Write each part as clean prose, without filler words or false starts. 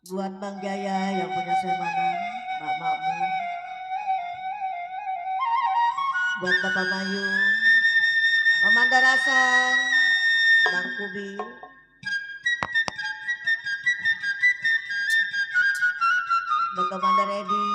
buat Bang Jaya yang punya Semana, Mbak Makmur, buat Bapak Mayu, Mama Darasan, Bang Kubi, buat Komandan Edi,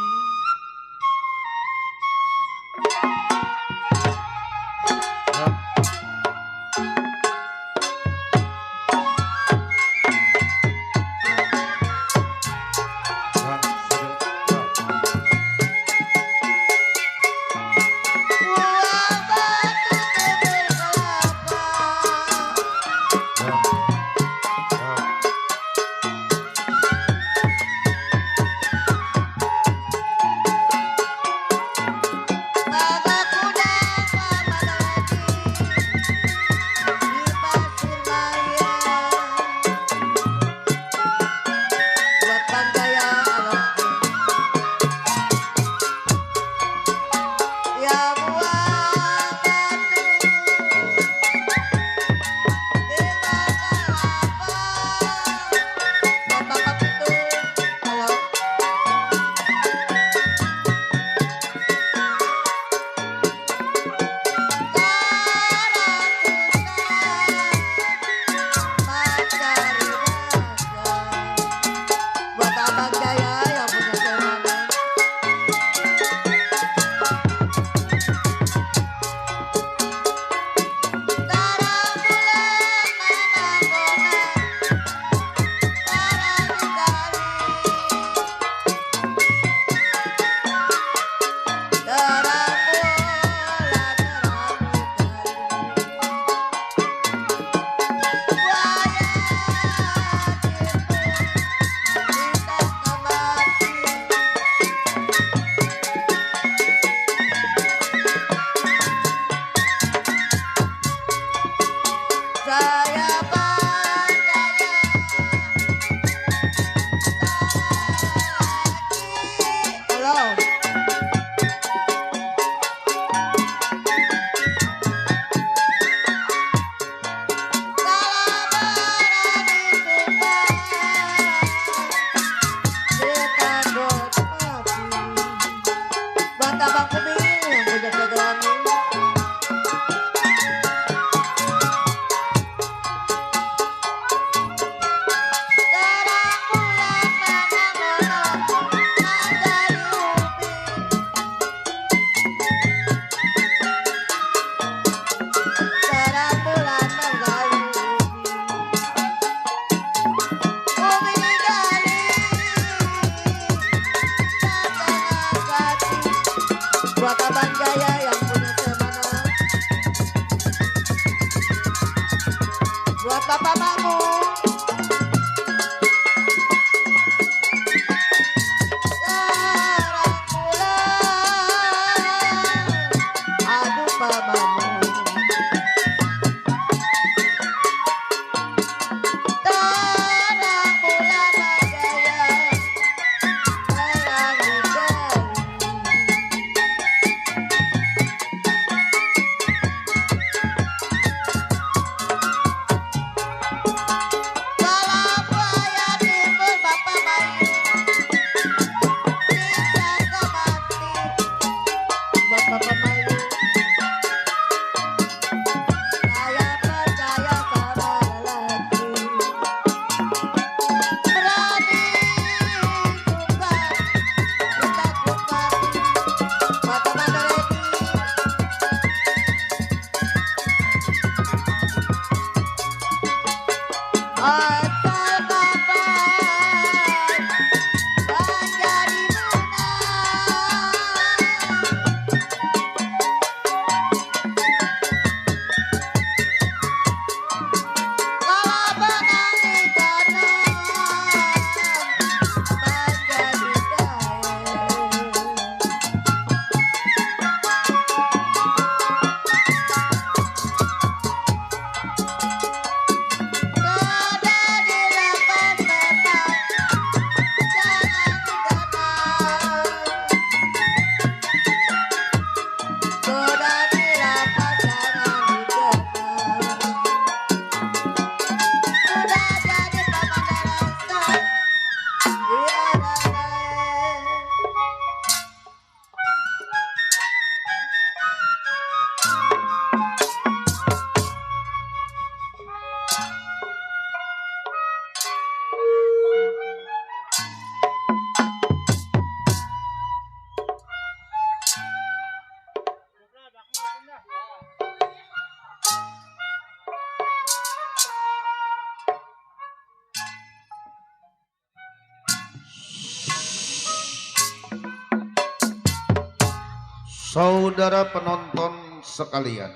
Saudara penonton sekalian,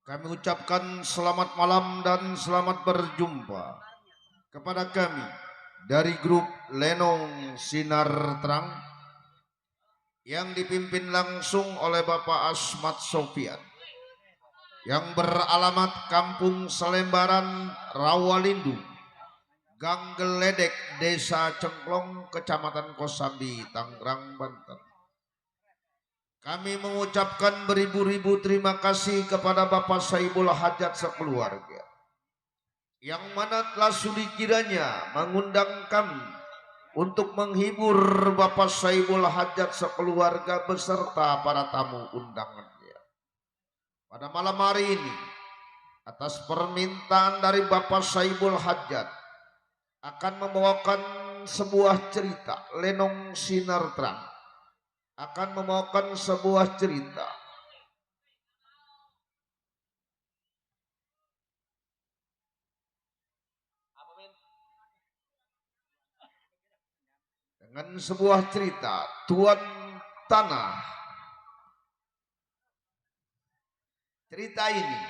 kami ucapkan selamat malam dan selamat berjumpa kepada kami dari grup Lenong Sinar Terang yang dipimpin langsung oleh Bapak Asmat Sofian yang beralamat Kampung Selembaran, Rawalindu, Gang Geledek, Desa Cengklong, Kecamatan Kosambi, Tangerang, Banten. Kami mengucapkan beribu-ribu terima kasih kepada Bapak Saibul Hajat sekeluarga, yang mana telah sudi kiranya mengundang kami untuk menghibur Bapak Saibul Hajat sekeluarga beserta para tamu undangannya. Pada malam hari ini, atas permintaan dari Bapak Saibul Hajat, akan membawakan sebuah cerita Lenong Sinar Terang, akan membawakan sebuah cerita dengan sebuah cerita Tuan Tanah. Cerita ini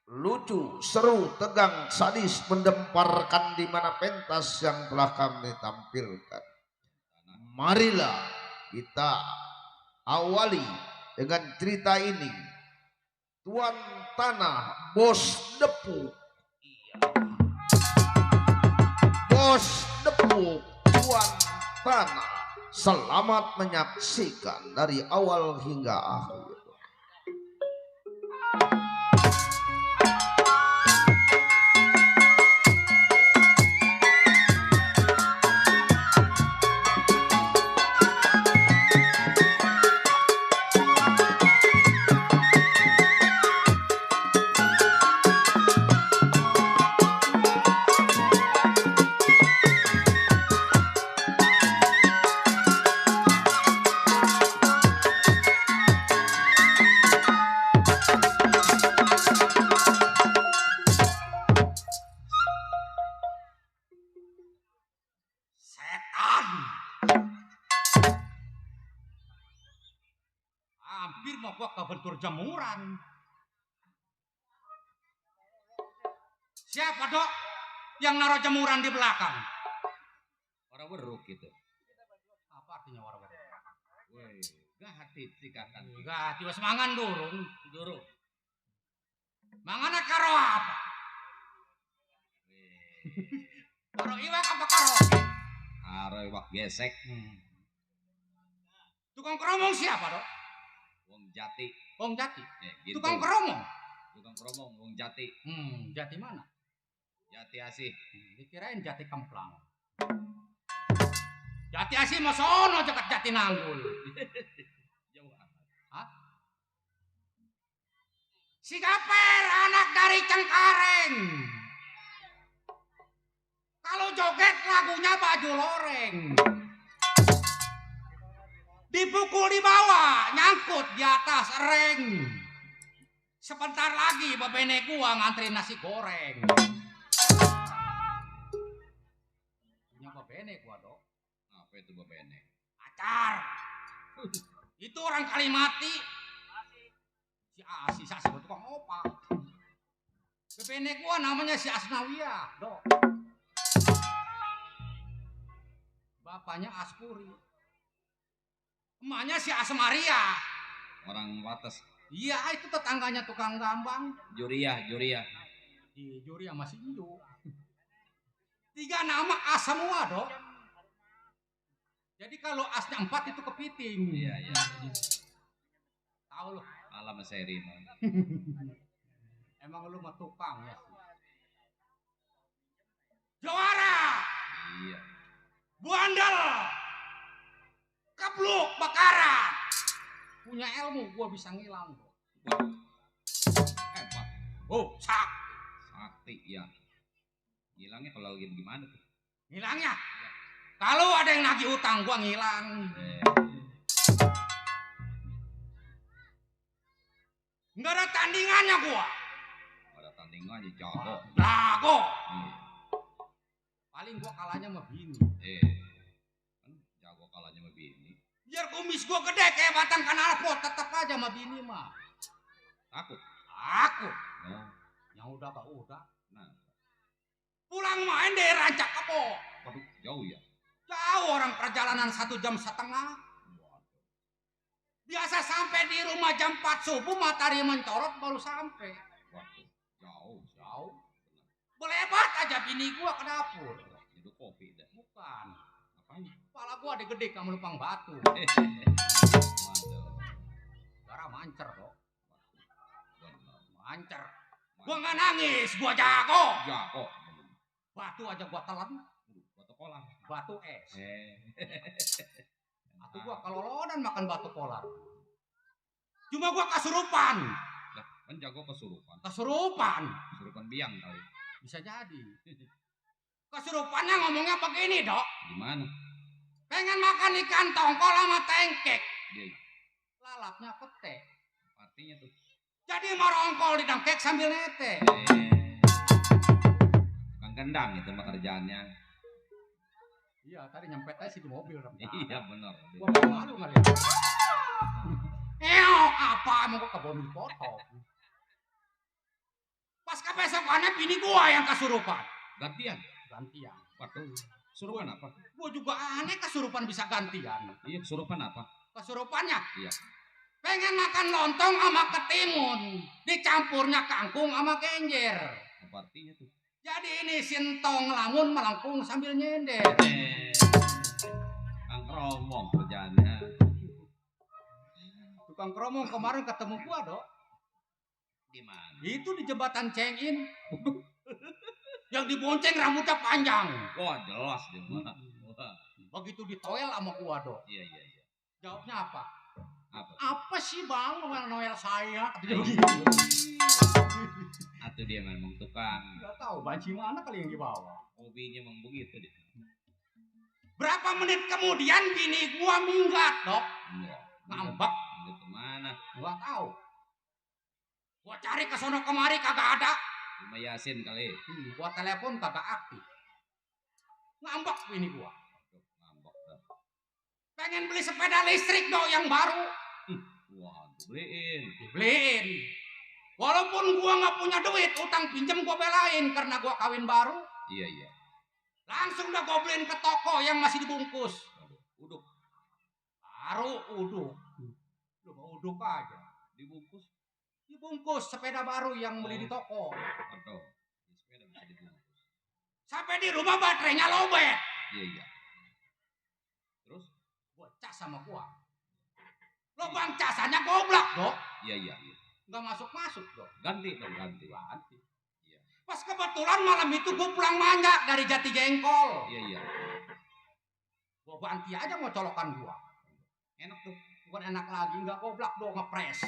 lucu, seru, tegang, sadis, mendemparkan di mana pentas yang telah kami tampilkan. Marilah kita awali dengan cerita ini. Tuan Tanah, Bos Depuk. Bos Depuk, Tuan Tanah. Selamat menyaksikan dari awal hingga akhir. Hampir mau gua kebentur jemuran. Siapa dok yang naruh jemuran di belakang? Orang beruk gitu. Apa artinya orang beruk? Woi, gak hati sikatan. Enggak, tiba semangan durung. Durung. Mangana karo apa? Karo iwak apa karo? Karo iwak gesek. Tukang keromong siapa dok? Wong Jati. Wong Jati. Gitu. Tukang keromong. Tukang keromong, Wong Jati. Jati mana? Jati Asih. Dikirain Jati Kemplang. Jati Asih mau sono dekat Jati Nanggul. Jauh amat. Hah? Si Gaper anak dari Cengkareng. Kalau joget lagunya baju loreng. Dipukul di bawah, nyangkut di atas reng. Sebentar lagi bebene gua ngantri nasi goreng. Punya bebene gua dok. Apa itu bebene? Acar. Itu orang Kalimati. Si Asi Sasi tukang opak. Bebene gua namanya si Asnawiyah dok. Bapaknya Aspuri. Emaknya si Asmaria. Orang Wates. Iya, itu tetangganya tukang gambang. Juriah. Di Juri sama si Indo. 3 nama as semua, dok. Jadi kalau asnya 4 itu kepiting. Iya. Tahu lo. Alam seri mah. Emang lu mah tukang ya. Juara. Iya. Buandel. Kebluk bakaran. Punya ilmu gua bisa ngilang, bro. Hebat. Oh, Sakti ya. Ngilangnya kalau lagi gimana tuh? ngilangnya. Kalau ada yang nagih utang gua ngilang. Enggak ada tandingannya gua. Ada tandingannya jago. Jago. Paling gua kalahnya sama bini. Kan jago kalahnya sama bini. Biar kumis gua gede kayak batang kanalpot, tetep aja sama bini mah. Takut. Takut. Oh, Yang udah gak udah. nah, Pulang main deh rancak kebo. waduh, jauh ya. Jauh orang perjalanan 1,5 jam. Waduh, Biasa sampai di rumah jam 4 subuh matahari mencorot baru sampai. waduh, jauh, Jauh. Belebat aja bini gua ke dapur. Itu kopi dah. Bukan. Apanya? Kepala gua ada gede kamu numpang batu. Waduh, Darah mancer dok. benar. Mancer. Gua nggak nangis, gua jago. Jago. Batu aja gua telan. Batu kolam. Batu es. Atau Ah, gua kalau lodan makan batu kolar. Cuma gua kesurupan. lah, kan jago kesurupan. Kesurupan. Kesurupan biang kali. Bisa jadi. Kesurupannya ngomongnya begini dok. Gimana? Pengen makan ikan tongkol sama tengkek. Dia Lalapnya pete. artinya tuh. Jadi merongkol di dengkek sambil nete. Tukang gendang itu mah kerjaannya. Iya tadi nyempet aja sih di mobil. Iya benar. Gua malu ngeliat. Apa emang gua kebon dipotong. Pas kebesokannya bini gua yang kesurupan. Gantian. Gantian. Waduh, kesurupan apa? Gua juga aneh kesurupan bisa gantian. Iya, kesurupan apa? Kesurupannya Iya. pengen makan lontong sama ketimun. Dicampurnya kangkung sama kenjer. Apa artinya tuh? Jadi ini sintong lamun melengkung sambil nyender. Kang Kromong kerjaannya. Tukang kromong kemarin ketemu gua dok. Di mana? Itu di jembatan Cengin. Yang dibonceng rambutnya panjang. Wah, jelas dia mah. Wah, Begitu ditoel sama gua dok. iya. Jawabnya apa? Apa? Apa sih bang noel saya? Katanya Iya. begitu. Atau dia memang tukang. Gak tahu banci mana kali yang dibawa. Hobinya memang begitu dia. Berapa menit kemudian bini gua minggat dok. Wah, Ngambek. Minggat kemana? Gua tahu. Gua cari ke sono kemari kagak ada. Rumah Yasin kali. Gua telepon kagak aktif. Ngambek bini gua. Waduh, ngambek dah. Pengen beli sepeda listrik dok yang baru. Wah, beliin. Dibeliin. Walaupun gua nggak punya duit, utang pinjam gua belain karena gua kawin baru. Iya. Langsung dah gua beliin ke toko yang masih dibungkus. Waduh, uduk Baru uduk. Lu mau uduk aja. dibungkus. Dibungkus sepeda baru yang beli di toko. Waduh, di sepeda bisa dibungkus. Sampai di rumah baterainya lobet. Iya. Terus? Gua cas sama gua. Lubang casannya goblok, dok. Iya. Nggak masuk-masuk, dok. Ganti dong, ganti. Ganti. Iya. Pas kebetulan malam itu gua pulang manja dari Jati Jengkol. Iya. Gua ganti aja mau colokan gua. Enak tuh. Bukan enak lagi, nggak goblok, dok, ngepres.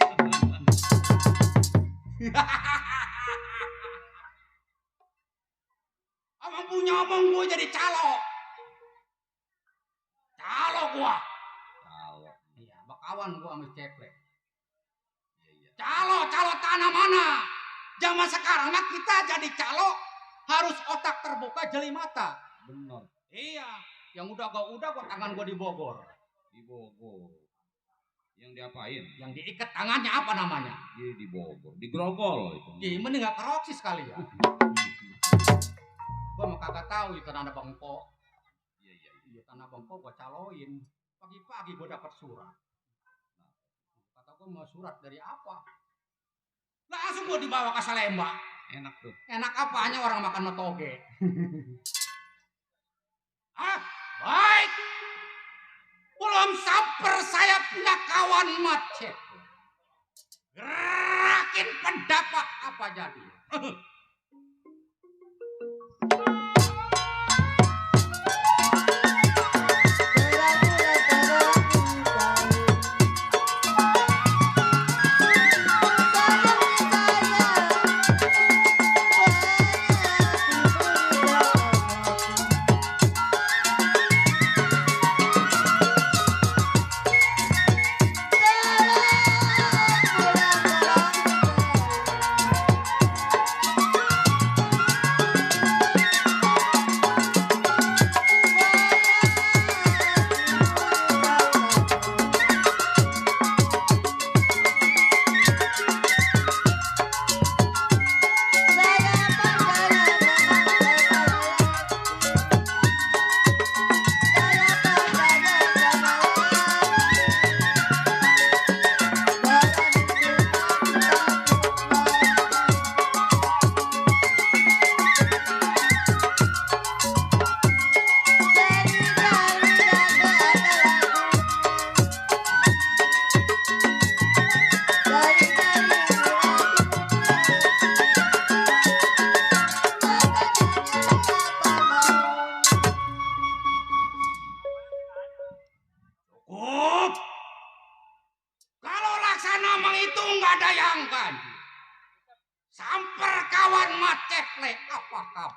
Abang punya omong gua jadi calo. Calo gua. Kalau. Iya, bakawan gua sama ceplek. Iya. Calo tanah mana? Zaman sekarang mah kita jadi calo harus otak terbuka jeli mata. Benar. Iya, yang udah gua tangan gua di Bogor. Di Bogor. Yang diapain? Yang diikat tangannya apa namanya? Di Bogor. Di Grogol itu. Ih, mending gak keroksis kali ya. Gua mah kagak tahu itu tanah bengkok. Iya. Iya, tanah bengkok gua caloin. Pagi-pagi gua dapat surat. Kata gua mau surat dari apa? Langsung gua dibawa ke Salemba. Enak tuh. Enak apanya orang makan metoge. Baik. Belum samper saya punya kawan macet. Gerakin pendapat apa jadi?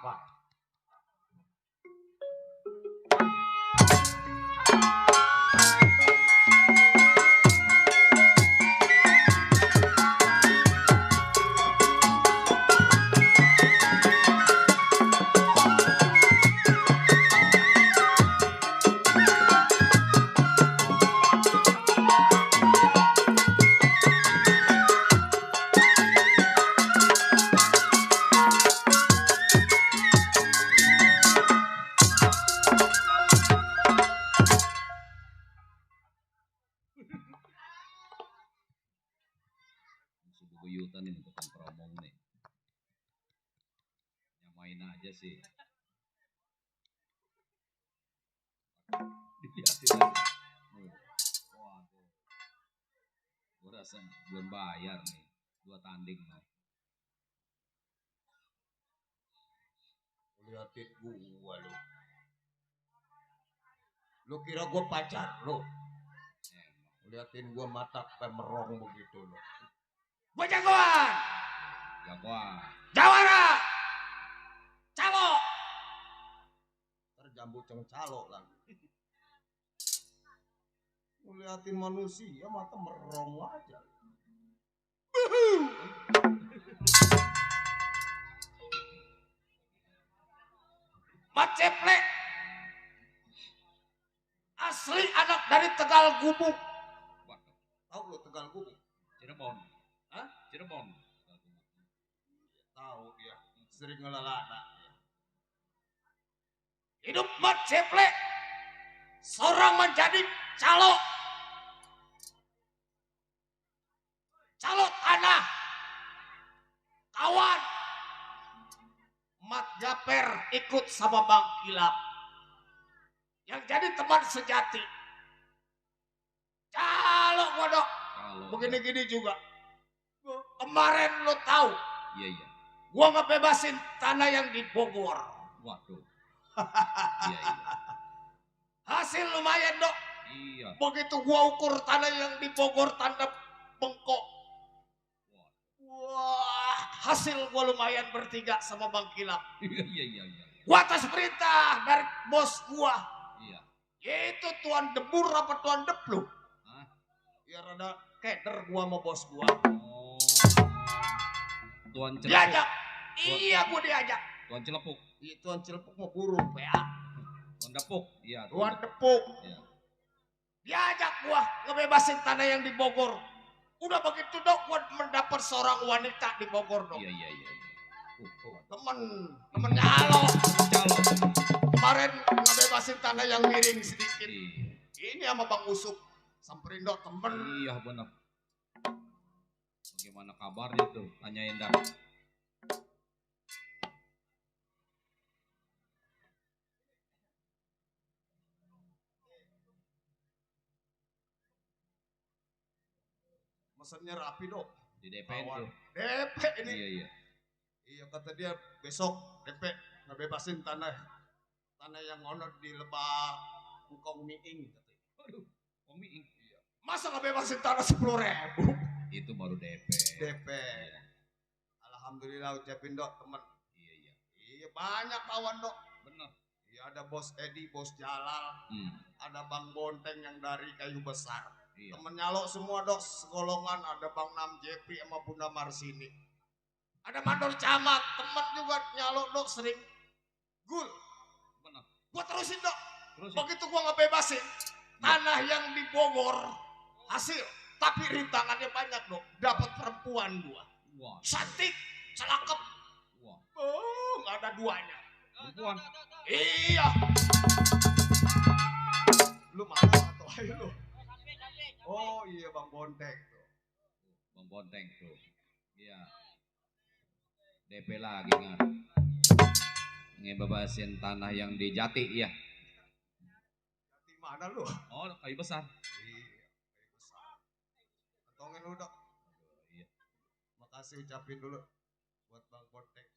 apa? Musuh bebuyutan ini tukang promong nih. Nyamain aja sih. Dilihatin lagi. Waduh. Gue rasa belum bayar nih. 2 tanding no. Liatin gua lu. Lu kira gua pacar lu? Liatin gua mata pemerong begitu lu. Gua jagoan. Jagoan. Jawara. Calo. Terjambu calo lagi. Ngeliatin manusia mata merong aja. Mat Ceplek. Asli anak dari Tegal Gubuk. Waduh. Tahu lu Tegal Gubuk? Cirebon. Hah? Cirebon. Tahu dia sering ngelalana. Hidup Mat Ceplek seorang menjadi calo tanah kawan Mat Japer ikut sama Bang Kilap yang jadi teman sejati calo godok Kalau begini-gini juga kemarin lo tahu iya iya. gua ngebebasin tanah yang di Bogor. Waduh. Iya iya. Hasil lumayan dok. Iya. Begitu gua ukur tanah yang di Bogor tanda bengkok. Wah, hasil gua lumayan bertiga sama Bang Kilap. Iya iya iya iya. Gua atas perintah dari bos gua. Iya. Yaitu Tuan Debur apa Tuan Depluk. Hah? Ya rada keder gua sama bos gua. Oh. Tuan Celepuk. Diajak. Iya gua diajak. Tuan Celepuk. Iya Tuan Celepuk mau burung PA. Tuan Depuk. Iya. Tuan Depuk. Iya. Diajak gua ngebebasin tanah yang di Bogor. Udah begitu dok, gua mendapat seorang wanita di Bogor dok. Iya iya iya. Temen nyalo. Calo. Kemarin ngebebasin tanah yang miring sedikit. Iya. Ini sama Bang Usuk. Samperin dok temen. Iya benar. Bagaimana kabarnya tuh? Tanyain dah. Mesennya rapi dok. Di DP Kawan. tuh. DP ini. Iya iya. Iya kata dia besok DP ngebebasin tanah yang honor di Lebak Bukong Miing katanya. Waduh. Komi. Iya. Masa ngebebasin tanah 10.000? Itu baru DP. DP. Alhamdulillah ucapin dok temen. Iya iya. Iya banyak kawan dok. Benar. Iya ada bos Edi, bos Jalal, ada Bang Bonteng yang dari Kayu Besar. Iya. Temen nyalo semua dok, segolongan ada Bang Nam Jepri sama Bunda Marsini. Ada Mandor Camat, temen juga nyalo dok sering gul. Benar. Gua terusin dok. Terus Begitu gua ngebebasin tanah yang di Bogor hasil, tapi rintangannya banyak dok. Dapat perempuan gua, wah. cantik, celakep, Wah. nggak ada duanya. Perempuan. Iya. Lu mana atau ayo lu? Oh iya Bang Bonteng tuh. Bang Bonteng tuh. Iya. DP lagi kan. Ngebebasin tanah yang di Jati ya. Di mana lu? Oh, Kayu Besar. Iya, kayu besar. Ketongin lu dok. Iya. Makasih ucapin dulu buat Bang Bonteng.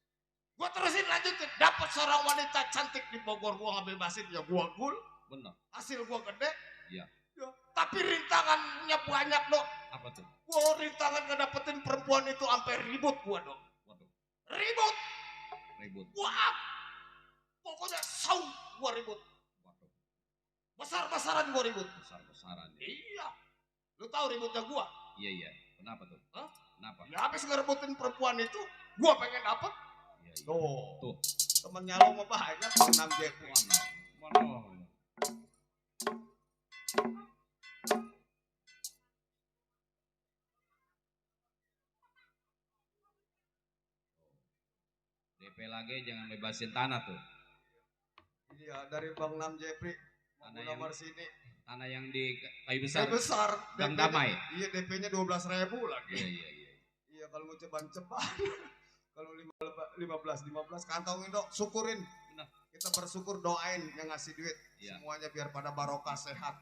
Gua terusin lanjutin. Dapat seorang wanita cantik di Bogor, gua ngebebasin ya gua gul. Benar. Hasil gua gede. Iya. Ya, tapi rintangannya banyak dok. Apa tuh? Gua rintangan ngedapetin perempuan itu sampai ribut gua dok. Waduh. Ribut. Ribut. Wah, Pokoknya gua ribut. Waduh, Besar-besaran gua ribut. besar-besaran ya. Iya. Lu tahu ributnya gua? Iya. Kenapa tuh? Hah? Kenapa? Ya habis ngerebutin perempuan itu, gua pengen dapet. Iya. Tuh. Tuh. Temennya lo mah banyak, 6 Jeffrey. Mana? DP lagi jangan bebasin tanah tuh. Iya, dari Bang Nam Jeffrey. Tanah Mau yang- nomor sini. Tanah yang di kayu besar. Besar. besar. Gang DP-nya Damai. Iya, DP-nya 12.000 lagi. Iya. Iya, kalau mau ceban-ceban. Kalau 15 kantongin dok, syukurin. Benar. Kita bersyukur, doain yang ngasih duit. Iya. Semuanya biar pada barokah sehat.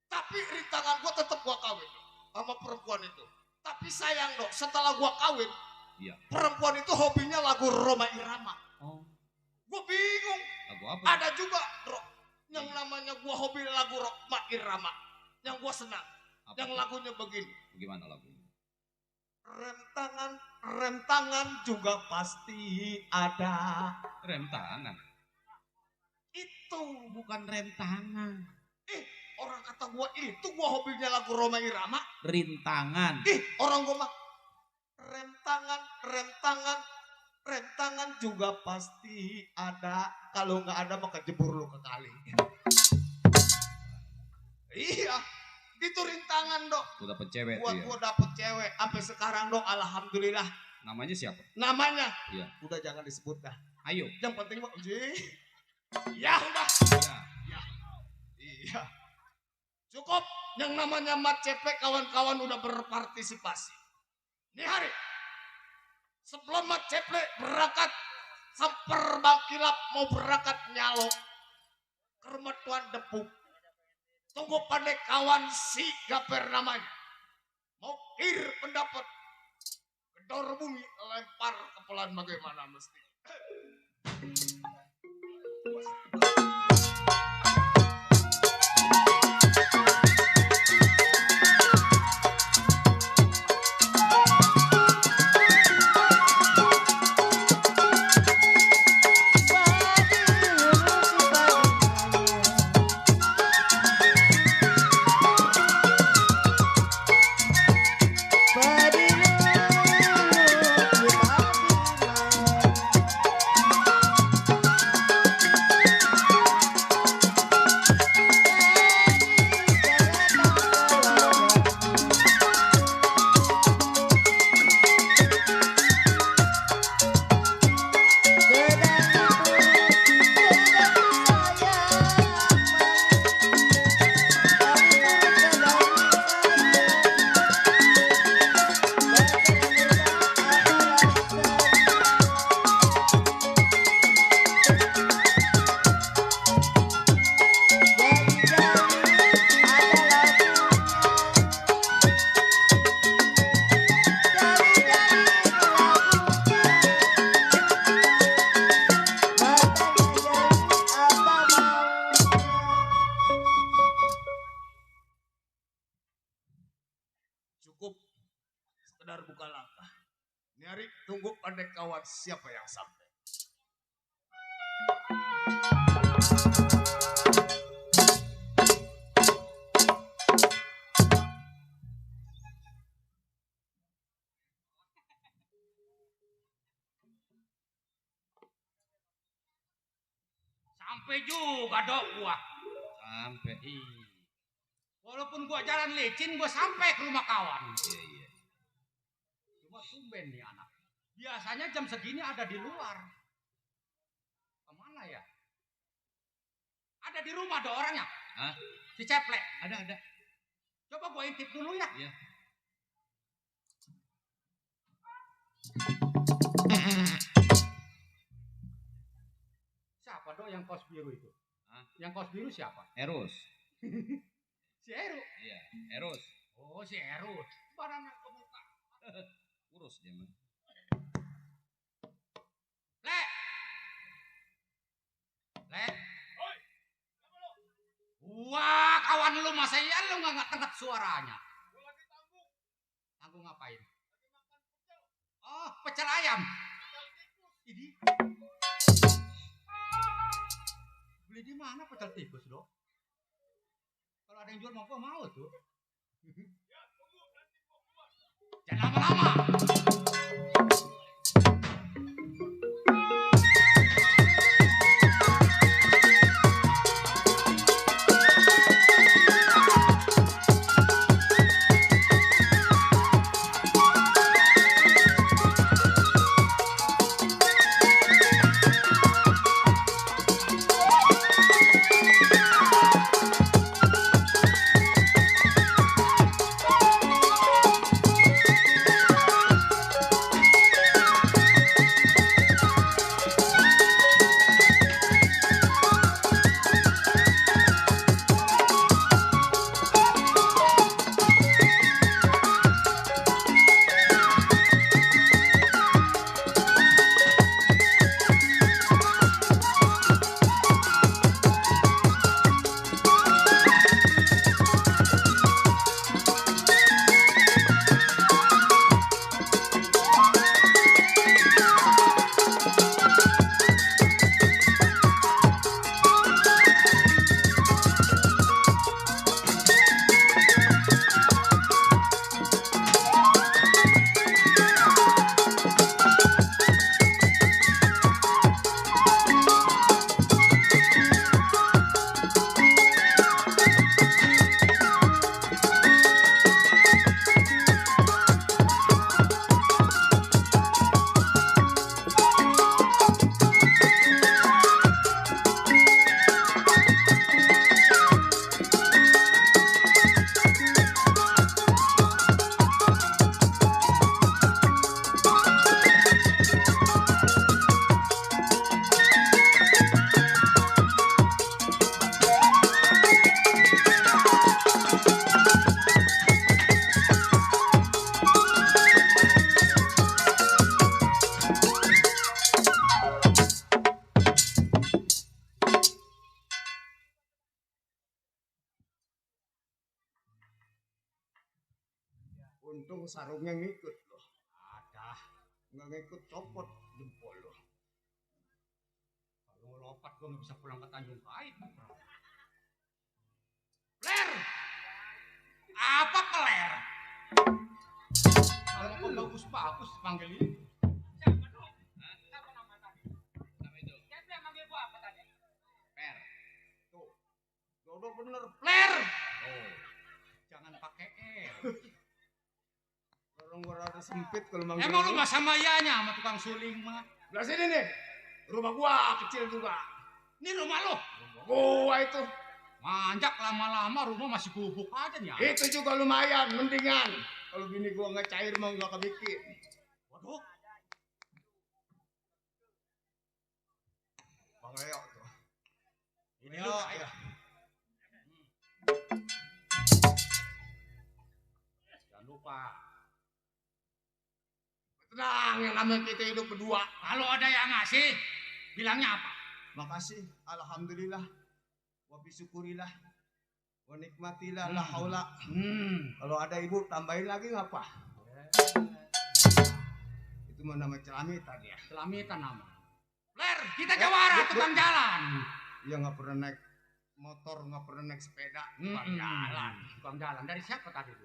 Tapi rintangan gua tetap gua kawin sama perempuan itu. Tapi sayang dok, setelah gua kawin, Iya. perempuan itu hobinya lagu Roma Irama. Oh, Gua bingung. lagu apa? Ada juga Dok, yang namanya gua hobi lagu Roma Irama. Yang gua senang. Apa Yang tuh? lagunya begini. Bagaimana lagunya? Rem tangan juga pasti ada. Rem tangan. Itu Bukan rem tangan. orang kata gua itu gua hobinya lagu Roma Irama. Rintangan. Orang gua mah rem tangan juga pasti ada. Kalau nggak ada maka jebur lu ke kali. Iya, itu rintangan dok. Udah dapet cewek Buat tuh ya. gua dapet cewek sampai sekarang dok, alhamdulillah. Namanya siapa? Namanya, Iya. udah jangan disebut dah. Ayo. Yang penting mah, ya udah. Ya. Iya. Cukup yang namanya Mat Cepek kawan-kawan udah berpartisipasi. Nih hari, sebelum Mat Cepek berangkat samper Bang Kilap mau berangkat nyalo ke rumah Tuan Depuk. Tunggu pandai kawan si Gaper namanya. Mau kir pendapat. Gedor bumi lempar kepelan bagaimana mesti. Cukup sekedar buka langkah. Nyari tunggu pandai kawan siapa yang sampai. Sampai juga dok gua. Sampai. Walaupun gua jalan licin, gua sampai ke rumah kawan. Iya. Cuma tumben nih anak. Biasanya jam segini ada di luar. Kemana ya? Ada di rumah ada orangnya. Hah? Si Ceplek. Ada. Coba gua intip dulu ya. Iya. Siapa dok yang kaos biru itu? Hah? Yang kaos biru siapa? Eros. Si Eru. Iya. Eros. Oh si Eru. Barangnya ke muka. Urus dia mah. Le. Wah kawan lu masa iya lu nggak tengkat suaranya. Tanggung ngapain? Oh pecel ayam. Ini. Beli di mana pecel tikus, Dok? Kalau ada yang jual mau gua mau tuh. Jangan lama-lama. Untung sarungnya ngikut loh. Ada. Nggak ngikut copot jempol loh. Kalau lompat gua nggak bisa pulang ke Tanjung Kait. Ler! Apa keler? Kalau kok bagus-bagus panggil ini. Siapa itu? Siapa yang manggil gua apa tadi? Per. Tuh. Dodo bener. Ler. Oh. Jangan pakai R. Orang gua rada sempit kalau manggil. Emang lu mah sama ianya sama tukang suling mah. Belah sini nih. Rumah gua kecil juga. Ini rumah lo. Gua itu. Manjak lama-lama rumah masih gubuk aja nih. Itu juga lumayan, mendingan. Kalau bini gua nggak cair mah nggak kebikin. Waduh. Bang Leo tuh. Ini lu ya. Jangan lupa. Tenang, yang namanya kita hidup berdua. Kalau ada yang ngasih, bilangnya apa? Makasih, alhamdulillah. Wa bisyukurilah. Wa nikmatilah la haula. Kalau ada ibu tambahin lagi ngapa? Itu mah nama celamitan ya. Selamitan nama. Ler, kita jawara tukang jalan. Iya nggak pernah naik motor, nggak pernah naik sepeda, tukang jalan. Tukang jalan. Dari siapa tadi?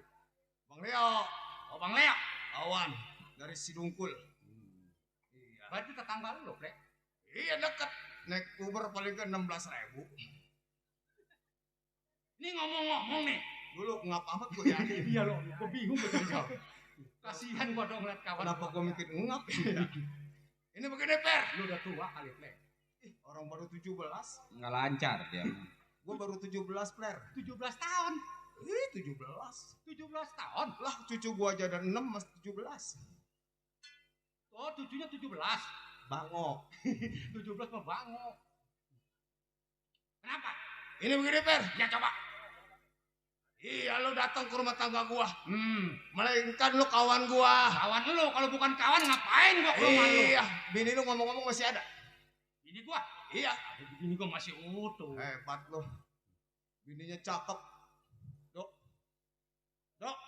Bang Leo, Oh, Bang Leo. awan dari Sidungkul. Iya. Berarti tetangga lu, Ple. Iya deket. Naik Uber paling ke 16.000. Ini ngomong-ngomong nih. Dulu ngap amat gue ya. Iya lo, gue bingung betul. Kasihan gua dong ngeliat kawan. Kenapa gue mikir ngap ya? Ini begini Per. Lu udah tua kali, Ple. Orang baru 17. Nggak lancar dia. Gue baru 17 Pler. 17 tahun. 17. 17 tahun. Lah cucu gue aja ada 6 mas 17. Oh, cucunya 17. Bangok. 17 mah bangok. Kenapa? Ini begini Per. Ya coba. Iya lu datang ke rumah tangga gua. Melainkan lu kawan gua. Kawan lu, kalau bukan kawan ngapain gua ke rumah lu? Iya, bini lu ngomong-ngomong masih ada. Ini gua. Iya. Ini gua masih utuh. Hebat lu. Bininya cakep. Dok. Dok.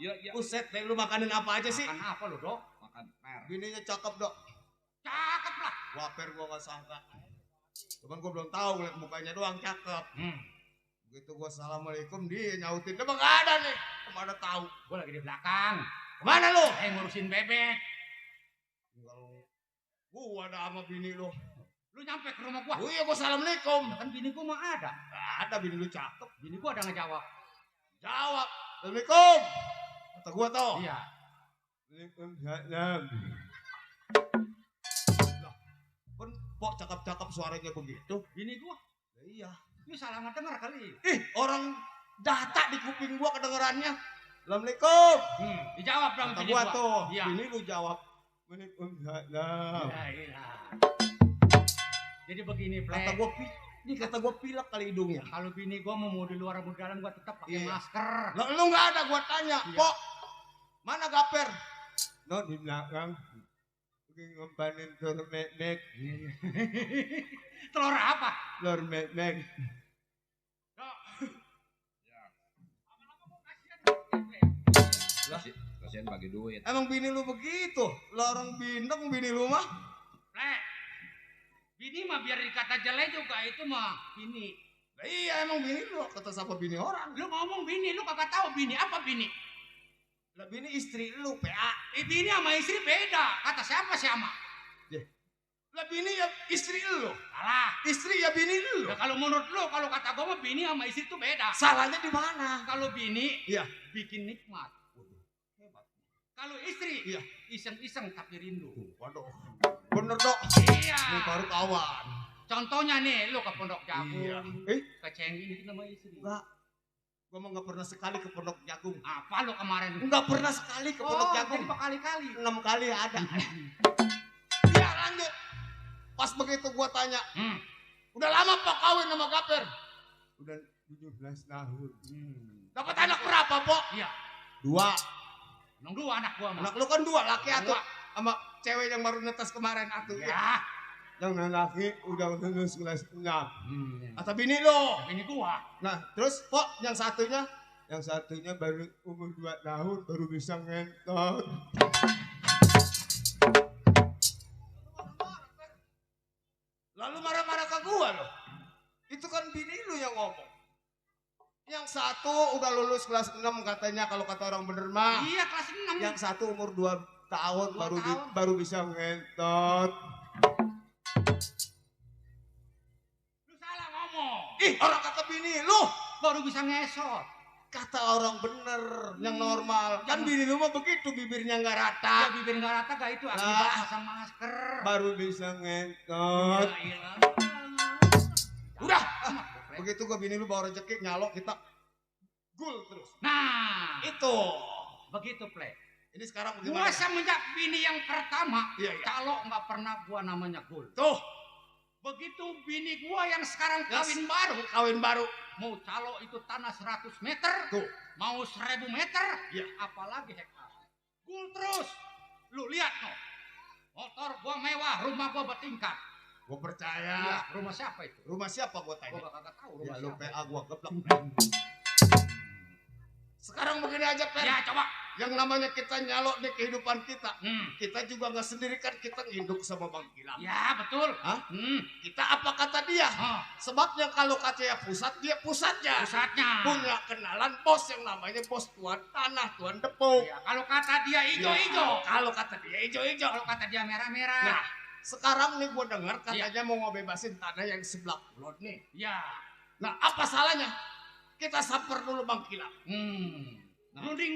Iya, iya. Buset, deh lu makanin apa aja sih? Makan apa lu, Dok? Makan per. Bininya cakep, Dok. Cakep lah. Waper gua gak sangka. Cuman gua belum tahu, liat mukanya doang cakep. Begitu gua assalamualaikum dia nyautin, dia nggak ada nih. Kemana tahu? Gua lagi di belakang. Kemana lu? Ngurusin bebek. Kalau gua ada sama bini lu. Lu nyampe ke rumah gua. Oh iya gua assalamualaikum. Ya kan bini gua mah ada. Nggak ada bini lu cakep. Bini gua ada ngejawab. Jawab. Assalamualaikum. Kata gua toh. Iya. Waalaikumsalam. Lah, kan kok cakep-cakep suaranya begitu? Bini gua. Ya, iya. Lu salah ngedenger kali. Orang data di kuping gua kedengerannya. Assalamualaikum. Dijawab dong Kata bini gua gua. tuh. Iya. Bini lu jawab. Waalaikumsalam. Iya. Jadi begini, Kata Plek. gua kata gua pilek kali hidungnya. Kalau bini gua mau di luar mau di dalam gua tetap pakai Iya. masker. Lah, lu nggak ada gua tanya, Iya. Pok. Mana Gaper? No di belakang. Lagi ngempanin telur mek-mek. Telur apa? Telur mek-mek. Kasihan bagi duit. Emang bini lu begitu? Lah orang bintang bini lu mah. Plek. Bini mah biar dikata jelek juga itu mah bini. Lah iya emang bini lu kata siapa bini orang. Lu ngomong bini, lu kagak tahu bini apa bini. Lah bini istri lu PA. Bini sama istri beda. Kata siapa sih ama? Lah bini ya istri lu. Salah. Istri ya bini lu. Ya kalau menurut lu, kalau kata gua mah bini sama istri itu beda. Salahnya di mana? Kalau bini, Iya. bikin nikmat. Hebat. Kalau istri, Iya. iseng-iseng tapi rindu. Waduh. Bener dok. Iya. Ini baru kawan. Contohnya nih, lu ke Pondok Jagung, Iya. ke Cenggi itu nama istri. Enggak. Gua mah nggak pernah sekali ke Pondok Jagung. Apa lu kemarin? Enggak pernah sekali ke Pondok Jagung. jadi berkali-kali. 6 kali ada. Ya lanjut. Pas begitu gua tanya, udah lama Pok kawin sama Gaper? Udah 17 tahun. Dapat anak berapa, Pok? Iya. 2. Emang dua anak gua mah. Anak lu kan 2, laki atuh. Dua. Sama cewek yang baru netes kemarin atuh. Ya. Yang laki udah lulus kelas 6. Hmm. Atau bini lo. Ini gua. Nah, terus Pok yang satunya? Yang satunya baru umur 2 tahun baru bisa ngentot. Lalu marah-marah ke gua loh. Itu kan bini lu yang ngomong. Yang satu udah lulus kelas 6 katanya kalau kata orang bener mah. Iya, kelas 6. Yang satu umur 2 tahun 2 baru tahun. baru bisa ngentot. Lu salah ngomong. Ih, orang kata bini lu. Baru bisa ngesot. Kata orang bener yang normal. Kan bini lu mah begitu bibirnya nggak Ya rata. bibir nggak rata gak itu Nah. akibat pasang masker. Baru bisa ngentot. Iya. Udah. Begitu gua bini lu bawa rezeki nyalok kita gul terus. Nah, Itu. begitu Plek. Ini sekarang Gua bagaimana? semenjak bini yang pertama, Iya, iya. kalau nggak pernah gua namanya gul. Tuh, Begitu bini gua yang sekarang Yes. Kawin baru. mau calo itu tanah 100 meter, Tuh. mau 1000 meter, Iya. apalagi hektar. Gul terus. Lu lihat no. Motor gua mewah, rumah gua bertingkat. Gua Iya, percaya. rumah siapa itu? Rumah siapa gua Gua tanya? kagak tahu Ya rumah lu siapa. PA gua geblek. Sekarang begini aja, Per. Ya coba. Yang namanya kita nyalok di kehidupan kita. Hmm. Kita juga nggak sendiri kan, kita nginduk sama Bang Gilang. Ya betul. Hah? Hmm. Kita apa kata dia? Oh, Sebabnya kalau katanya pusat, dia pusatnya. pusatnya. Punya kenalan bos yang namanya bos tuan tanah, tuan depo. Ya, kalau kata dia hijau-hijau. Ya, kalau kata dia hijau-hijau. Kalau kata dia merah-merah. Nah, sekarang nih gue dengar Iya. katanya mau ngebebasin tanah yang di sebelah kulon nih. Ya. Nah, apa salahnya? Kita samper dulu Bang Gilang. Runding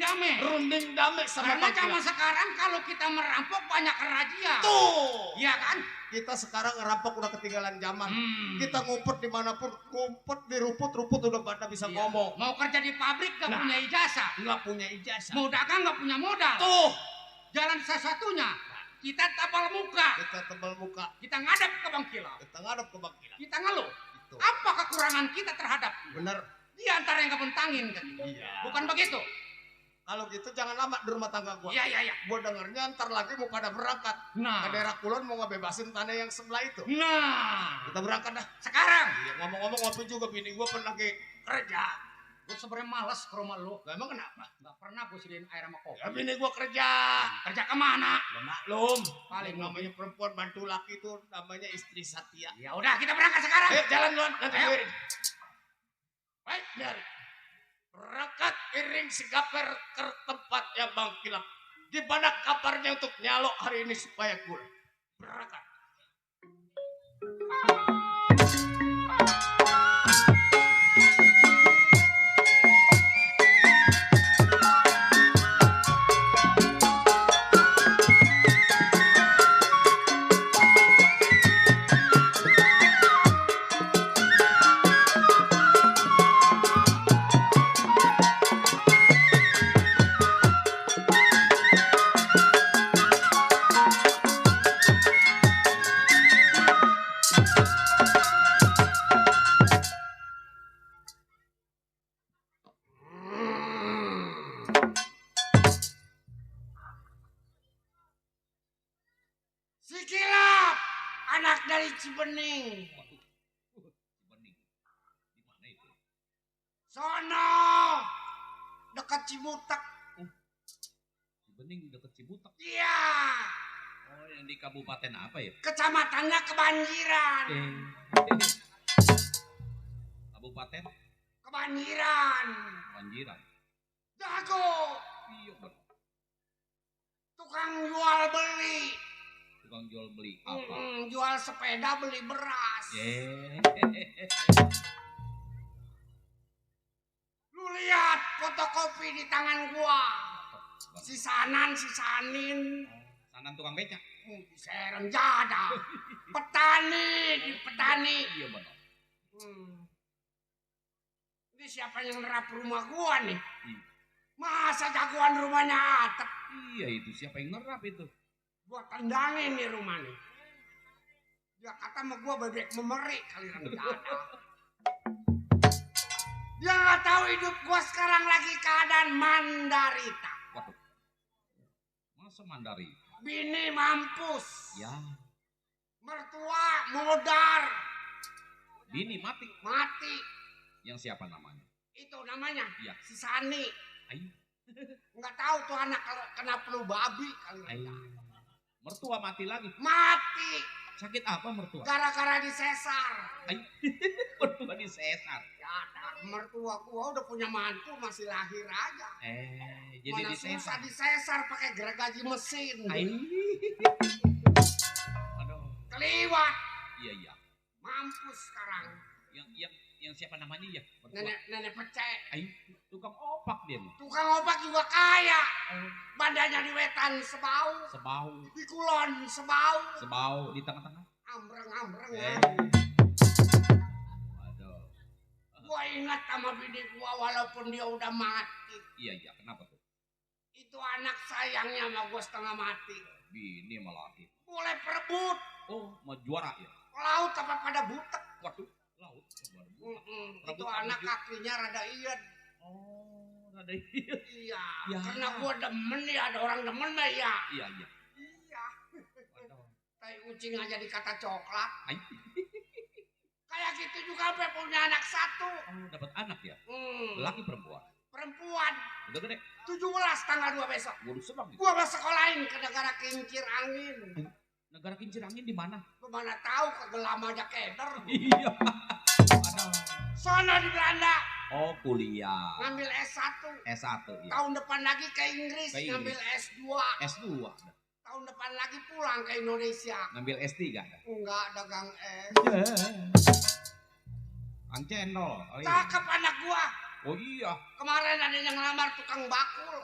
damai sama Karena Bang zaman Gilang. sekarang kalau kita merampok banyak razia. Tuh. Iya kan? Kita sekarang ngerampok udah ketinggalan zaman. Hmm. Kita ngumpet dimanapun, ngumpet di rumput udah pada bisa Iya. ngomong. Mau kerja di pabrik gak Nah. punya ijazah. Nggak punya ijazah. Mau dagang gak punya modal. Tuh. Jalan satu-satunya. Kita tapal muka. Kita tebal muka. Kita ngadep ke Bang Kilau. Kita ngadep ke Bang Gilang. Kita ngeluh. Itu. Apa kekurangan kita terhadap dia? Bener. Di antara yang kebentangin kan? Iya. Bukan begitu? Kalau gitu jangan lama di rumah tangga gua. Iya, iya, iya. Gua dengernya ntar lagi mau pada berangkat Nah. ke daerah Kulon mau ngebebasin tanah yang sebelah itu. Nah. Kita berangkat dah. Sekarang. Iya, ngomong-ngomong ngopi juga bini gua pernah ke kerja. Gue sebenarnya malas ke rumah lu. Lah emang kenapa? Gak pernah gue sediain air sama kopi. Ya bini gua kerja. Kerja kemana? Ya maklum. Paling Yang namanya perempuan bantu laki itu namanya istri setia. Ya udah kita berangkat sekarang. Ayo jalan duluan, nanti Ayo. gue iring. Baik, dari berangkat iring si Gaper ke tempatnya Bang Kilang. Gimana kabarnya untuk nyalok hari ini supaya gue berangkat. Si Kilap, anak dari Cibening. Waduh. Cibening. Di mana itu? Sono, dekat Cibutek. Cibening deket Cibutek. Iya, Oh, yang di kabupaten apa ya? kecamatannya kebanjiran. Kabupaten Kebanjiran. Banjiran. Jago, Iya bener. tukang jual beli. Tukang jual beli apa? Jual sepeda beli beras. Lu lihat fotokopi di tangan gua. Sisanan, sisanin. Sanan tukang becak. Serem jada. Petani, di petani. Iya bener. Ini siapa yang nerap rumah gua nih? Iya. Masa jagoan rumahnya atap? Iya itu siapa yang nerap itu? Gua tendangin nih rumah nih. Dia kata sama gua bebek memerik kali rencana. Dia nggak tahu hidup gua sekarang lagi keadaan mandarita. Waduh. Masa Mandari? Bini mampus. Ya. Mertua modar. Bini mati. Mati. Yang siapa namanya? Itu namanya Iya. si Sani. Ayo. Nggak tahu tuh anak kena flu babi kali Ayo. rencana. Mertua mati lagi. Mati. Sakit apa mertua? Gara-gara disesar. Ayo. Mertua di sesar. Ya, mertua gua udah punya mantu masih lahir aja. Jadi Mana di susah sesar. disesar pakai gergaji mesin. Ayo. Aduh. Keliwat. Iya iya. Mampus sekarang. Yang siapa namanya ya? Mertua. Nenek pecek. Ayo. Tukang opak dia nih. Tukang obat juga kaya. Badannya di wetan sebau. Sebau. Di kulon sebau. Sebau di tengah-tengah. Ambreng-ambreng. Waduh. Gua ingat sama bini gua walaupun dia udah mati. Iya iya. Kenapa tuh? Itu anak sayangnya sama gua setengah mati. Bini malah lagi. Boleh perebut. Oh, mau juara ya? Laut apa pada butek. Waduh, laut. Itu Perebut anak apa, kakinya rada ian. Oh, rada iya. Iya. Ya. Karena gua demen ya, ada orang demen mah ya. Iya iya. Iya. Waduh. Tai kucing aja dikata coklat. Ay. Kayak gitu juga sampai punya anak satu. Oh, dapat anak ya? Laki perempuan. Perempuan. Udah gede. 17 tanggal 2 besok. Waduh, senang gitu. Gua mau sekolahin ke negara kincir angin. Negara kincir angin di mana? Gimana tahu kegelam aja keder. Iya. Aduh. Sono di Belanda Oh, kuliah. ngambil S1. S1 ya. Tahun depan lagi ke Inggris Ke Inggris. ngambil S2. S2. Tahun depan lagi pulang ke Indonesia. Ngambil S3 ada. Enggak dagang es. Kang Cendol. Oh, iya. Cakep anak gua. Oh iya. Kemarin ada yang ngelamar tukang bakul.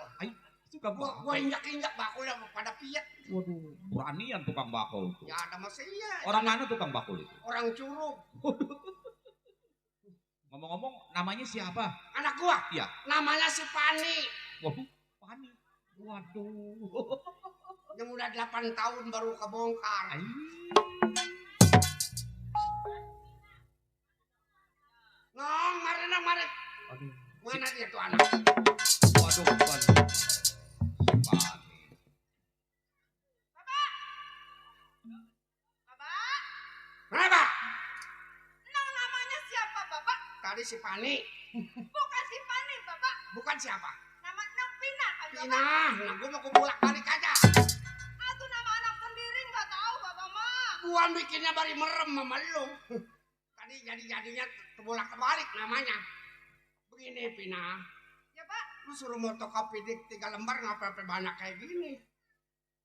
Suka Gua bakul. injak-injak bakulnya pada piet. Waduh, beranian tukang bakul tuh. Ya ada masih iya. Orang mana tukang bakul itu? Orang Curug. Ngomong-ngomong, namanya siapa? Anak gua. Iya. Namanya si Pani. Waduh, Pani. Waduh. Yang udah 8 tahun baru kebongkar. Ai. Nong, mari nong, mari. Aduh. Mana dia tuh anak? Waduh, bukan. Si Pani. Kenapa? Namanya siapa, Bapak? Tadi si Pani. Bukan si Pak bukan siapa? Nama Nang Pina kan Bapak. Pinah, nah gua mau bolak-balik aja. Itu nama anak sendiri nggak tahu Bapak mah. Gua bikinnya bari merem sama lu. Tadi jadinya kebolak-balik namanya. Begini Pinah, Ya Pak, lu suruh motokopi dik 3 lembar ngapa banyak kayak gini?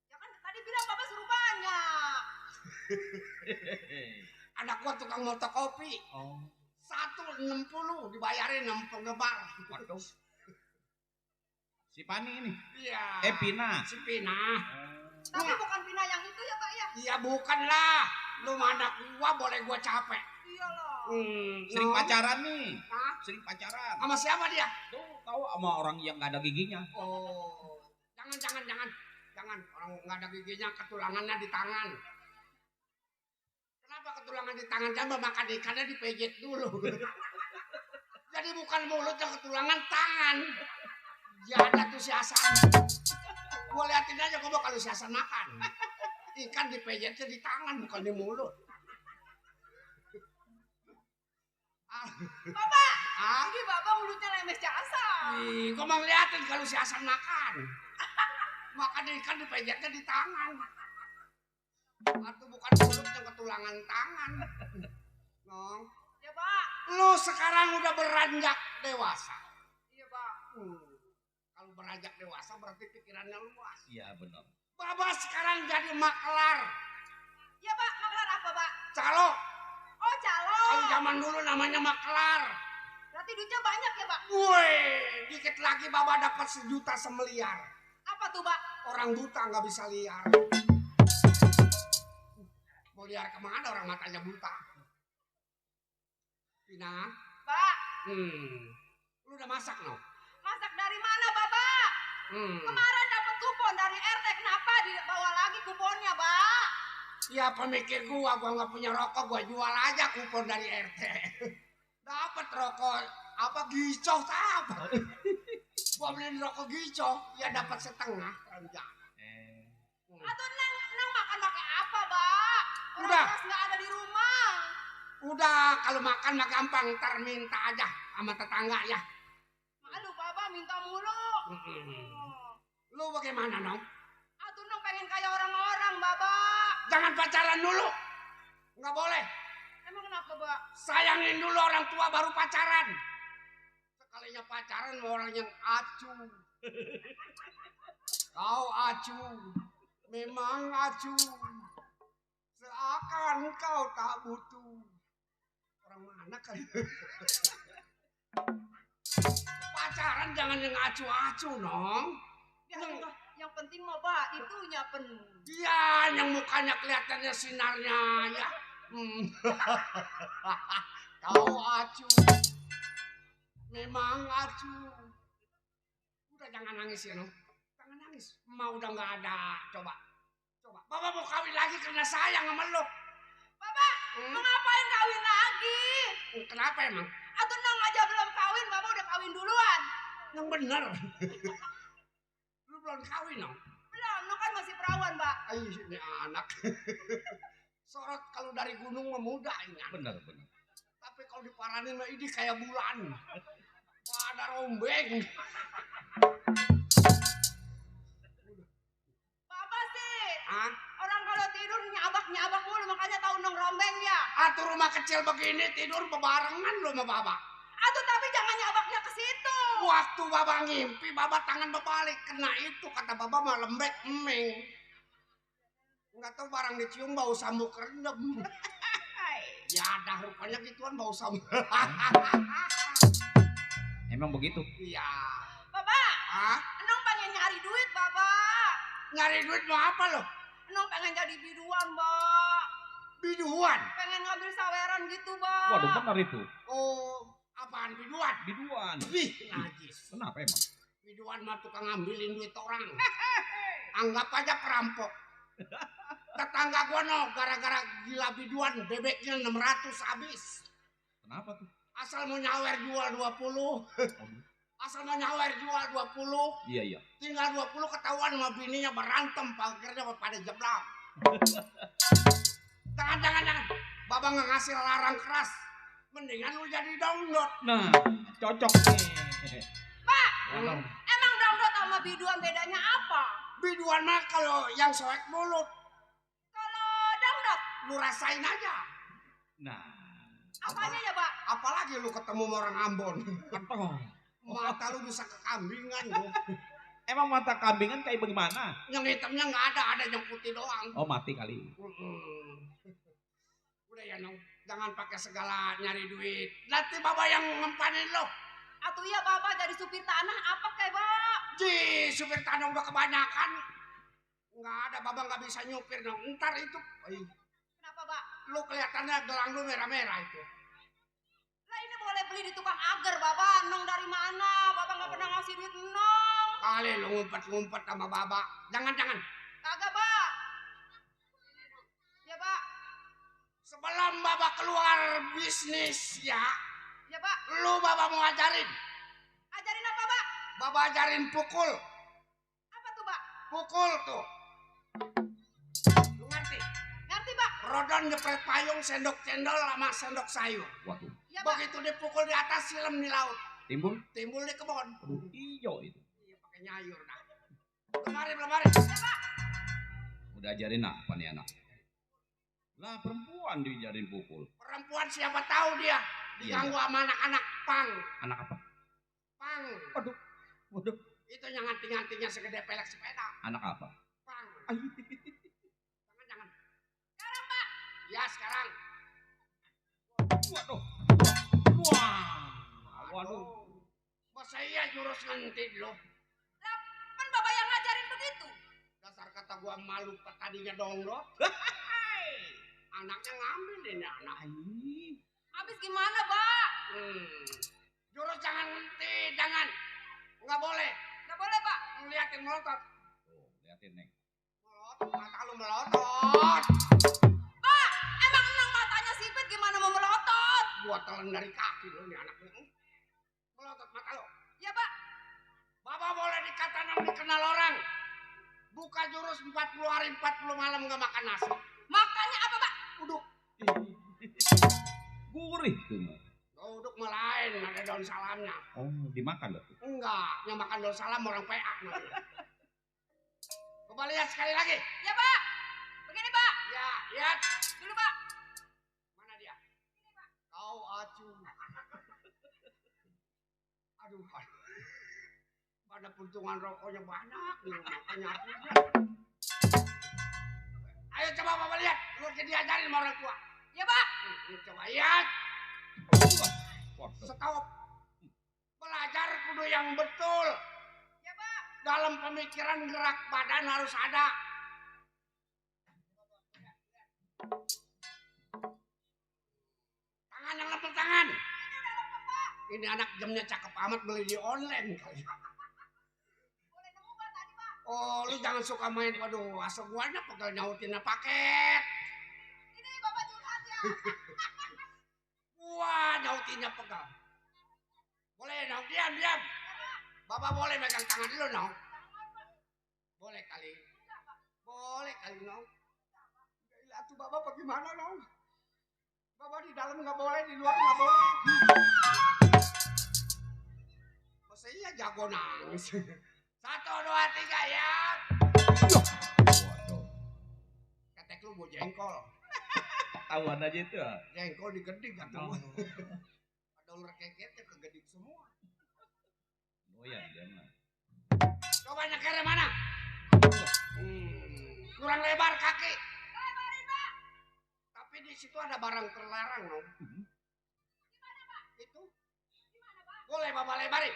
ya kan tadi bilang Bapak suruh banyak. Anak gua tukang motokopi. Oh. 160 dibayarin 60 lembar. Waduh. Si Pani ini. Iya. Pina. Si Pinah. Tapi bukan Pina yang itu ya Pak ya. Iya bukan lah. Lu mah anak gua boleh gua capek. Iyalah. Sering no. pacaran nih. Hah? Sering pacaran. Sama siapa dia? Tuh tahu sama orang yang gak ada giginya. Oh. Jangan. Orang nggak ada giginya, ketulangannya di tangan. Kenapa ketulangan di tangan? Jangan makan ikannya dipejet dulu. Jadi bukan mulut yang ketulangan, tangan. Ya ada tuh si Hasan. Gua liatin aja kok kalau si Hasan makan. Ikan dipejetnya di tangan bukan di mulut. Bapak, Ah, ini Bapak mulutnya lemes jasa. gua mau liatin kalau si Hasan makan. Makan ikan dipejetnya di tangan. Atau bukan mulut yang ketulangan tangan. Nong. Ya Pak. Lu sekarang udah beranjak dewasa. Iya Pak. Kalau beranjak dewasa berarti pikirannya luas. Iya benar. Baba sekarang jadi maklar. Ya Pak, maklar apa Pak? Calo. Oh calo. Kalau zaman dulu namanya maklar. Berarti duitnya banyak ya Pak? Woi, dikit lagi Baba dapat 1 juta semeliar. Apa tuh Pak? Orang buta nggak bisa liar. Mau liar kemana orang matanya buta? Pina, Pak, lu udah masak no? masak dari mana Bapak? Kemarin dapat kupon dari RT, kenapa dibawa lagi kuponnya Pak? Ya pemikir gua nggak punya rokok, gua jual aja kupon dari RT. Dapat rokok apa gicoh apa? Gua beliin rokok gicoh, ya dapat setengah ranjang. Atau nang makan pakai apa Pak? Orang Udah. keras nggak ada di rumah. Udah kalau makan mah gampang, ntar minta aja sama tetangga ya. Malu Bapak minta mulu. Lu bagaimana Nong? Atuh nang pengen kayak orang-orang Bapak. Jangan pacaran dulu, nggak boleh. Emang kenapa Pak? Sayangin dulu orang tua baru pacaran. Sekalinya pacaran sama orang yang acuh. Kau acuh, memang acuh. Seakan kau tak butuh. Orang mana kali? Pacaran jangan yang acuh-acuh, Nong. Ya, yang penting mah Pak, itunya Iya, yang mukanya kelihatannya sinarnya ya. Kau acuh, memang acuh. Udah jangan nangis ya, Nong. Jangan nangis. Mau udah nggak ada. Coba. Bapak mau kawin lagi karena sayang sama lo. Bapak, mau ngapain kawin lagi? Kenapa emang? Atau nang aja belum kawin, Bapak udah kawin duluan. Yang bener. Lu belum kawin, Nong? Belum, lu kan masih perawan, Pak. Aih, ini anak. Sorot kalau dari gunung mah mudah ini. Benar. Tapi kalau diparanin mah ini kayak bulan. Wah, ada rombeng. Bapak sih, Hah? orang kalau tidur nyabak mulu, makanya tahu nong rombeng ya. Atau rumah kecil begini tidur bebarengan lo sama Baba. Atau tapi jangan nyabaknya ke situ. Waktu Baba ngimpi, Baba tangan berbalik. Kena itu, kata Baba mah lembek emeng. Nggak tahu barang dicium bau sambuk rendem. Ya ada rupanya gituan bau sambuk. Emang begitu? Iya. Bapak, Hah? nong pengen nyari duit, Bapak. Nyari duit mau apa lo? Nong pengen jadi biduan, Pak. Biduan. Pengen ngambil saweran gitu, Pak. Waduh benar itu. Oh, apaan biduan? Biduan. Wih, najis. Kenapa emang? Biduan mah tukang ngambilin duit orang. Anggap aja perampok. Tetangga gua no, gara-gara gila biduan, bebeknya 600 habis. Kenapa tuh? Asal mau nyawer jual 20. Asal mau nyawer jual 20. Iya. Tinggal 20 ketahuan sama bininya berantem, pagernya pada jeblak. Jangan. Baba nggak ngasih larang keras. Mendingan lu jadi download. Nah, cocok nih. Pak, Emang dangdut sama biduan bedanya apa? Biduan mah kalau yang soek mulut, Kalau dangdut, lu rasain aja. Nah, apanya ya, Pak? Apalagi lu ketemu sama orang Ambon. kenapa? Mata lu bisa kekambingan lu. Emang mata kambingan kayak bagaimana? Yang hitamnya nggak ada yang putih doang. Oh, mati kali. Udah ya Nong, jangan pakai segala nyari duit. Nanti Baba yang ngempanin lo. Atuh ya Bapak jadi supir tanah apa kayak Pak? Ji, supir tanah udah kebanyakan. Nggak ada, Baba nggak bisa nyupir Nong. Ntar itu, Kenapa Pak? lu kelihatannya gelang lu merah-merah itu. Lah ini boleh beli di tukang agar Bapak. Nong dari mana? Bapak nggak pernah ngasih duit Nong. Kali lu ngumpet-ngumpet sama Baba. Jangan. Kagak Pak. Ya Pak. Sebelum Baba keluar bisnis ya, Ya Pak. lu Baba mau ajarin. Ajarin apa Pak? Baba ajarin pukul. Apa tuh Pak? Pukul tuh. Lu ngerti? Ngerti Pak? Rodon jepret payung, sendok cendol sama sendok sayur. Waduh, Ya Pak. Begitu dipukul di atas, silem di laut. timbul? Timbul di kebun. Aduh, iyo itu. Iya, pakai nyayur dah. Lemari. Ya Pak. Udah ajarin apa nih anak? Lah perempuan diajarin pukul. Perempuan siapa tahu dia diganggu sama anak-anak pang. Anak apa? Pang. Waduh. Itu yang anting-antingnya segede pelek sepeda. Anak apa? Pang. Ay, Jangan. Sekarang Pak. Ya sekarang. waduh. Wah. Waduh. Masa iya jurus ngentit lo? Lah, kan Bapak yang ngajarin begitu. Dasar kata gua malu petaninya donglot. Anaknya ngambil ini anak. Ay. Habis gimana Pak? Jurus jangan ngentit, jangan. Nggak boleh. Nggak boleh Pak. Ngeliatin melotot. Tuh, liatin nih. Melotot, mata lu melotot. Pak, emang Nong matanya sipit gimana mau melotot? Gua telan dari kaki lo nih anaknya. Melotot mata lo. Ya Pak. Bapak boleh dikata Nong dikenal orang. Buka jurus 40 hari 40 malam nggak makan nasi. Makanya apa Pak? Uduk. Gurih tuh. Mak. Uduk melain, ada daun salamnya. Oh, dimakan loh. Enggak, yang makan daun salam orang PA. Coba lihat sekali lagi. Ya Pak. Begini Pak. Ya, lihat. Dulu Pak. Mana dia? Kau acuh. Aduh, pada puntungan rokoknya banyak nih, makanya aku. Ayo coba Bapak lihat, lu diajarin sama orang tua. Ya Pak. Coba lihat. Waduh. Stop. Belajar kudu yang betul. Ya Pak. Dalam pemikiran gerak badan harus ada. Tangan yang lempel tangan. Ini anak jamnya cakep amat, beli di online kali. Boleh nemu Pak tadi Pak. Oh, lu jangan suka main. Waduh, asal gua aja pegal nyautinnya paket. Ini Bapak curhat ya. Wah, nyautinnya pegal. Boleh dong, diam. Bapak boleh megang tangan dulu, Nong. Boleh kali. Boleh kali, Nong. Gila tuh Bapak bagaimana, Nong? Bapak di dalam nggak boleh, di luar nggak boleh. Masa iya jago nangis. 1, 2, 3 ya. Waduh. Ketek lu gua jengkol. Tahuan aja itu. Jengkol digedik kata gua. Ada ular keketnya kegedik semua. Doyan dia mah. Coba nyekernya mana? Kurang lebar kaki. Lebarin Pak. Tapi di situ ada barang terlarang, Nong. Gimana Pak? Itu Gimana Pak? boleh Bapak lebarin?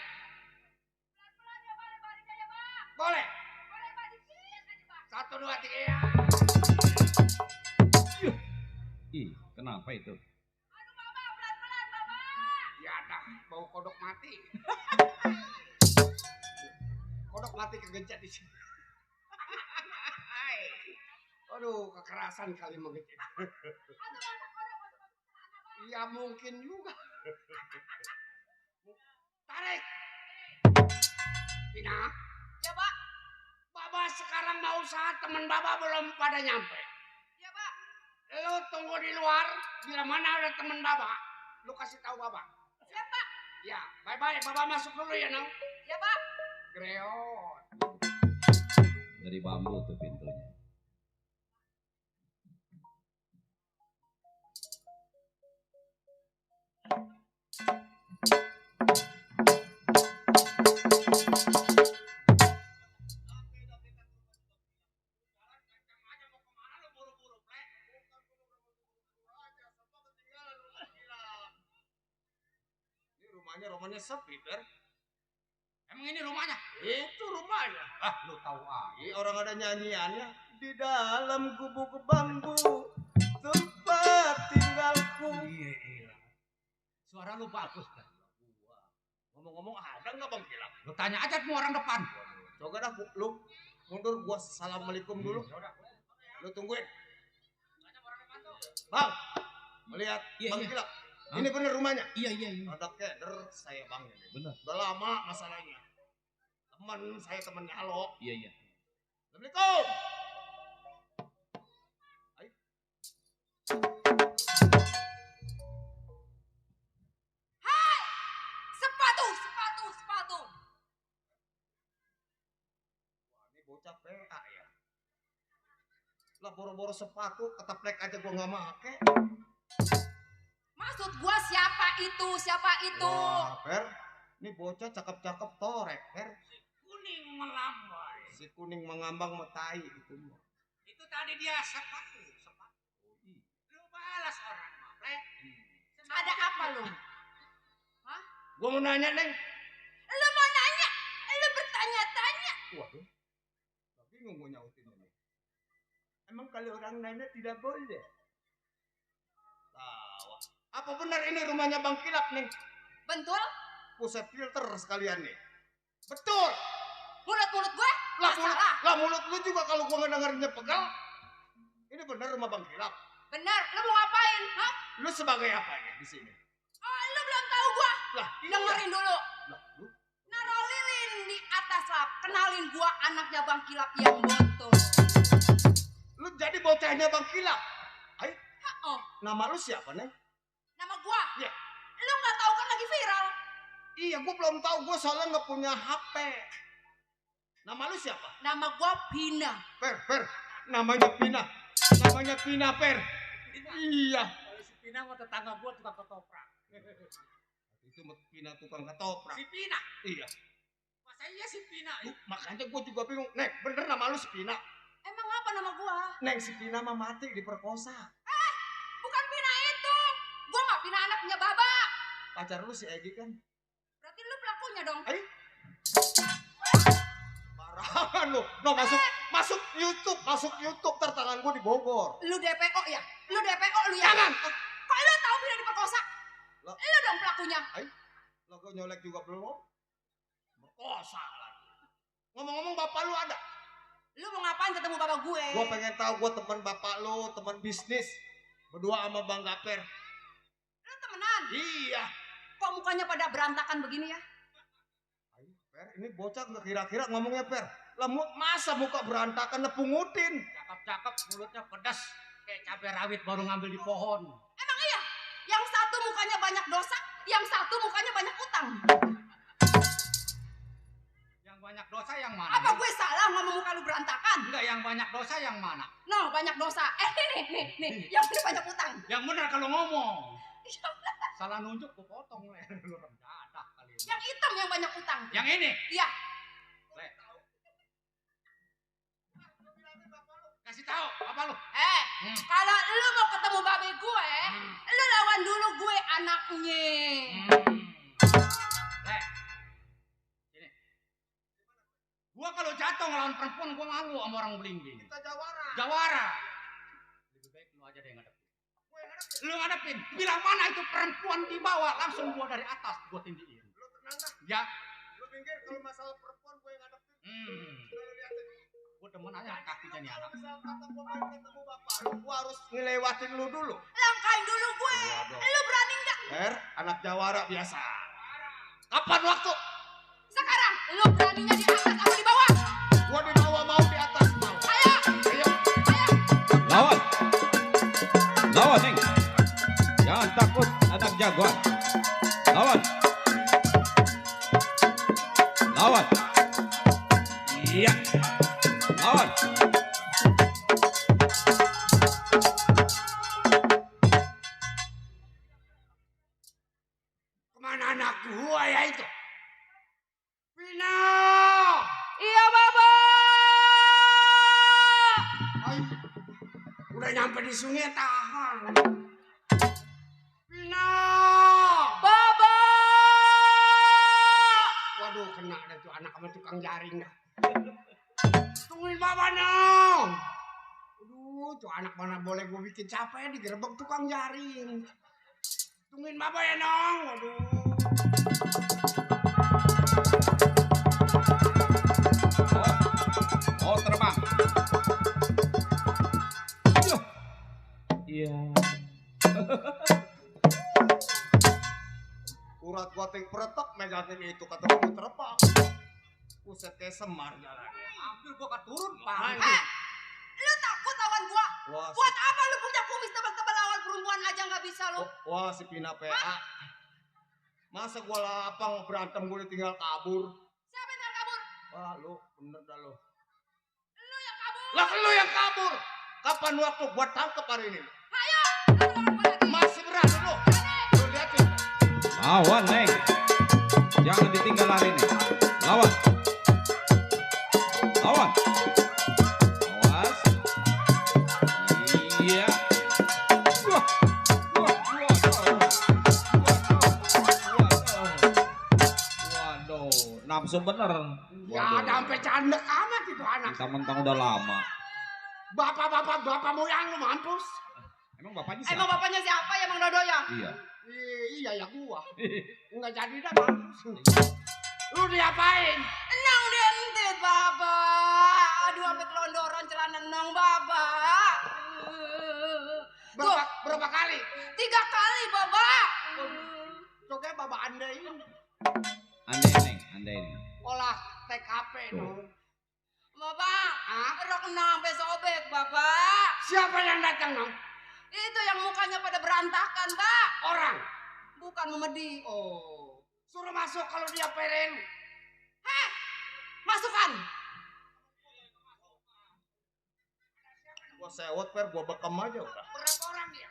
Pelan-pelan ya Pak, lebarinnya ya Pak. Boleh. Boleh Pak, dikit aja Pak. 1, 2, 3 ya. Ih, kenapa itu? Aduh Bapak, pelan-pelan Bapak. Ya dah, bau kodok mati. Kodok mati kegencet di sini. Aduh, kekerasan kali mengencet. Atau masak kodok masuk sana Pak. Ya mungkin juga. Tarik. Tina, Ya Pak. Baba sekarang mau usaha, temen Baba belum pada nyampe. Ya Pak. Lu tunggu di luar, bila mana ada temen Baba, lu kasih tahu Baba. Siap Pak. Ya, bye-bye. Baba masuk dulu ya, Nong. Ya Pak. Greot. Dari bambu tuh pintunya. Ini rumahnya sepi, Per. Emang ini rumahnya? Itu rumahnya. Ah, lu tahu ah. Orang ada nyanyiannya. Di dalam gubuk bambu tempat tinggalku. Iya. Suara lu bagus kan? Ngomong-ngomong ada nggak Bang Kilap? Lu tanya aja semua orang depan. Coba dah lu mundur, gua assalamualaikum dulu. Lu tungguin. Bang, melihat Iya, Bang iya. Kilap. Ini bener rumahnya. Iya. Ada keder saya Bang ini. Bener. Udah lama masalahnya. Temennya Alok. Iya. Assalamualaikum. Ayo. Sepatu. Wah, ini bocah PA ya. Lah boro-boro sepatu, keteplek aja gua nggak make. Maksud gua siapa itu? Wah, Per. Ini bocah cakep-cakep torek, Per. Kuning melambai. Si kuning mengambang metai itu. Itu tadi dia sepatu. Lu balas orang mah, Plek. Ada apa lu? Gua mau nanya, Neng. Lu mau nanya? Lu bertanya-tanya? Waduh. Tapi bingung gua nyautin ini. Emang kalau orang nanya tidak boleh? Tahu. Apa benar ini rumahnya Bang Kilap, Neng? Betul? Pusat filter sekalian nih. Betul. Mulut gua? Lah mulut lu juga kalau gua ngedengarnya pegal. Ini benar rumah Bang Kilap. Benar. Lu mau ngapain? Hah? Lu sebagai apanya di sini? Oh, lu belum tahu gua. Lah, Dengerin dulu. Lah, lu Naruh lilin di atas lap. Kenalin gua anaknya Bang Kilap yang botol. lu jadi bocahnya Bang Kilap. Ayo, Oh, nama lu siapa, Neng? nama gua? Iya. Lu nggak tahu kan lagi viral? Iya, gua belum tahu, gua soalnya nggak punya HP. Nama lu siapa? Nama gua Pina. Per. Namanya Pina, Per. Iya. Kalau si Pina mah tetangga gua tukang ketoprak. Itu Pina tukang ketoprak. Si Pina? Iya. Masa iya si Pina? Makanya gua juga bingung. Neng, bener nama lu si Pina? Emang apa nama gua? Neng, si Pina mah mati diperkosa. Bukan Pina itu. Gua mah Pina anaknya Baba. Pacar lu si Egi kan? Berarti lu pelakunya dong. Ayo. Barangan lu. No, masuk YouTube tertangan gua di Bogor. Lu DPO ya? Lu DPO lu ya? Jangan. Kok lu tahu Pina diperkosa? Lah. Lu dong pelakunya. Lo kok nyolek juga belum? Merkosa lagi. Ngomong-ngomong bapak lu ada? Lu mau ngapain ketemu bapak gue? Gua pengen tahu, gua teman bapak lu, teman bisnis. Berdua sama Bang Gaper. Lu temenan? Iya. Kok mukanya pada berantakan begini ya? Ayo, Per, ini bocah nggak kira-kira ngomongnya, Per. Lah masa muka berantakan nepungutin? Cakep-cakep, mulutnya pedas. Kayak cabai rawit baru ngambil di pohon. Emang iya? Yang satu mukanya banyak dosa, yang satu mukanya banyak utang. Yang banyak dosa yang mana? Apa gue salah ngomong muka lu berantakan? Enggak, yang banyak dosa yang mana? No, banyak dosa. Nih, yang ini banyak utang. Yang benar kalau ngomong. Salah nunjuk gua potong le. Lu rendadah kali ini. Yang hitam yang banyak utang. Yang ini. Iya. Le. Kasih tahu apa lu? Kalau lu mau ketemu babe gue, lu lawan dulu gue anaknya. Le. Sini. Gua kalau jatuh ngelawan perempuan gua malu sama orang belimbing. Kita Jawara. Lebih baik lu aja deh yang ngadepin. Lu ngadepin. Bilang mana itu perempuan di bawah, langsung gua dari atas gua tindihin. Lu tenang dah. Ya. Lu pinggir, kalau masalah perempuan gue yang ngadepin. Lu liatin. Gua demen aja kakinya nih anak. Misal kata gue mau ketemu bapak lu, gua harus ngelewatin lu dulu. Langkain dulu gue. Waduh. Lu berani nggak? Per, anak Jawara biasa. Kapan waktu? Sekarang lu beraninya di atas apa di bawah? Gua di bawah mau, di atas mau. Ayo. Lawan, Neng. Jangan takut, anak jagoan. Lawan. buaya itu. Pina. Iya, Bapak. Ay, udah nyampe di sungai tahan. Pina. Bapak. Waduh, kena ada tuh anak sama tukang jaring dah. Tungguin Bapak dong. Aduh, tuh anak mana boleh gue bikin capek digerebek tukang jaring. Tungguin Bapak ya dong. Waduh. Oh terbang. Iya. Urat gua ting peretek megangin itu kata gua terbang. Buset kayak semar jalannya. Ambil gua keturun, Pak. Anjing. Lu takut lawan gua? Wah, Buat apa lu punya kumis tebal-tebal lawan perempuan aja nggak bisa lu? wah si Pina PA. Masa gua lapang berantem gua ditinggal kabur. Siapa yang kabur? Wah lu bener dah lu. Lu yang kabur. Lah lu yang kabur. Kapan waktu gua tangkep hari ini? Ayo, lu lawan gua lagi. Masih berani lu. Lu liatin. Lawan Neng. Jangan ditinggal lari nih. Lawan. Lawan. Awas. Iya. Wah. Wah. Waduh. Nafsu bener. Ya ada sampai candek amat itu anak. Mentang-mentang udah lama. Bapak moyang lu mampus. Emang bapaknya Emang siapa? bapaknya siapa ya Bang Dodo ya? Iya. Iya ya gua. Enggak jadi dah mampus. Lu diapain? Nang dientit Bapak. Aduh sampai kelondoran celana nang Bapak. Berapa kali? 3 kali Bapak. Coba Bapak andain. Andai Neng. Olah TKP dong. Bapak, Hah? rok nang sampai sobek Bapak. Siapa yang datang dong? Itu yang mukanya pada berantakan Pak. Orang. Bukan memedi. Oh. Suruh masuk kalau dia peren. Heh, masukkan. Gua sewot per gua bekam aja udah. Berapa orang dia?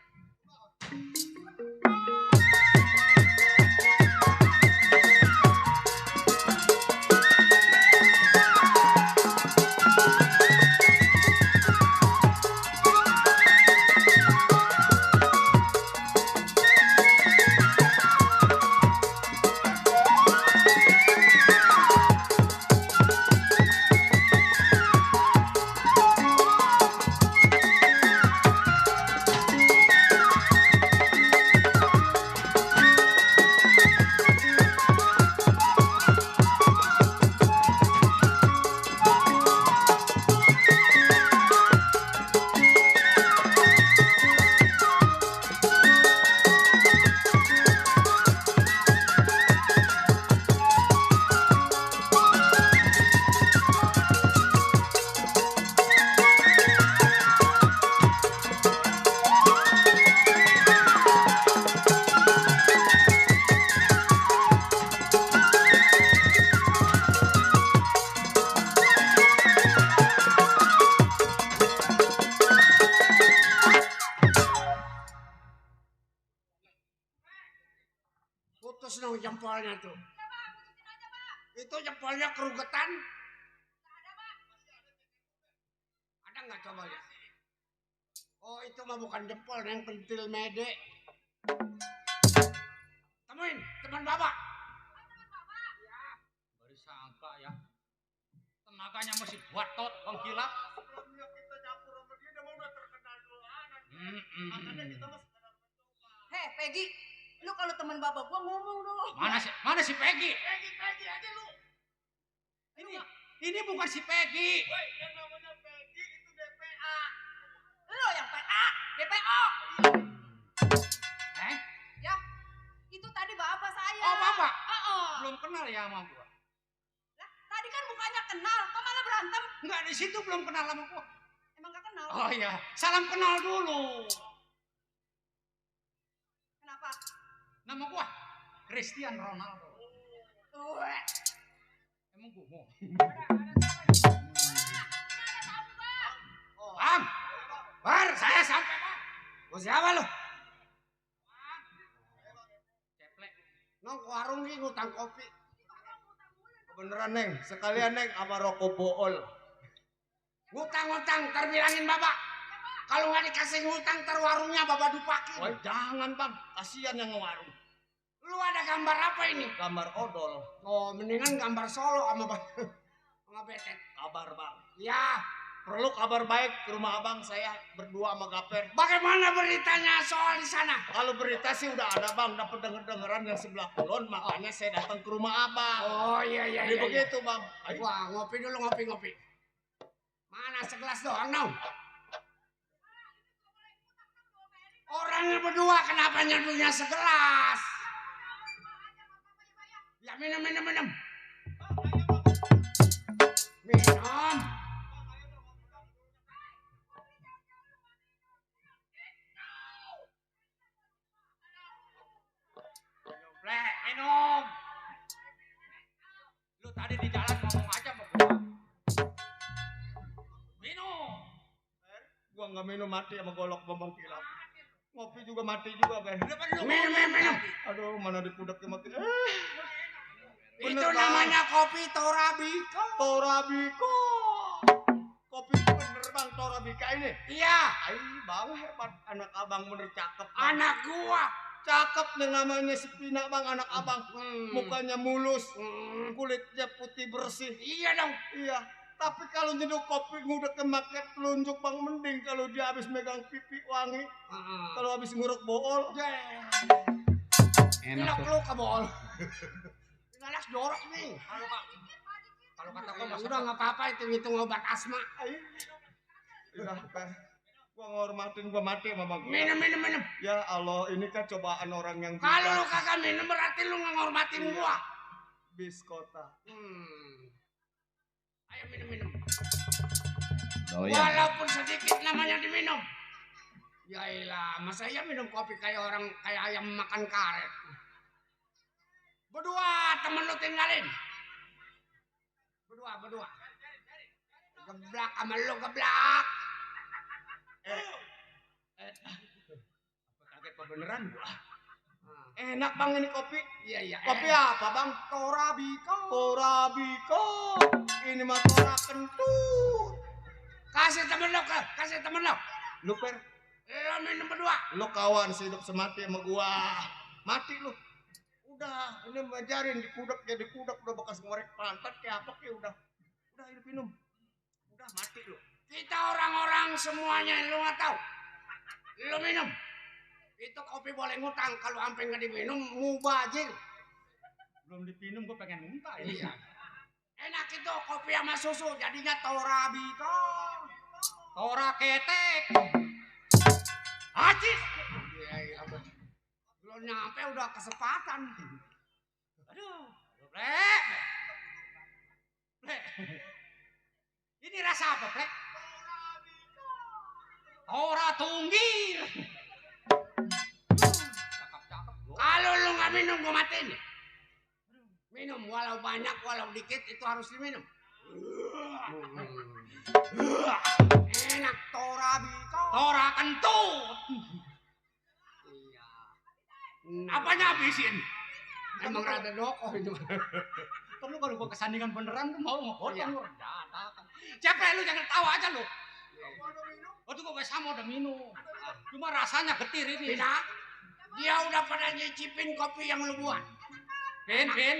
Putus dong jempolnya tuh. Itu jempolnya kerugetan. Ada nggak coba ya? Oh itu mah bukan jempol yang pentil mede. Temuin teman bapak. Baru sangka ya. Tenaganya masih batot Bang Kilap. Sebelumnya kita nyampur sama dia dia mau udah terkenal duluan. Makanya kita mah sekedar mencoba. Heh, Peggy, lu kalau teman bapak gua ngomong dong. Mana si Peggy? Peggy aja lu. Ini bukan si Peggy. Woi yang namanya Peggy itu DPA. Lu yang PA, DPO. Ya, itu tadi bapak saya. Oh, bapak? Heeh. Belum kenal ya sama gua. Lah, tadi kan mukanya kenal, kok malah berantem? Enggak, di situ belum kenal sama gua. Emang gak kenal? Oh iya, salam kenal dulu. Kenapa? Nama gua Cristiano Ronaldo. Weh. Emang gua mau. Bang, Bar, saya sampai bang. Gua siapa lu? Ceplek. Nong ke warung nih ngutang kopi. Beneran Neng, sekalian Neng sama rokok bool. Ngutang-ngutang terbilangin Bapak. Kalau nggak dikasih ngutang warungnya Bapak dupakin. Wah jangan Bang, kasihan yang ngewarung. Lu ada gambar apa ini? Gambar odol. Oh, mendingan gambar Solo sama sama Betet. Kabar Bang. Ya, Perlu kabar baik ke rumah abang, saya berdua sama Gaper. bagaimana beritanya soal di sana? Kalau berita sih udah ada Bang, dapat denger-dengeran yang sebelah kulon, makanya saya datang ke rumah abang. Oh iya iya. Jadi iya, begitu Bang. Ayo. Wah, ngopi dulu ngopi. Mana segelas doang, Nong? Orangnya berdua kenapa nyeduhnya segelas? Ya minum. Minum. Plek, minum. Lu tadi di jalan ngomong aja sama gua. Minum. Gua nggak minum mati sama golok bombong kilap. Ngopi juga mati juga Ben. Minum. Aduh mana dipudeknya mati. Itu Bener, Bang. namanya kopi Torabika. Torabiko. Kopi bener Bang Torabika ini. Iya, Ay Bang hebat, anak abang bener cakep. Bang. anak gua. Cakep yang namanya si Pina Bang, anak abang. Mukanya mulus, Hmm. kulitnya putih bersih. Iya dong. Iya. Tapi kalau nyeduh kopi ngudah kemaket telunjuk Bang, mending kalau dia habis megang pipi wangi. Kalau habis nguruk bool. Enak Enak tuh. lu kebol. Ngalas jorok nih. Kalau kata gua masa Udah nggak apa-apa itu ngitung obat asma. Ay. Udah kan. Gua ngormatin, gua mati sama Bang. Minum. Ya Allah, ini kan cobaan orang yang Kalau lu bijak. kagak minum berarti lu nggak ngormatin gua. Bis kota. Ayo minum. Doyan. Walaupun sedikit namanya diminum. Ya ilah, masa iya minum kopi kayak ayam makan karet. Berdua temen lu tinggalin. Berdua. Geblak sama lu geblak. Kaget apa beneran gua. Enak Bang ini kopi. Iya. Kopi apa Bang? Torabiko. Ini mah tora kentut. Kasih temen lu. Lu Per, Lu minum berdua. lu kawan sehidup semati sama gua. Mati lu. Udah, ini ngajarin dikudak jadi kudak udah bekas ngorek pantat kayak apa kayak udah hidup minum. Udah mati lu. Kita orang-orang semuanya lu nggak tahu. Lu minum. Itu kopi boleh ngutang, kalau sampai nggak diminum mubazir. Belum dipinum gua pengen muntah ini. Iya. Enak itu kopi sama susu, jadinya Torabika. Tora ketek. Ajis. Iya. Belum nyampe udah kesempatan. Aduh, Plek. Plek. Ini rasa apa, Plek? Tora tunggil. Cakep. Kalau lu nggak minum gua matiin. Minum walau banyak walau dikit itu harus diminum. Enak Torabika. Tora kentut. Iya. Apanya habisin? Emang rada dokoh itu. Kamu kalau gua kesandingan beneran tuh mau ngepotong Iya. lu. Capek lu jangan tawa aja lu. Waktu gua sama udah minum. Cuma rasanya getir ini. Pina, dia udah pada nyicipin kopi yang lu buat. Pin.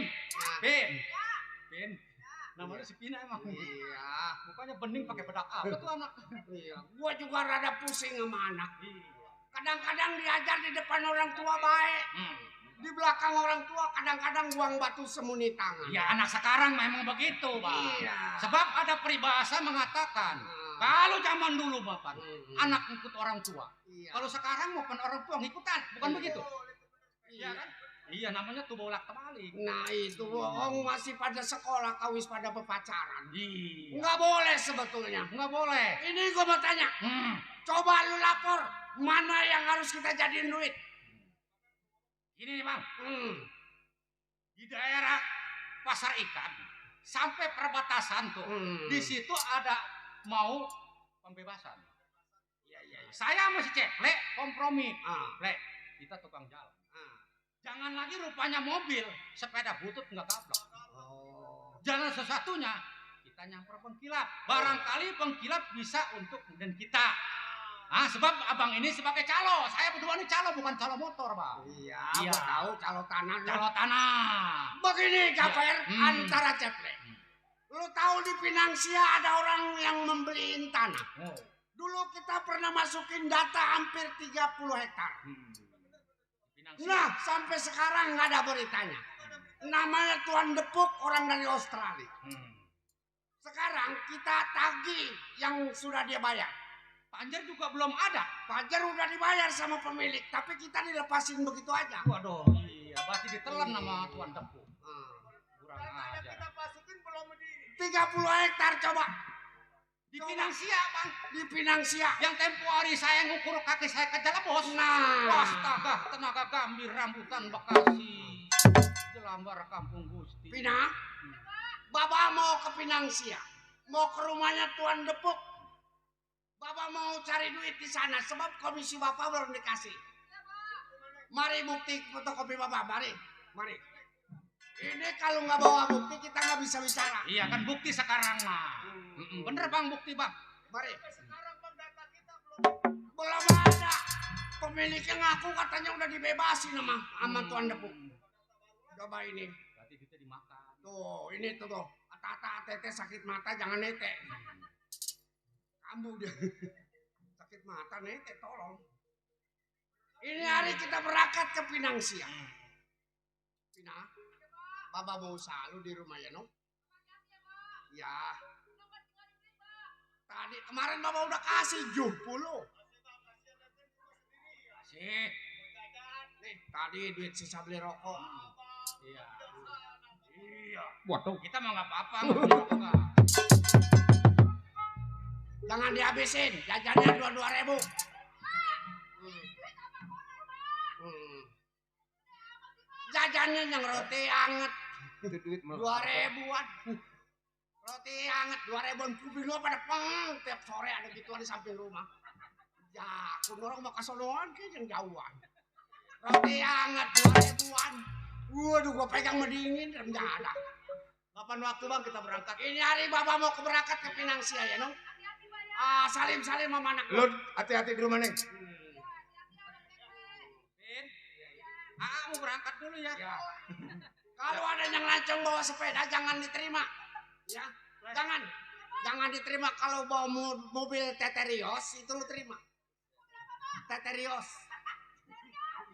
Namanya si Pina emang. Iya. Mukanya bening pakai bedak apa tuh anak. Iya. Gua juga rada pusing sama anak. Iya. Kadang-kadang diajar di depan orang tua baik. Di belakang orang tua kadang-kadang buang batu semuni tangan. Ya anak sekarang memang begitu, Bang. Iya. Sebab ada peribahasa mengatakan, kalau zaman dulu Bapak, anak ikut orang tua. Iya. Kalau sekarang bukan orang tua ngikutan, bukan begitu? Iya kan? Iya, namanya tuh bolak terbalik. Nah itu bohong masih pada sekolah kawis pada pepacaran. Iya. Nggak boleh sebetulnya. Nggak boleh. Ini gua mau tanya. Coba lu lapor mana yang harus kita jadiin duit. Ini nih Bang, di daerah pasar ikan sampai perbatasan tuh, di situ ada mau pembebasan. Iya. Saya masih ceplek kompromi. Ah. Plek, kita tukang jalan. Jangan lagi rupanya mobil, sepeda butut nggak gablok. Oh. Jalan sesatunya kita nyamper pengkilap. Barangkali pengkilap bisa untuk dan kita. Ah, sebab abang ini sebagai calo. Saya berdua ini calo, bukan calo motor, Bang. Iya, Iya. gua tahu calo tanah. Calo tanah. Begini, Gaper, Hmm. antara Ceple. Lu tahu di Pinangsia ada orang yang membeliin tanah. Oh. Dulu kita pernah masukin data hampir 30 hektar. Pinangsia. Nah, sampai sekarang nggak ada beritanya. Namanya Tuan Depuk, orang dari Australia. Sekarang kita tagih yang sudah dia bayar. Panjer juga belum ada. Pajar udah dibayar sama pemilik, tapi kita dilepasin begitu aja. Waduh, iya, berarti ditelan sama Tuan Depu. Kurang ajar. 30 hektar coba. Di Pinangsia, Bang. Di Pinangsia. Yang tempo hari saya ngukur kaki saya ke jalan bos. Nah. Astaga, tenaga gambir rambutan Bekasi. Jelambar kampung Gusti. Pina, Baba mau ke Pinangsia. Mau ke rumahnya Tuan Depuk. Baba mau cari duit di sana sebab komisi Bapak belum dikasih. Mari bukti fotokopi Bapak, mari. Mari. Ini kalau nggak bawa bukti kita nggak bisa bicara. Iya kan bukti sekarang mah. Bener Bang bukti Bang. Mari. Belum ada. Pemiliknya ngaku katanya udah dibebasin sama Tuan Depuk. Coba ini. Berarti kita dimakan. Tuh, ini tuh. Ata-ata tete sakit mata jangan nete. Kamu dia. Sakit mata nete tolong. Ini hari kita berangkat ke Pinangsia. Pina, Baba mau usaha lu di rumah ya, no? Ya. Tadi kemarin Baba udah kasih 70. Asik. Nih, tadi duit sisa beli rokok. Iya. Iya. Waduh. Kita mah nggak apa-apa. nggak beli rokok, nggak. Jangan dihabisin, jajannya 22.000. Jajannya yang roti anget. Itu duit 2.000-an. Roti anget 2.000-an. Kuping lu pada peng. Tiap sore ada gituan di samping rumah. Ya, aku orang mau kesonoan ke yang jauhan. Roti anget 2.000-an. Waduh, gua pegang medingin dan nggak ada. Kapan waktu Bang kita berangkat? Ini hari Bapak mau berangkat ke Pinangsia ya, Nong? Salim sama anak. Lu hati-hati di rumah Neng. Bin, mau berangkat dulu ya. Ya. Kalau ada yang lancong bawa sepeda jangan diterima. Ya, jangan diterima kalau bawa mobil Teterios itu lu terima. Teterios.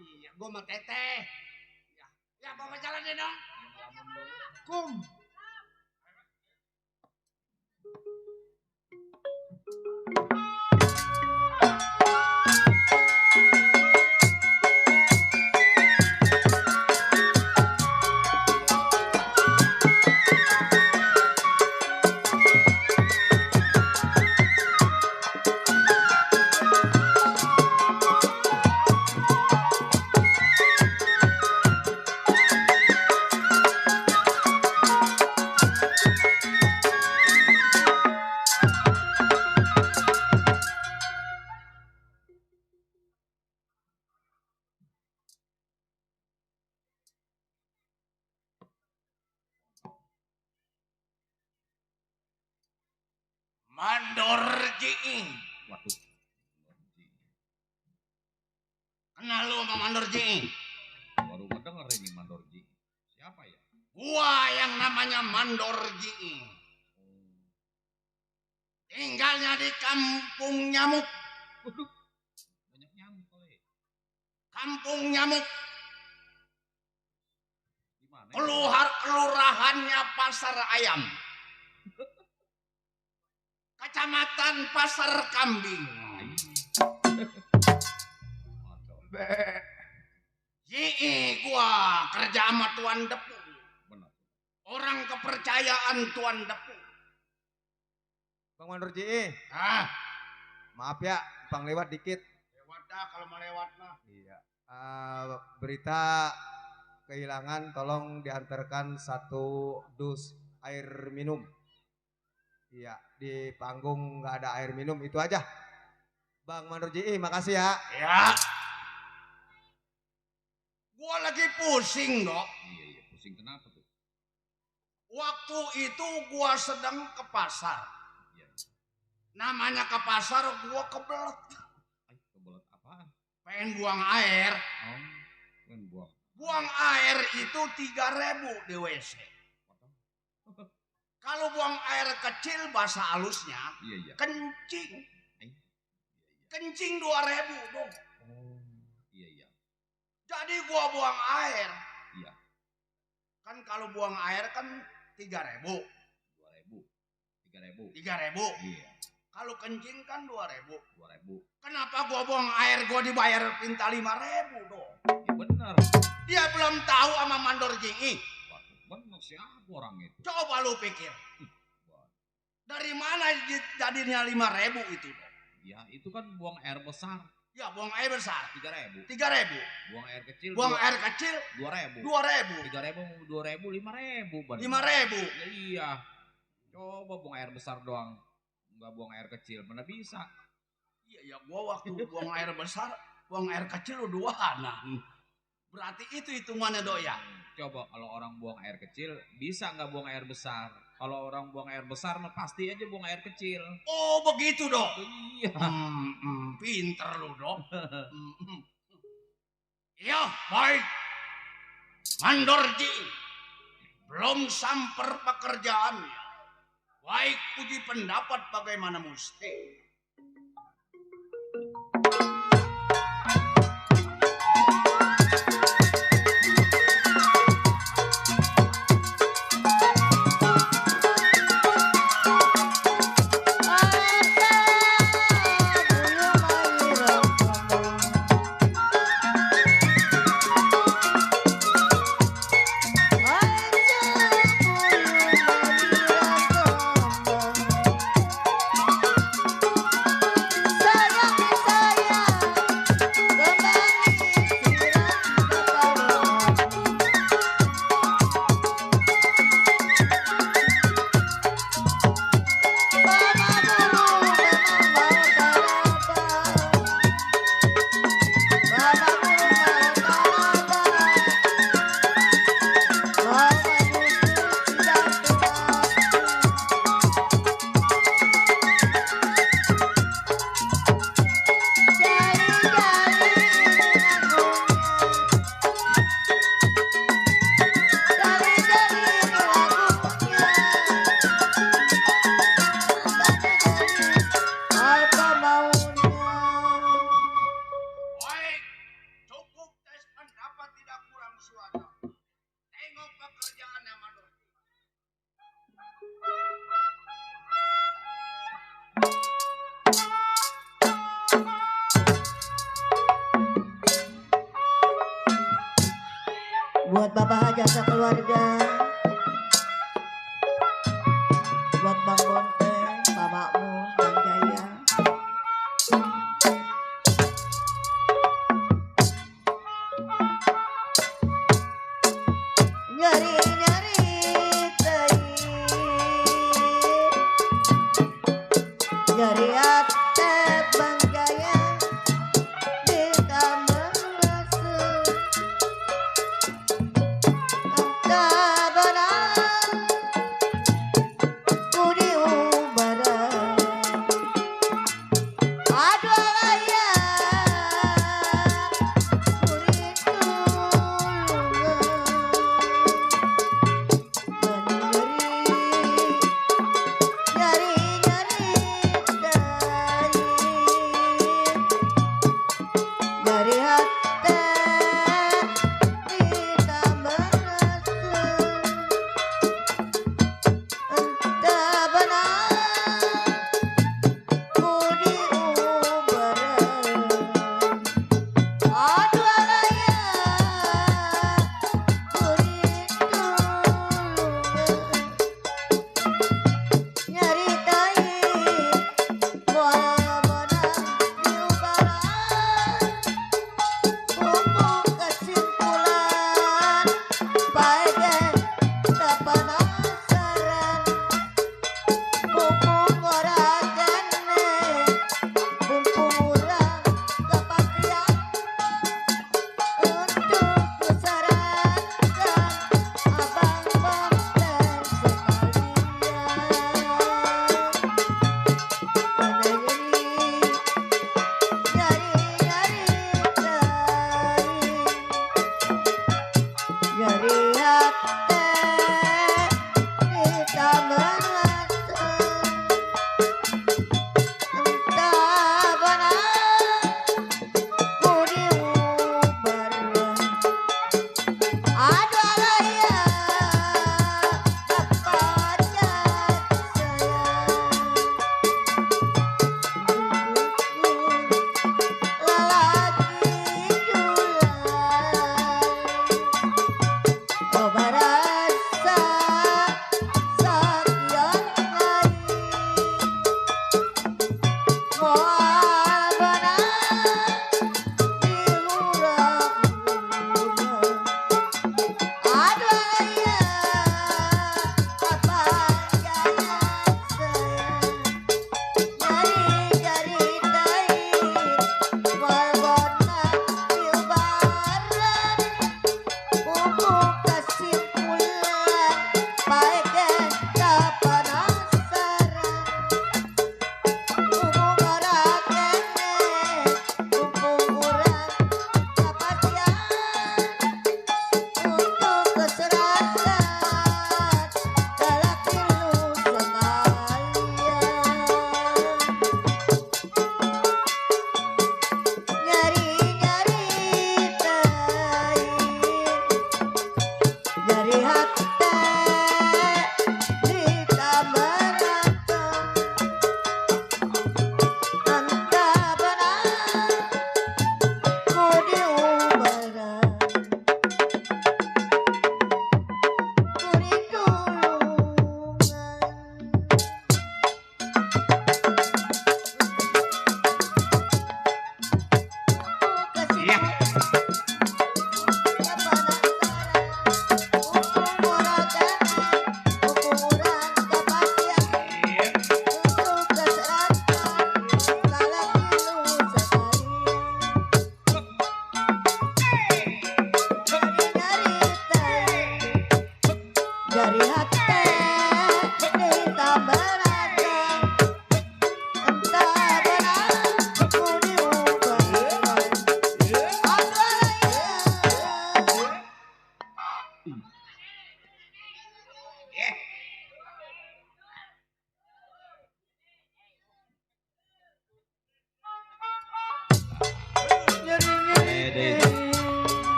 Iya, gua mau teteh. Ya, bawa jalan deh dong. Kum. Mandor Jiing. Waduh. Kenal lu sama Mandor Jiing? Baru mendengar ini Mandorji. Siapa ya? Gua yang namanya Mandor Jiing. Tinggalnya di Kampung Nyamuk. Waduh. Banyak nyamuk kali. Kampung Nyamuk. Di mana? Kelurahannya Pasar Ayam. Kecamatan Pasar Kambing. Gua kerja sama Tuan Depu. Benar. Orang kepercayaan Tuan Depu. Bang Mandor JE. Maaf ya, Bang lewat dikit. Lewat dah kalau mau lewat mah. Iya. Berita kehilangan, tolong diantarkan 1 dus air minum. Iya, di panggung nggak ada air minum, itu aja. Bang Mandor JE, makasih ya. Ya. Gua lagi pusing, Dok. Iya, pusing kenapa tuh? Waktu itu gua sedang ke pasar. Iya. Namanya ke pasar gua kebelet. Kebelet apaan? Pengen buang air. Oh, kan buang. Buang air itu 3.000 di WC. Kalau buang air kecil bahasa halusnya Iya. kencing. Iya. Kencing 2.000 dong. Oh, iya. Jadi gua buang air. Iya. Kan kalau buang air kan 3.000. 2.000. 3.000. 3.000. Iya. Kalau kencing kan 2.000. 2.000. Kenapa gua buang air gua dibayar pinta 5.000 dong? Ya benar. Dia belum tahu sama mandor jingi. Waduh, benar siapa orang itu? Coba lu pikir. Waduh. Dari mana jadinya 5.000 itu dong? Ya itu kan buang air besar Ya buang air besar 3.000. 3.000. Buang air kecil Buang air kecil 2.000. 2.000. 3.000, 2.000, 5.000. bener. 5.000. Ya, iya. Coba buang air besar doang. Enggak buang air kecil, mana bisa? Iya ya gua waktu buang air besar, buang air kecil duaan. Berarti itu hitungannya dok ya. Coba kalau orang buang air kecil bisa nggak buang air besar? Kalau orang buang air besar mah pasti aja buang air kecil. Oh begitu dok. Iya. Pinter lu dok. Iya baik. Mandorji belum samper pekerjaannya. Baik puji pendapat bagaimana mesti.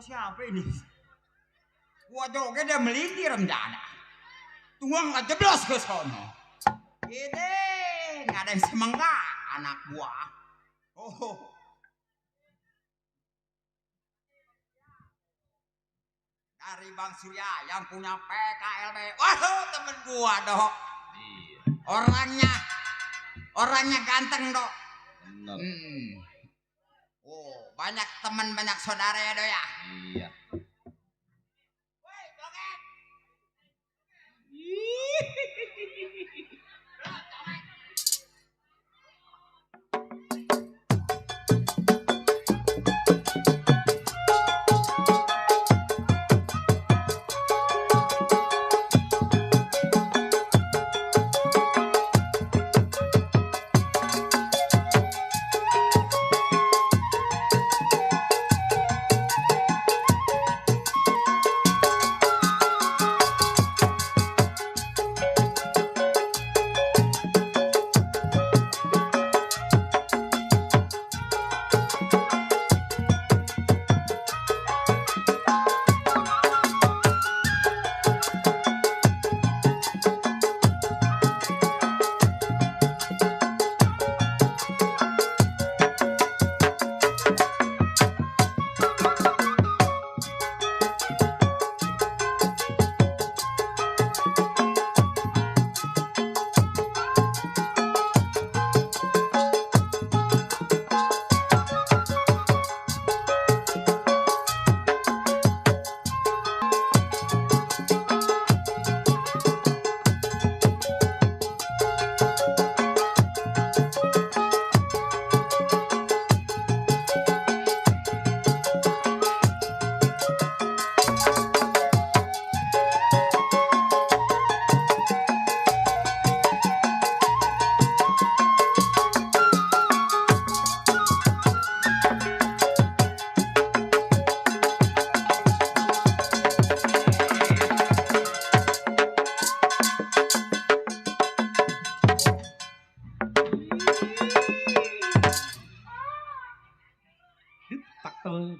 Lo siapa ini? Gua joget dia melintir mendadak. Tuang nggak jeblos ke sono. Gede, nggak ada yang semangka anak gua. Oh. Dari Bang Surya yang punya PKLB. Waduh, temen gua dok. Iya. Orangnya ganteng dok. Bener. Oh, banyak teman, banyak saudara ya dok ya. Iya. Woi, joget.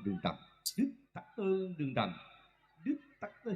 Đừng đập, đứt tắc tơ đừng đằng, đứt tắc tơ.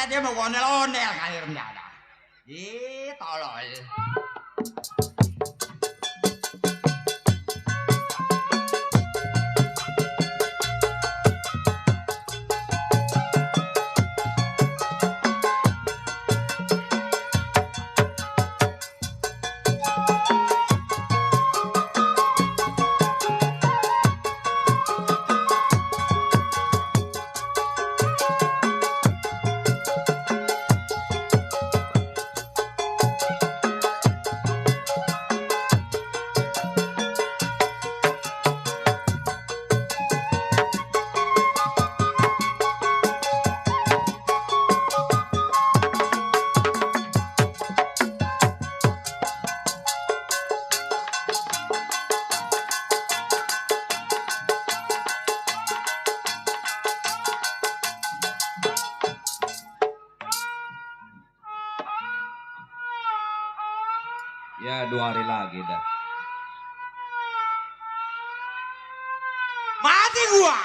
Dia mau ondel-ondel kali rendah. Ih, tolol. Ya 2 hari lagi dah. Mati gua.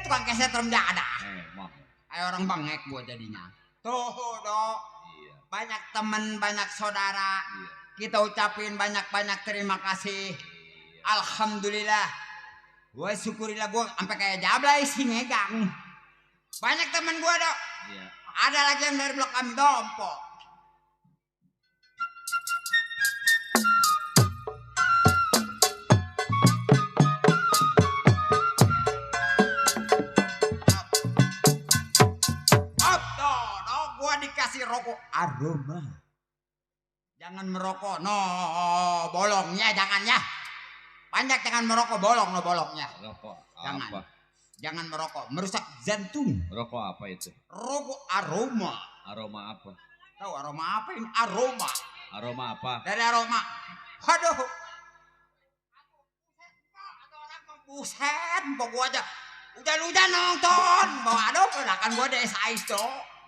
Tukang keset rendah ada. Emang. Ayo orang bangek gua jadinya. Tuh, Dok. Iya. Banyak teman, banyak saudara. Iya. Kita ucapin banyak-banyak terima kasih. Alhamdulillah. Gue syukurilah gue sampai kayak jablay sih ngegang. Banyak teman gue, Dok. Iya. Ada lagi yang dari blok kami Dompo. Gua dikasih rokok aroma. Jangan merokok, no bolongnya jangan ya. Banyak jangan merokok bolong no bolongnya. Rokok Jangan. apa? Jangan merokok, merusak jantung. Rokok apa itu? Rokok aroma. Aroma apa? Tahu aroma apa ini? Aroma. Aroma apa? Dari aroma. Aduh. Ada orang mau buset, mau gua aja. Hujan-hujan nonton. Bawa aduh, ponakan gua desa dong.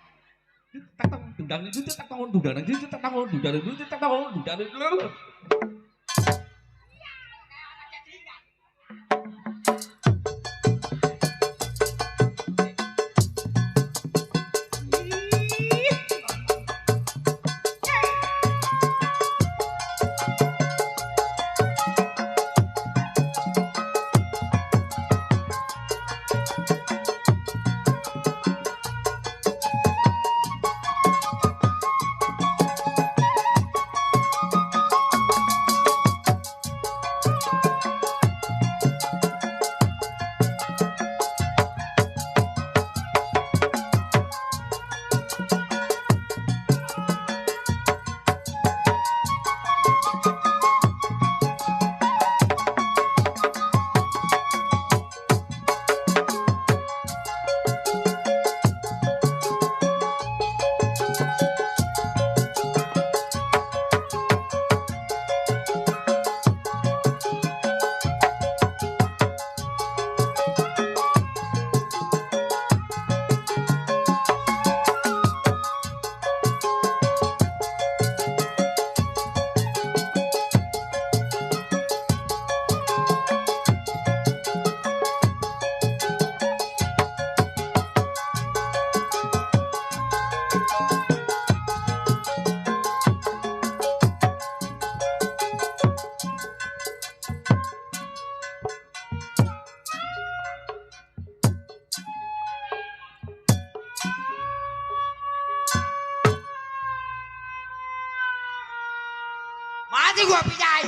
Mati gua pijai.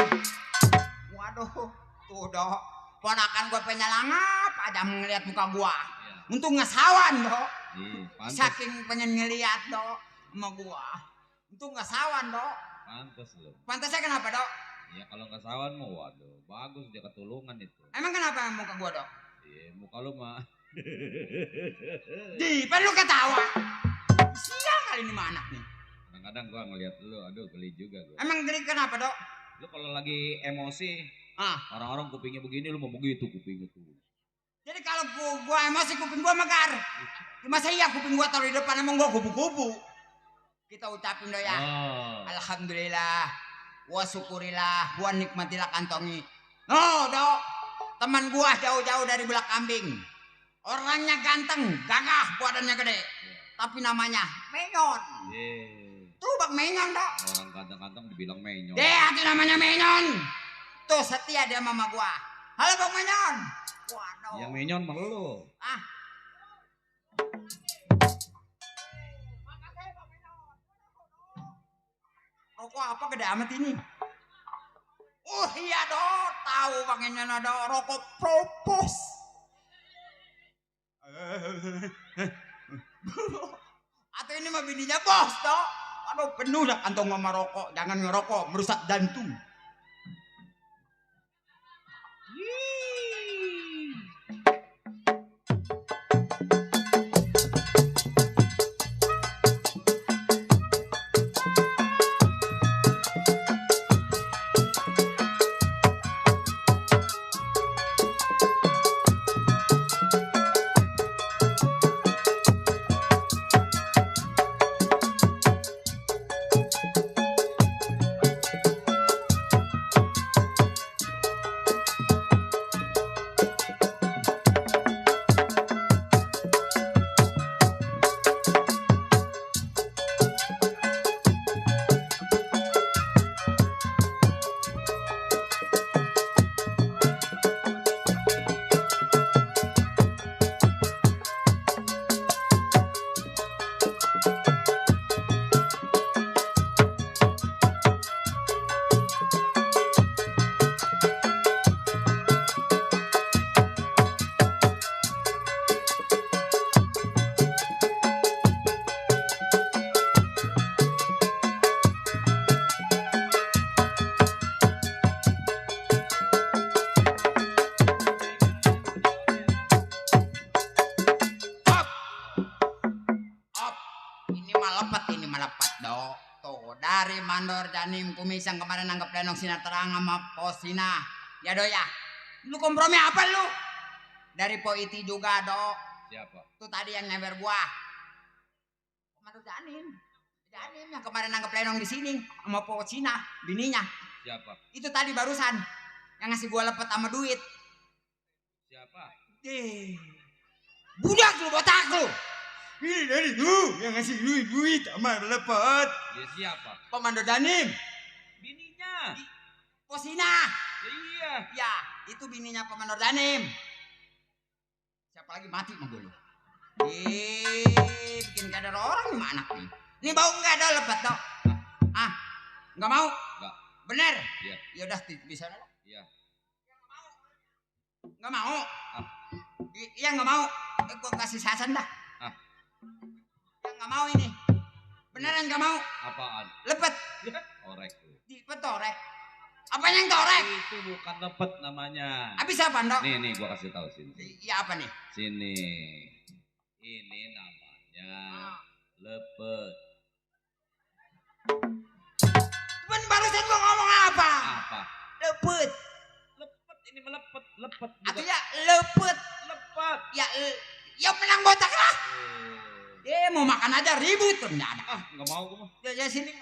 Waduh, tuh Dok. Ponakan gua penyalangap aja ngeliat muka gua. Iya. Untung ngesawan, Dok. Iya, pantas. Saking pengen ngeliat, Dok, sama gua. Untung ngesawan, Dok. Pantas loh. Pantasnya kenapa, Dok? Ya kalau nggak sawan mau waduh, bagus dia ketulungan itu. Emang kenapa muka gua, Dok? Iya, muka lu mah. Di, lu ketawa. Siang kali ini mah anak nih. Kadang-kadang gua ngeliat lu, aduh geli juga gua. Emang geli kenapa, Dok? Lu kalau lagi emosi, Ah, orang-orang kupingnya begini, lu mau begitu kupingnya tuh. jadi kalau gua emosi kuping gua mekar. Masa iya kuping gua taruh di depan emang gua kubu-kubu. Kita ucapin, Dok ya. Oh. Alhamdulillah. Gua syukurilah, gua nikmatilah kantongi. No, Dok. Teman gua jauh-jauh dari Bulak Kambing. Orangnya ganteng, gagah, badannya gede. Tapi namanya Menyon. Yeah. Tuh Bang Menyon, Dok. Orang kantong-kantong dibilang menyon. Itu namanya Menyon. Tuh setia dia mama gua. Halo Bang Menyon. Waduh. Yang menyon mah lu. Ah. Rokok apa gede amat ini? Oh iya Dok, tahu Bang Menyon ada rokok propos. Atau ini mah bininya bos, Dok. Aduh penuh dah kantong mama rokok. Jangan ngerokok, merusak jantung. dari mandor janim kumis yang kemarin nanggep lenong sinar terang sama posina. Ya do ya. Lu kompromi apa lu? Dari Poiti juga do. Siapa? Tuh tadi yang nyamber gua. Mandor janim. Janim yang kemarin nanggep lenong di sini sama posina bininya. Siapa? Itu tadi barusan yang ngasih gua lepet sama duit. Siapa? Budak lu botak lu. Ini dari lu yang ngasih duit sama lepet. Ya siapa? Komando Danim. Bininya. Posina. Ya iya. Ya, itu bininya Komando Danim. Siapa lagi mati sama gue lu? Bikin kadar orang nih anak nih. Ini bau nggak ada lepet dok? Ah, nggak mau? Nggak. Bener? Iya. Ya udah bisa lah. Iya. Nggak mau? Ah. Iya nggak mau. Gue kasih sasan dah. Ah. Yang nggak mau ini. Beneran nggak mau? Apaan? Lepet. Ya, orek tuh. Lepet torek. Apanya yang torek? Itu bukan lepet namanya. Habis apa dok? Nih gua kasih tahu sini. Iya apa nih? Sini. Ini namanya lepet. Barusan gua ngomong apa? Apa? Lepet. Lepet ini melepet, lepet. Artinya lepet. Lepet. Ya menang botak lah. Eh. Mau makan aja ribut ternyata. Ah, nggak mau gua mah. Ya sini.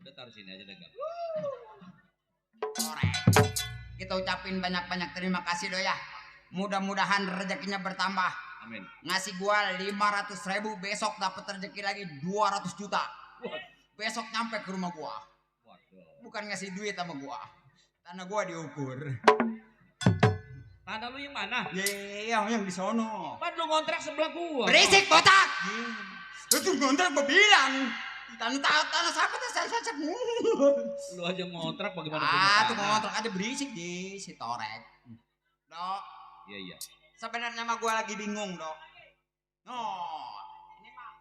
Udah taruh sini aja deh. Korek. Kita ucapin banyak-banyak terima kasih do ya. Mudah-mudahan rezekinya bertambah. Amin. Ngasih gua 500.000, besok dapat rezeki lagi 200 juta. Besok nyampe ke rumah gua. Waduh. Bukan ngasih duit sama gua. Tanah gua diukur. Tanah lu yang mana? Yang di sono. Kan lu ngontrak sebelah gua. Berisik botak. Itu ngontrak gua bilang. Tanah siapa tuh saya. Lu aja ngontrak bagaimana Tuh ngontrak aja berisik di si torek. Dok, Iya. sebenarnya mah gua lagi bingung, Dok. Ini mah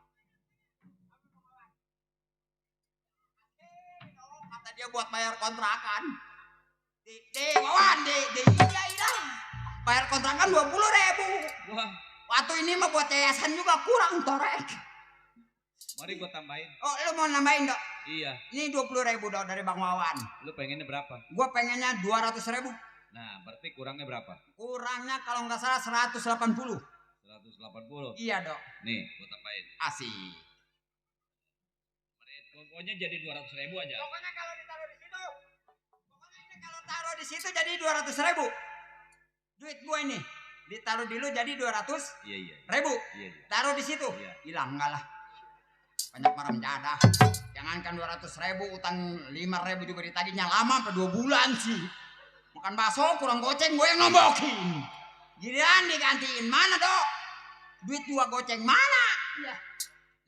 kata dia buat bayar kontrakan. Wawan, iya. Bayar kontrakan 20.000. Wah, Waktu ini mah buat yayasan juga kurang, torek. mari gua tambahin. Oh, lu mau nambahin, Dok? Iya. Ini 20.000, Dok, dari Bang Wawan. Lu pengennya berapa? Gua pengennya 200.000. Nah, berarti kurangnya berapa? Kurangnya kalau nggak salah 180. 180. Iya, Dok. Nih, gua tambahin. Asik. Pokoknya jadi 200.000 aja. Pokoknya kalau ditaruh di situ. Pokoknya ini kalau taruh di situ jadi 200.000. Duit gua ini. Ditaruh di lu jadi 200.000. Iya. Iya. Taruh di situ. Iya. Hilang enggak lah. Banyak barang jadah. Jangankan 200.000, utang 5.000 juga ditagihnya lama sampai 2 bulan sih. Makan bakso kurang goceng gue yang nombokin. Giliran digantiin mana, Dok? Duit gua goceng mana? Ya.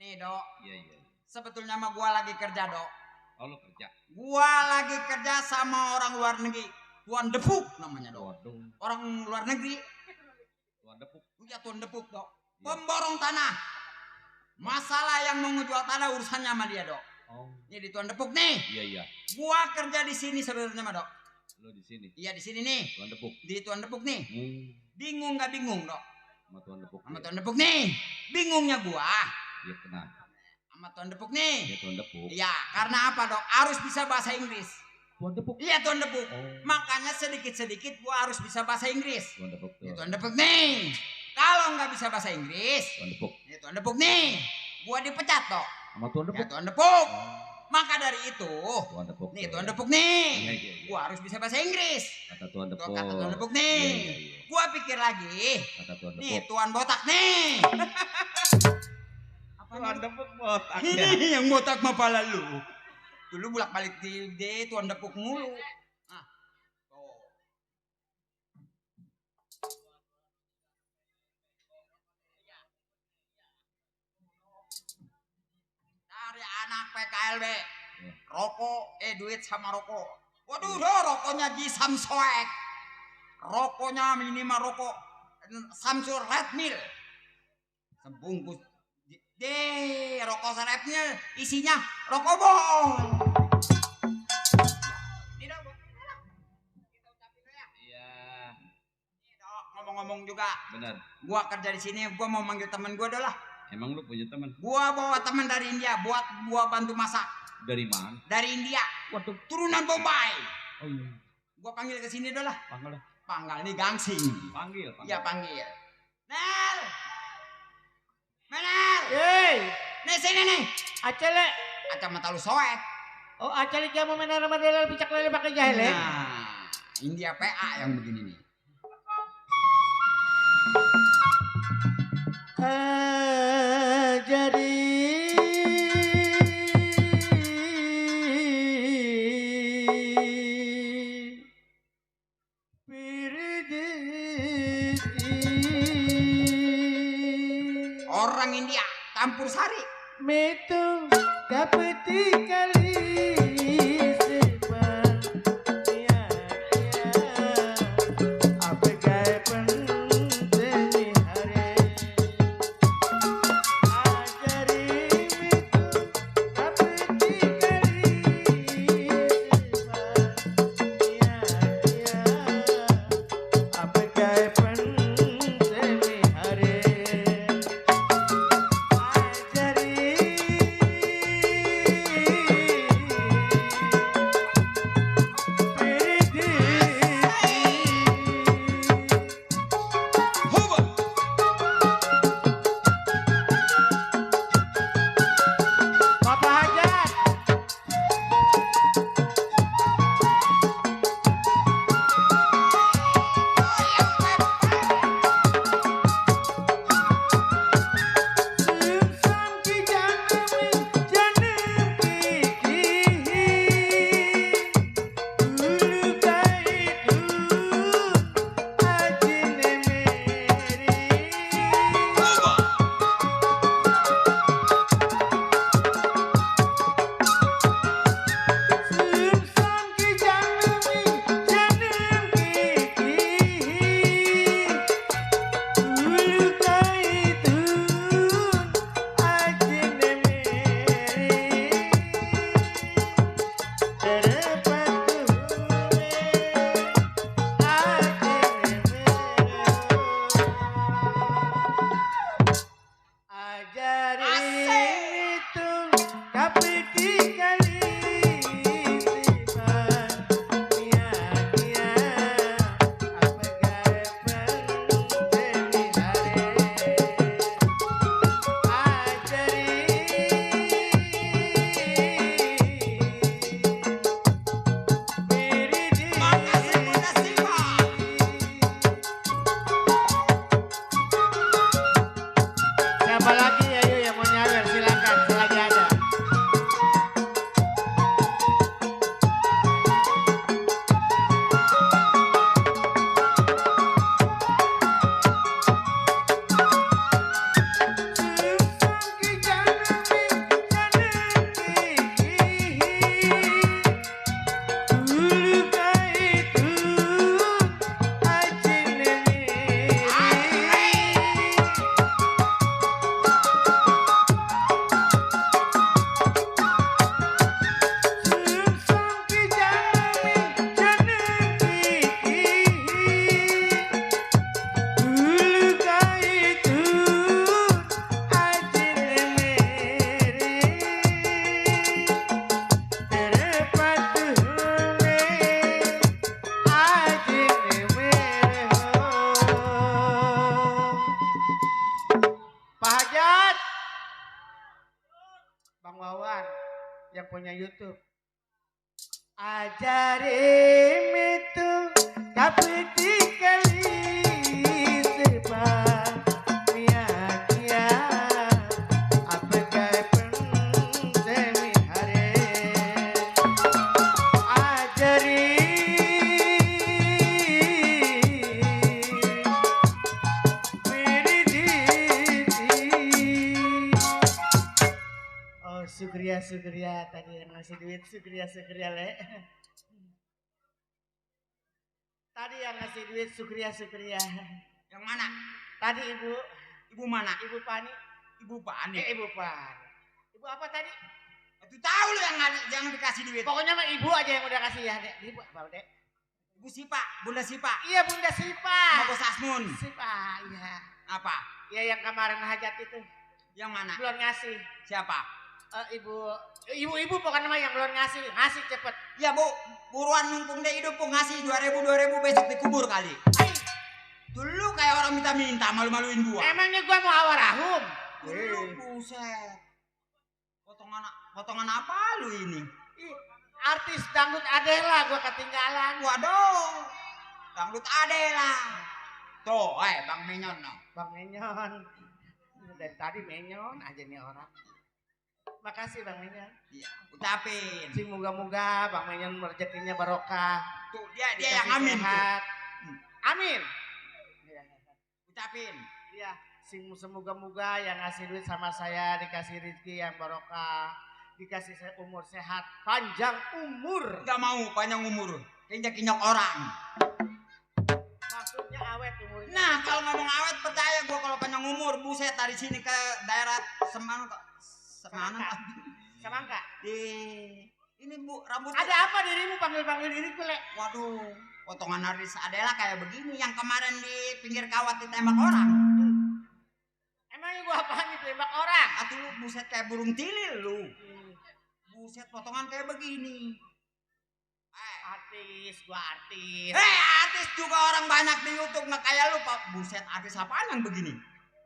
Nih, Dok. Iya. Sebetulnya mah gua lagi kerja, Dok. Oh, lu kerja. Gua lagi kerja sama orang luar negeri. Tuan Depuk namanya, Dok. Waduh. Orang luar negeri. Tuan Depuk. Ya Tuan Depuk, Dok. Pemborong tanah. Masalah yang mau ngejual tanah urusannya sama dia, Dok. Oh. Ini di Tuan Depuk nih. Iya. Gua kerja di sini sebenarnya, mah, Dok. Lu di sini. Iya, di sini nih. Tuan Depuk. Di Tuan Depuk nih. Bingung nggak bingung, Dok? Sama Tuan Depuk. Sama Tuan Depuk nih. Bingungnya gua. Iya, kenapa? Sama Tuan Depuk nih. Iya, Tuan Depuk. Iya, karena apa, Dok? Harus bisa bahasa Inggris. Tuan Depuk. Iya, Tuan Depuk. Oh. Makanya sedikit-sedikit gua harus bisa bahasa Inggris. Tuan Depuk tuh. Ini Tuan Depuk nih. Kalau nggak bisa bahasa Inggris, Tuan Depuk. ini Tuan Depuk nih. Gua dipecat, Dok. Sama Tuan Ya Depuk. Tuan Depuk. Oh. Maka dari itu, Tuan Depuk. nih tuh. Tuan Depuk nih. Iya. Gua harus bisa bahasa Inggris. Kata Tuan Depuk. Kata Tuan Depuk nih. Iya. Gua pikir lagi. Kata Tuan Nih Depuk. Tuan Botak nih. Tuan Depuk botak ya. Ini yang botak mah pala lu. Dulu bolak-balik di Tuan Depuk mulu. Ah. Tuh. Dari anak PKLB. Rokok, duit sama rokok. Waduh, rokoknya di Samsoek. Rokoknya minimal rokok Samsung Red Mill. Sebungkus. Rokok serepnya isinya rokok bong. Iya. Ngomong-ngomong juga, Benar. gua kerja di sini, gua mau manggil temen gua dah lah. Emang lu punya teman? Gua bawa temen dari India buat gua bantu masak. Dari mana? Dari India. Waduh. Turunan Bombay. Oh iya. Gua panggil ke sini dah lah. Panggil lah. Panggal ini gangsing. Panggil. Iya panggil. Nel. Menel. Hei, Nih sini nih. acele. Acak mata lu soek. Oh, acele kamu menar model picak lele pakai jahil ya? Nah, India PA yang begini nih. Jadi Orang India campur sari. Metu kapeti kali sebab ya apa gaya penting hari ajari metu kapeti kali sebab ya apa gaya penting hari Bapak Hajat. Sumsam ki janam ki ulu kaitu ajine mere Sumsam ki janam ki ulu kaitu ajine mere Ajari itu kapiti kali sifat Mia apa gaya penting hari Makasih Bunda Siva. Siapa lagi ayo yang mau nyawer silakan selagi ada. Sumsam ki janam ki ulu kaitu ajine mere Sumsam ki janam ki ulu kaitu ajine mere terpatume ajine mere Pak Hajat, Bang Wawan yang punya YouTube. Ajarim itu kapiti kali sebab Mia apa gaya penting hari ajari Oh, Sugria tadi yang ngasih duit Sugria le. Tadi yang ngasih duit Sugria. Yang mana? Tadi ibu Ibu mana? Ibu Pani. Ibu Pani. Ibu Pani. Ibu apa tadi? Itu tahu lu yang jangan dikasih duit. Pokoknya mah ibu aja yang udah kasih ya, Dek. Ibu apa, Dek? Ibu Sipa, Bunda Sipa. Iya, Bunda Sipa. Sama Bos Asmun. Sipa, iya. Apa? Iya yang kemarin hajat itu. Yang mana? Belum ngasih. Siapa? Ibu Ibu-ibu pokoknya mah yang belum ngasih cepet. Ya Bu, buruan mumpung dia hidup Bu, ngasih 2.000 besok dikubur kali. Dulu kayak orang minta-minta, malu-maluin gua. Emangnya gua mau awarahum? Buset. Potongan apa lu ini? Artis dangdut Adela gua ketinggalan. Waduh. Dangdut Adela. Tuh, Bang Menyon no. Bang Menyon. Dari tadi Menyon aja nih orang. Makasih Bang Menyon. Iya, ucapin. Sing moga-moga Bang Menyon rezekinya barokah. Tuh, dia Dikasih yang amin sehat. tuh. Amin. Ucapin. Iya, sing semoga-moga yang ngasih duit sama saya dikasih rezeki yang barokah, dikasih umur sehat, panjang umur. Enggak mau panjang umur. Kinjak-kinjak orang. Maksudnya awet umurnya. Nah, kalau ngomong awet percaya gua kalau panjang umur, buset dari sini ke daerah Semangka. Semangka. Ini Bu, rambut Ada apa dirimu panggil-panggil diriku, Le? waduh, potongan Haris Adela kayak begini yang kemarin di pinggir kawat ditembak orang. Emangnya gua apaan ditembak orang? Atuh lu buset kayak burung tilil lu. Buset potongan kayak begini. Gua artis. Artis juga orang banyak di YouTube nggak kayak lu, Pak. Buset, artis apaan yang begini?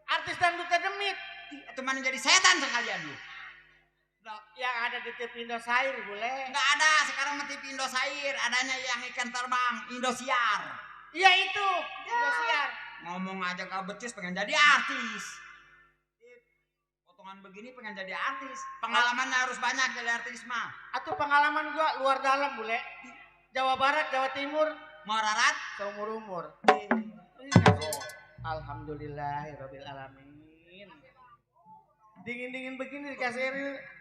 Artis dangdut demit. Itu mana jadi setan sekalian lu. Yang ada di TV Indosiar boleh. Nggak ada, sekarang mati TV Indosiar, adanya yang ikan terbang, Indosiar. Iya itu, Indosiar. Ngomong aja kau becus pengen jadi artis. Potongan begini pengen jadi artis. Pengalamannya harus banyak jadi artis mah. Atau pengalaman gua luar dalam boleh. Jawa Barat, Jawa Timur, Mararat, seumur-umur. Alhamdulillahirabbil alamin. Dingin-dingin begini dikasih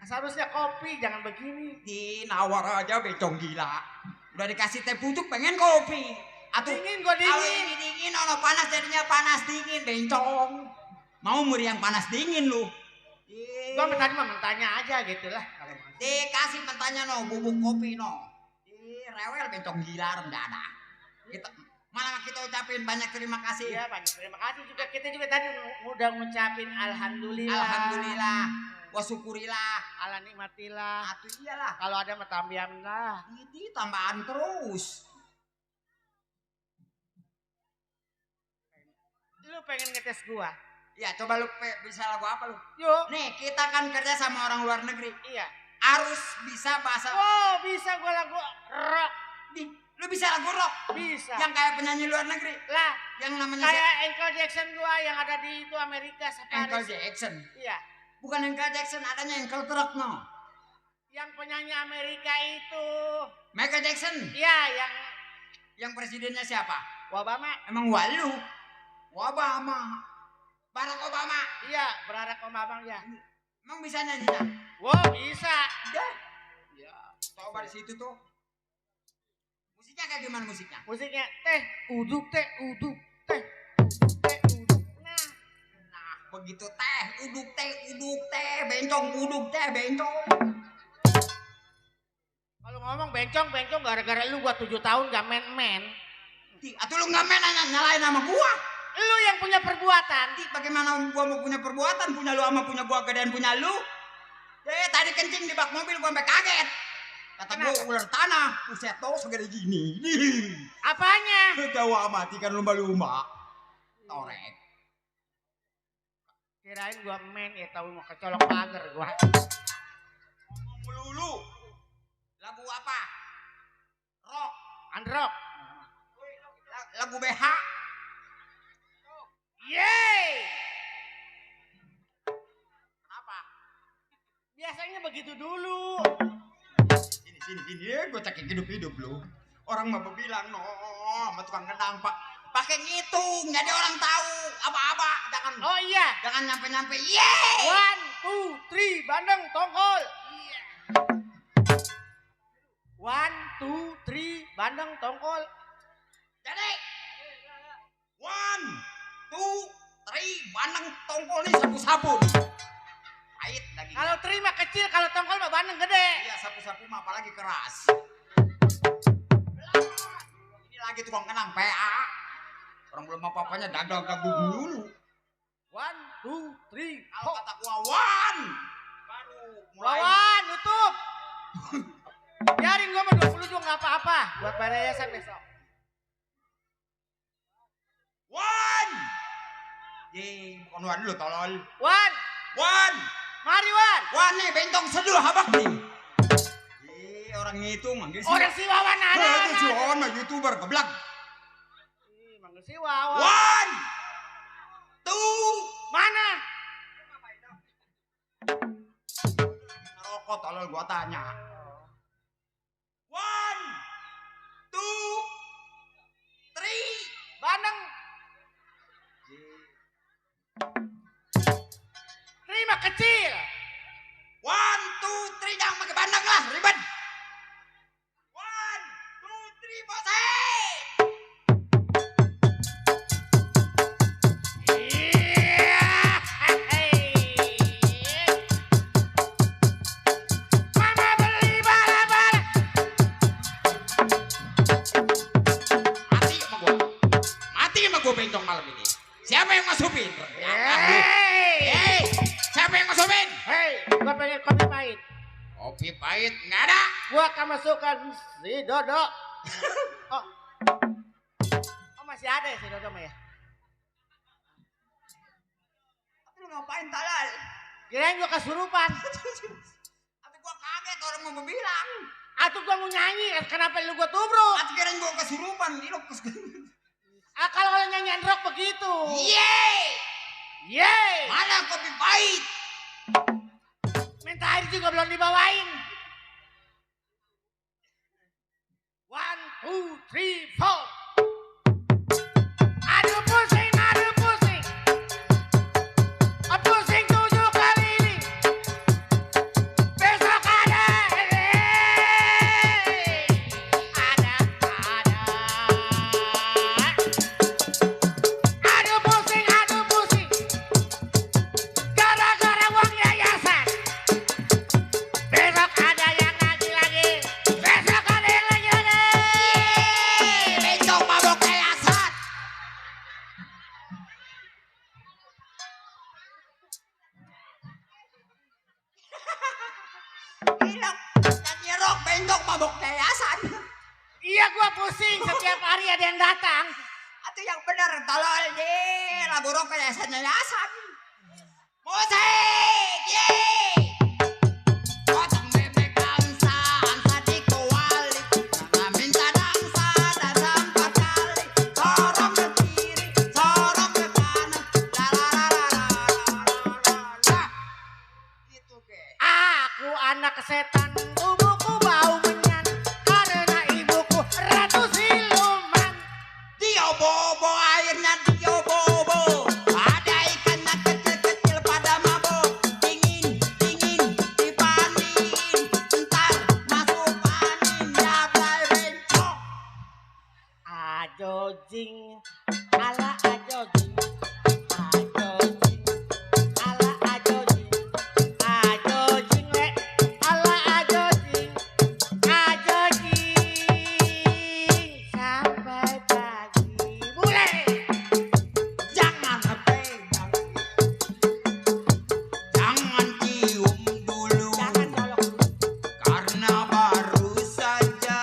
seharusnya kopi, jangan begini. nawar aja becong gila. Udah dikasih teh pucuk pengen kopi. Atuh Dingin gua kalau dingin. ini dingin, ono panas jadinya panas dingin, bencong. Mau meriang panas dingin lu. Gua tadi mah mentanya aja gitu lah. Kalau mau. Dikasih mentanya no, bubuk kopi no. Rewel bencong gila rendah. Malah kita ucapin banyak terima kasih. Iya banyak terima kasih juga, kita juga tadi udah ngucapin alhamdulillah. Alhamdulillah. Wa syukurilah. Ala nikmatillah. Atuh iyalah. Kalau ada mah tambahan lah. Ini tambahan terus. Lu pengen ngetes gua? Ya coba lu bisa lagu apa lu? Yuk. Nih kita kan kerja sama orang luar negeri. Iya. Harus bisa bahasa. Oh bisa gua lagu rock. Lu bisa lagu rock? Bisa. Yang kayak penyanyi luar negeri. Lah. Yang namanya Kayak Michael Jackson gua yang ada di itu Amerika Michael Paris. Jackson. Iya. Bukan Michael Jackson, adanya Michael Truck no. Yang penyanyi Amerika itu. Michael Jackson. Iya Yang presidennya siapa? Obama. Emang walu? Obama. Barack Obama. Iya Barack Obama ya. Emang bisa nyanyinya? Wow bisa. Dah. Ya, coba di situ tuh. Musiknya kayak gimana musiknya? Musiknya teh uduk. Nah. Nah, begitu teh, uduk teh, bencong, uduk teh, bencong. Kalau ngomong bencong gara-gara lu gua 7 tahun gak main-main. Atuh lu nggak main nyalain sama gua. Lu yang punya perbuatan. Bagaimana gua mau punya perbuatan? Punya lu sama punya gua gedean punya lu. Tadi kencing di bak mobil gua sampai kaget. Kata gua ular tanah, buset tuh segede gini. Apanya? Jawa mati kan lumba-lumba. Torek. Kirain gua main ya tahu mau kecolok pagar gua. Ngomong melulu. Lagu apa? Rock. Androck. Lagu BH. Yeay. Kenapa? Biasanya begitu dulu. Sini, gue cek hidup lu. Orang mah bilang no, sama tukang kendang pak. Pakai ngitung, jadi orang tahu apa-apa. Oh iya. Jangan nyampe-nyampe. Yeay. 1, 2, 3, bandeng tongkol. Iya. 1, 2, 3, bandeng tongkol. Jadi 1, 2, 3, bandeng tongkol nih sapu-sapu. Pahit lagi. Kalau terima kecil, kalau tongkol mah bandeng gede. Iya sapu-sapu mah apalagi keras. Ini lagi tukang kenang PA. Orang belum apa-apanya dagang-dagang dulu. 1, 2, 3, Kalau kata gua 1, baru Wawan, nutup. Biarin gua mah 20 juga nggak apa-apa. Buat bayar yayasan besok. Wan. Bukan Wan lu tolol. Wan, Wan. mari Wan. Wan nih bentong seduh habak nih. Orang itu manggil si Orang si Wawan ada. itu si Wawan mah YouTuber geblak. Manggil si Wawan. Wan. Tuh. Mana? Ngerokok tolol gua tanya. One, two, three. Bandeng. Terima kecil. One, two, three. Jangan pakai bandang lah, ribet. One, two, three, bose. Mama beli bala-bala. Mati sama gua bentong malam ini. Siapa yang ngasupin? Hey, Siapa yang ngasupin? hey, gua pengen kopi pahit. Kopi pahit nggak ada. Gua kemasukan si Dodo. Oh, masih ada ya si Dodo mah ya? Lu ngapain talal? Kirain gua kesurupan. Tapi gua kaget orang mau bilang. Atau gua mau nyanyi, kenapa lu gua tubruk? Tapi kirain gua kesurupan. Ini lo Kalau nyanyian rock begitu. Yeay! Yeay! Mana kopi pahit? Minta air juga belum dibawain. 1, 2, 3, 4. Aduh pusing, aduh pusing. Pusing 7 kali. Besok ada. Ada. Aduh pusing, aduh pusing. Gara-gara uang yayasan. Besok ada yang lagi. Besok ada yang lagi. Bentong mabok yayasan. Gila, nyanyi rock bentong mabok yayasan. Iya gua pusing setiap hari ada yang datang. Atau yang benar tolol deh, lagu rock yayasan. Musik, yeay! Kocok bebek angsa dikuali. Nana minta dangsa dan 4 kali. Sorong ke kiri, sorong ke kanan. La la la la la la la. Gitu ke. Aku anak setan, tubuhku bau menyan. Karena ibuku ratu siluman. Dio bobo airnya Dio bobo. Ada ikannya kecil-kecil pada mabok. Dingin dipanin. Ntar masuk panin jablay bencong. Ajojing, ala ajojing. Ajojing, ala ajojing. Ajojing le, ala ajojing. Ajojing sampai pagi. Bule. Jangan pegang. Jangan cium dulu. Jangan colok dulu. Karena baru saja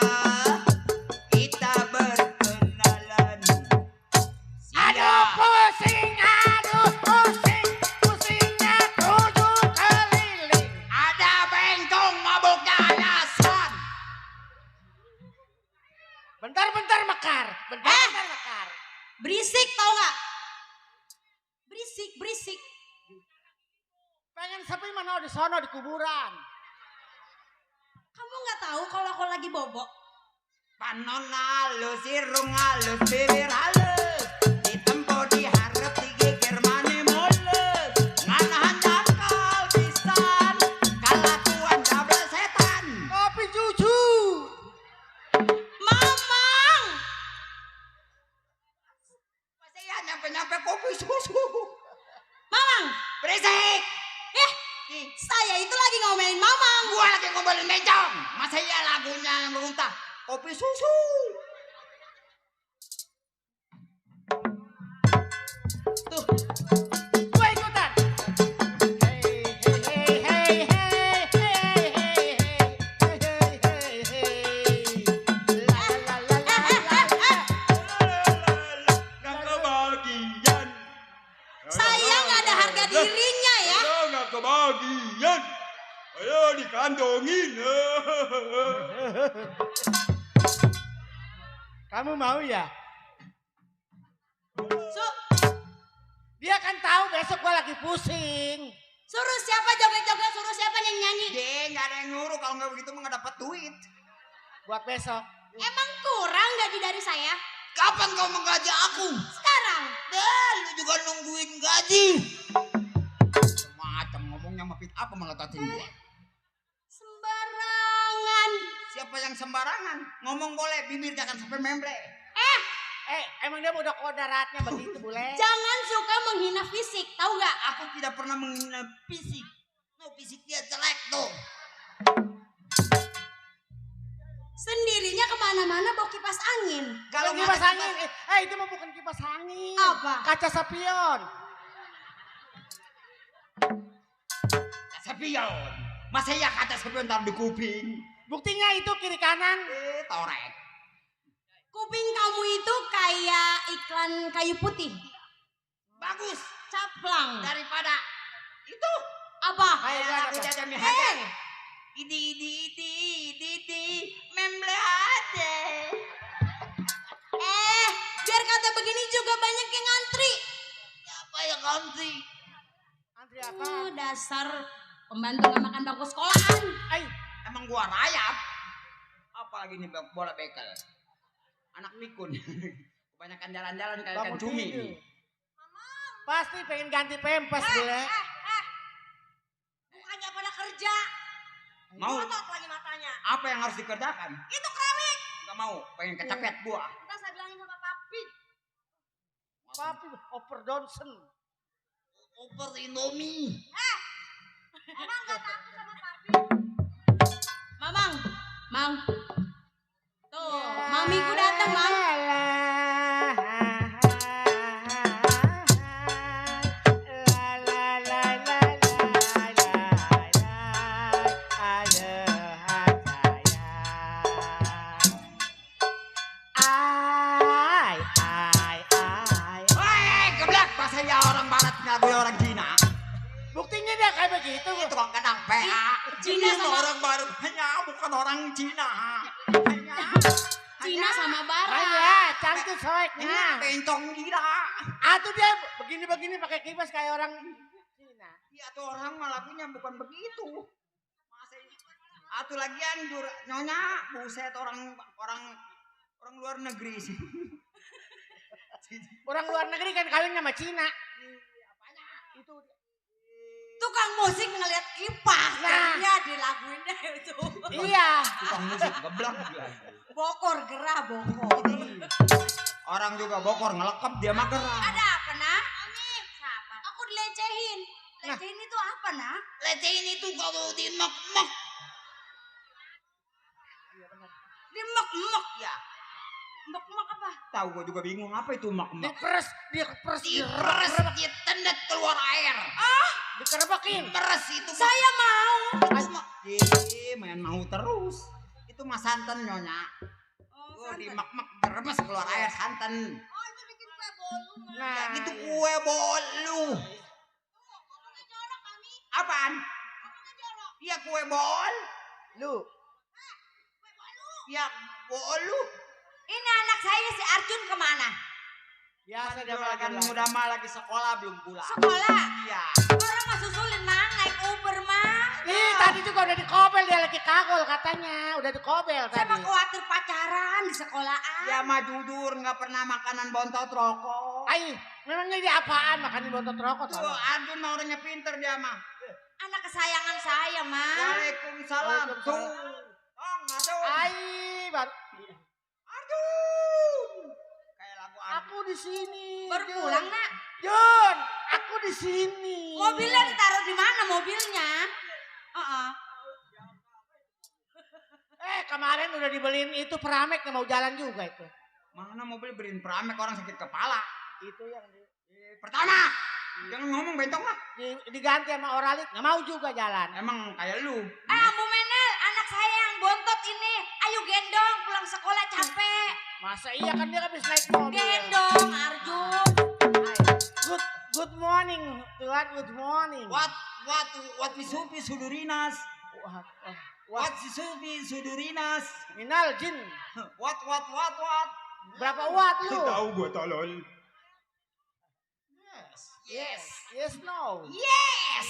kita berkenalan. Aduh pusing, pusingnya 7 keliling. Ada bentong mabok yayasan. Bentar mekar, bentar mekar. Berisik tau nggak? Berisik. Pengen sepi mana di sono di kuburan. Kamu nggak tahu kalau aku lagi bobok? Panon halus, irung halus, bibir halus. Ditempo diharap, digigir mani mulus. Nganahan cakal pisan, kalakuan double setan. Kopi cucu. Mamang! Masih ya nyampe-nyampe kopi susu. Mamang! Berisik! Saya itu lagi ngomelin Mamang. Gua lagi ngobrolin bencong. Masa iya lagunya yang beruntah kopi susu. Tuh. Gua ikutan. Hey, hey, hey, hey, hey, hey. Kamu mau ya? Su, Dia kan tahu besok gua lagi pusing. suruh siapa joget-joget, suruh siapa nyanyi-nyanyi. Nggak ada yang nyuruh. Kalau nggak begitu mah nggak dapat duit. Buat besok. Emang kurang gaji dari saya? Kapan kau menggaji aku? Sekarang. Lu juga nungguin gaji. Semacam ngomongnya mapit apa meletatin gua. Sembarangan. Siapa yang sembarangan? Ngomong boleh, bibir jangan sampai memble. Emang dia udah kodaratnya begitu, Bule? Jangan suka menghina fisik, tahu nggak? Aku tidak pernah menghina fisik. No, fisik dia jelek tuh. Sendirinya kemana-mana bawa kipas angin. Kalau Bukan kipas angin. Itu mah bukan kipas angin. Apa? Kaca sapion. Sepion. Masa ya kata sepion taruh di kuping? Buktinya itu kiri kanan. Torek. Kuping kamu itu kayak iklan kayu putih. Bagus. Caplang. Daripada itu. Apa? Kayak Lagu apa? Jaja Mihaja. Idi, memble aja. Biar kata begini juga banyak yang ngantri. Siapa yang ganti? Antri apa? Dasar pembantu nggak makan bangku sekolahan. Emang gua rayap? Apalagi nih bola bekel. Anak pikun. Kebanyakan jalan-jalan kayak ikan Bangun cumi. tidur. Pasti pengen ganti pempes, Bule. Bukannya pada kerja. Mau Otot lagi matanya. apa yang harus dikerjakan? Itu keramik. Gak mau, pengen kecepet gua. Ntar saya bilangin sama papi. Papi overdonsen. Over Indomie. Emang gak takut sama papi? Mamang, Mang. Tuh, mamiku datang, Mang. Geblak bahasa ya orang barat ngaku orang Cina. Buktinya dia kayak begitu. Itu kok kadang PA. Cina Itu sama- orang barat hanya bukan orang Cina. Cina sama Barat. Iya, cantik Hanya soeknya. bencong gila. Atau dia begini-begini pakai kipas kayak orang Cina. Iya tuh orang mah lagunya bukan begitu. Masa atuh lagian nyonya buset orang luar negeri sih. Orang luar negeri kan kawin sama Cina. Itu Tukang musik ngeliat kipas. Nah. Jadinya dilaguin deh itu. iya. Tukang musik geblak lagi. Bokor gerah, bokor. Orang juga bokor ngelekep dia mah gerah. Ada apa, nak? Siapa? Aku dilecehin. Lecehin itu apa, nak? Lecehin itu kalau dimek-mek. Dimek-mek ya. Mek-mek apa? Tahu gua juga bingung apa itu mek-mek. Diperes, Diperes, ditendet keluar air. dikerebekin. Meres itu. Saya mau. Itu mah. Main mau terus. Itu mah santan nyonya. Oh, di mek-mek diremes keluar air santan. Oh, itu bikin kue bolu. Nah, Ya gitu kue bolu. Jorok kami. Apaan? Jorok. Iya kue bol. lu Ya bolu. Ini anak saya si Arjun kemana? biasa dia Juragan lagi muda mah lagi sekolah belum pulang. Sekolah. Iya. Orang mah susulin mang naik Uber mang. Ih, tadi juga udah dikobel dia lagi kagol katanya, udah dikobel Saya mah tadi. khawatir pacaran di sekolahan. Ya mah jujur nggak pernah makanan bontot rokok. Ay, memangnya dia apaan makan di bontot rokok? Tuh Arjun mah orangnya pinter dia mah. Anak kesayangan saya mang. Waalaikumsalam. Tuh. Oh aduh. Ay, baru Arjun. Kayak lagu Arjun. aku di sini. Baru Jun. pulang nak. Jun, aku di sini. Mobilnya ditaruh di mana mobilnya? Kemarin udah dibeliin itu Pramek nggak mau jalan juga itu. Mana mobil beliin pramek orang sakit kepala. Itu yang Pertama, jangan ngomong bentong lah. diganti sama Oralit nggak mau juga jalan. Emang kayak lu. Bu Menel, anak saya yang bontot ini. Ayo gendong pulang sekolah capek. Masa iya kan dia habis naik mobil. Gendong Arjun. Good morning, Tuhan. Good morning. What we supi sudurinas. What Subi Sudurinas? Minal jin. What? Berapa watt lu? Tahu gua tolol. Yes. Yes, no. Yes.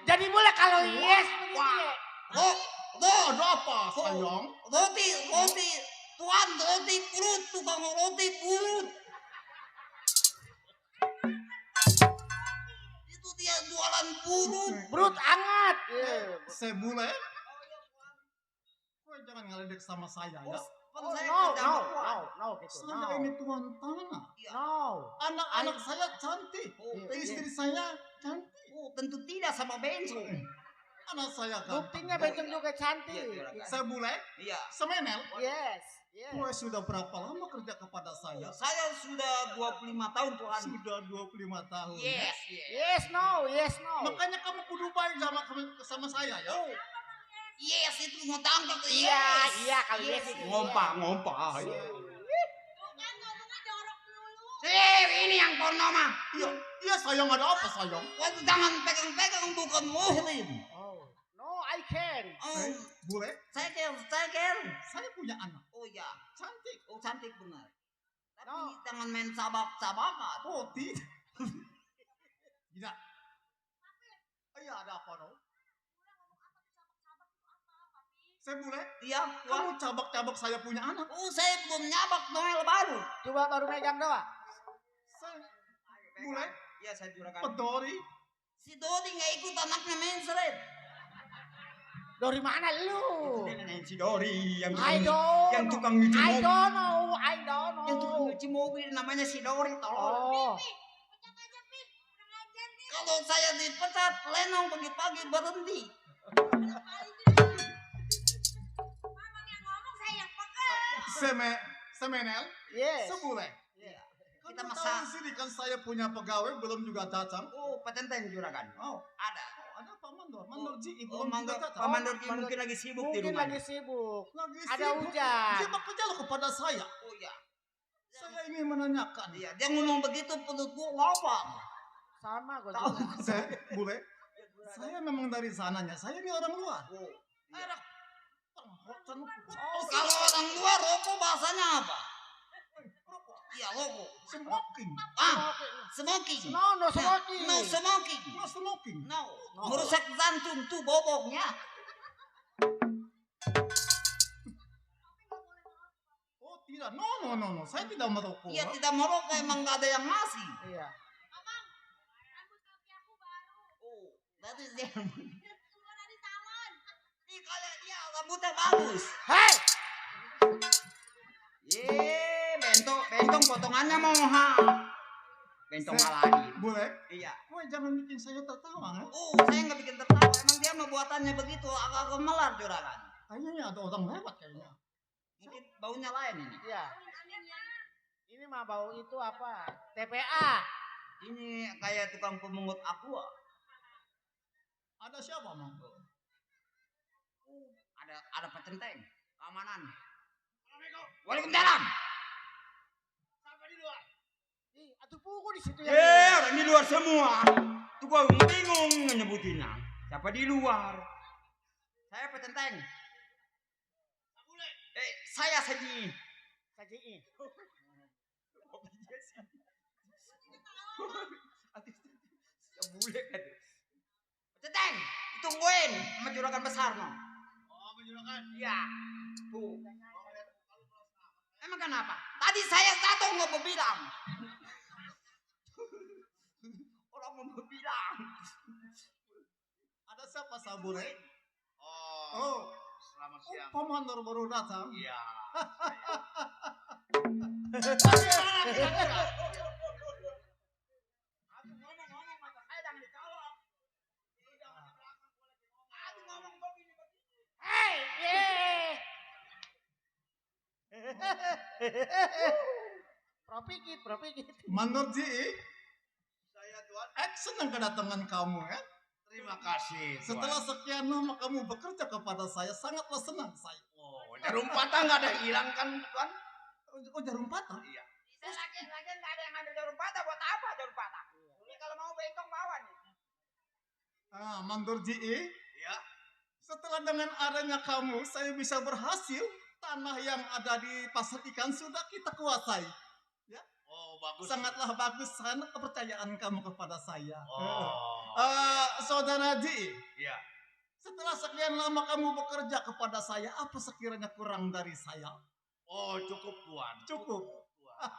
Jadi boleh kalau yes begitu ya. Ada apa, sayang? Roti. Tuan roti perut, tukang roti perut. Itu dia jualan perut. Perut hangat. Saya mulai. Kau jangan ngeledek sama saya ya. Oh, Saya no Saya gitu. No. ini tuan tanah. No. Anak-anak saya cantik. Istri saya cantik. Oh, tentu tidak sama bensu. Anak saya Buktinya ganteng. Bencong juga cantik. Saya mulai. Iya. Semenel. Yes. Kau sudah berapa lama kerja kepada saya? Saya sudah 25 tahun Tuhan. Sudah 25 tahun. Yes. Yes, no. Makanya kamu kudu baik sama saya ya. Yes, itu mau tangkap. Iya, kalau yes itu. Ngompa. Ini yang porno mah. Iya sayang, ada apa sayang? Waktu jangan pegang-pegang bukan muhrim. Oh, no, I can. Oh, Boleh? saya ker. Saya punya anak. Oh ya, Cantik. oh cantik benar. Tapi No. jangan main sabak-sabakan. Oh tidak. Tidak. Iya ada apa no? Saya boleh? Iya, Kamu cabak-cabak saya punya anak. oh saya belum nyabak Noel baru. Coba baru megang doang. Saya boleh? Iya, saya juragan. Pedori. Si Dodi nggak ikut anaknya mensret. Dari mana lu? Si Dori yang I don't. yang tukang nyuci I mobil. don't know. Yang tukang nyuci mobil namanya si Dori, tolong. Oh. Kalau saya dipecat, Lenong pagi-pagi berhenti. Semenel. Yes. Sebuleh. Iya. Kita Kita masak. masak. Tahu sini kan saya punya pegawai belum juga datang. Oh, petenteng juragan. Oh, Ada. ada Pak Mandor. Mandor Ji Oh, belum juga Mandor, datang. Pak Mandor Mandor- mungkin lagi sibuk di Mungkin rumah. lagi sibuk. Lagi Ada sibuk. hujan. Dia bekerja loh kepada saya. Oh iya. Saya ingin menanyakan. Iya, dia ngomong begitu perut gua lapar. Sama gue Tahu. juga. Saya boleh? Saya memang dari sananya. Saya ini orang luar. Oh. Arak. Oh, kalau orang luar rokok bahasanya apa? Iya, rokok. Smoking. Smoking. No smoking. No smoking. No smoking. No. Merusak jantung tuh boboknya. Oh tidak. No. Saya tidak merokok. Iya, tidak merokok, emang nggak ada yang ngasih. Iya. Oh, that is dia. Nih kalau dia rambutnya bagus. Hei. Bentong potongannya mahal. Bentong lagi. Boleh? Iya. Kau jangan bikin saya tertawa. Oh, saya nggak bikin tertawa. Emang dia membuatannya begitu agak melar juragan. Kayaknya ada orang lewat kayaknya. Mungkin baunya lain ini. Iya. Ini mah bau itu apa? TPA. Ini kayak tukang pemungut aqua. Ada siapa, Mang? Ada petenteng, keamanan. Waalaikumsalam. Ih, atuh pugu di situ ya. Orang di luar semua. Tuh gua bingung nyebutinnya. Siapa di luar? Saya petenteng. Saya Saji. Saji. Bule kan. Petenteng, ditungguin sama juragan besar no. Oh, penjurakan. Iya. Tuh. Emang kenapa? Tadi saya jatuh nggak mau bilang. Orang mau bilang. Ada siapa Sabure? Oh. Selamat siang. Pak Mandor baru datang. Iya. Hei, ye. Propikit. Mandor Ji, Saya Tuan. senang kedatangan kamu ya. Terima kasih. Setelah sekian lama kamu bekerja kepada saya, sangatlah senang saya. Oh, jarum patah nggak ada yang hilang kan Tuan? Oh, jarum patah? Iya. Lagi nggak ada yang ngambil jarum patah, buat apa jarum patah? Ini kalau mau bengkong bawa nih. Mandor Ji, Iya. Setelah dengan adanya kamu, saya bisa berhasil. Tanah yang ada di pasar ikan sudah kita kuasai. Ya, Oh, bagus. sangatlah bagus sangat kepercayaan kamu kepada saya. Oh. Saudara Ji, Iya. setelah sekian lama kamu bekerja kepada saya, apa sekiranya kurang dari saya? Oh, cukup Tuan. Cukup. Tuan.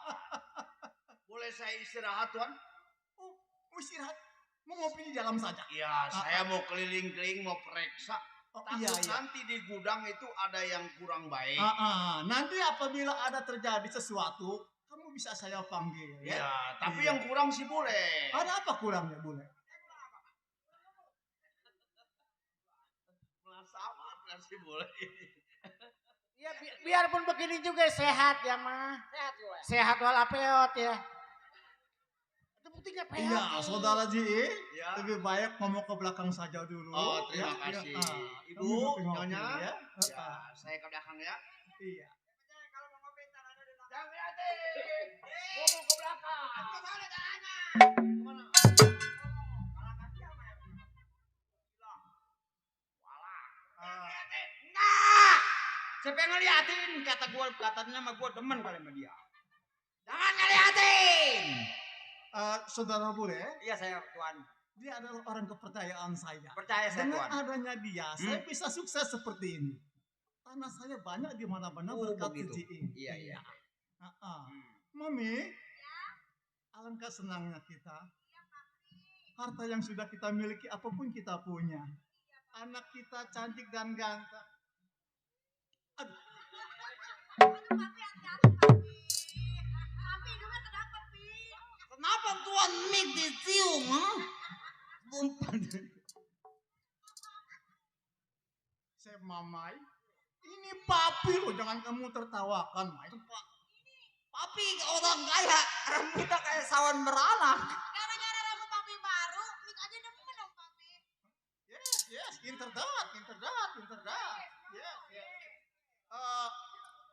Boleh saya istirahat Tuan? Oh, mau istirahat? Mau ngopi di dalam saja? Iya, saya mau keliling-keliling, mau periksa. Oh, Takut iya, iya. nanti di gudang itu ada yang kurang baik. Nanti apabila ada terjadi sesuatu, kamu bisa saya panggil. Iya, Ya? tapi Iya. yang kurang sih boleh. Ada apa kurangnya, Bule? Sama sih boleh. Ya biarpun begini juga sehat ya mah. Sehat juga. Sehat walapeot ya. Itu buktinya peot. Iya, nih. saudara Ji, Ya. lebih baik ngomong ke belakang saja dulu. Oh, terima Ya, kasih. ya. Ibu, Kamu ngopi-ngopi, Nyonya. ya. Ya, saya ke belakang ya. Iya. Jangan hati. Ngomong ke belakang. Siapa yang ngeliatin? Katanya sama gua demen kali sama dia. Jangan ngeliatin. Saudara Bule, Iya saya Tuan. dia adalah orang kepercayaan saya. Percaya saya Dengan Tuan. adanya dia, saya bisa sukses seperti ini. Tanah saya banyak di mana-mana Oh, berkat begitu. Ji ini. Iya, iya. Mami, alangkah senangnya kita. Harta yang sudah kita miliki, apapun kita punya. Anak kita cantik dan ganteng. Aduh, papi hati-hati, papi. Papi, hidungnya kenapa, pi? Kenapa Tuan Mik dicium? Saya Mamai, ini papi loh, jangan kamu tertawakan, Mai. Papi orang kaya, rambutnya kayak sawan beranak. Gara-gara rambut papi baru, Mik aja demen dong, papi. Yes, interdat. Yes.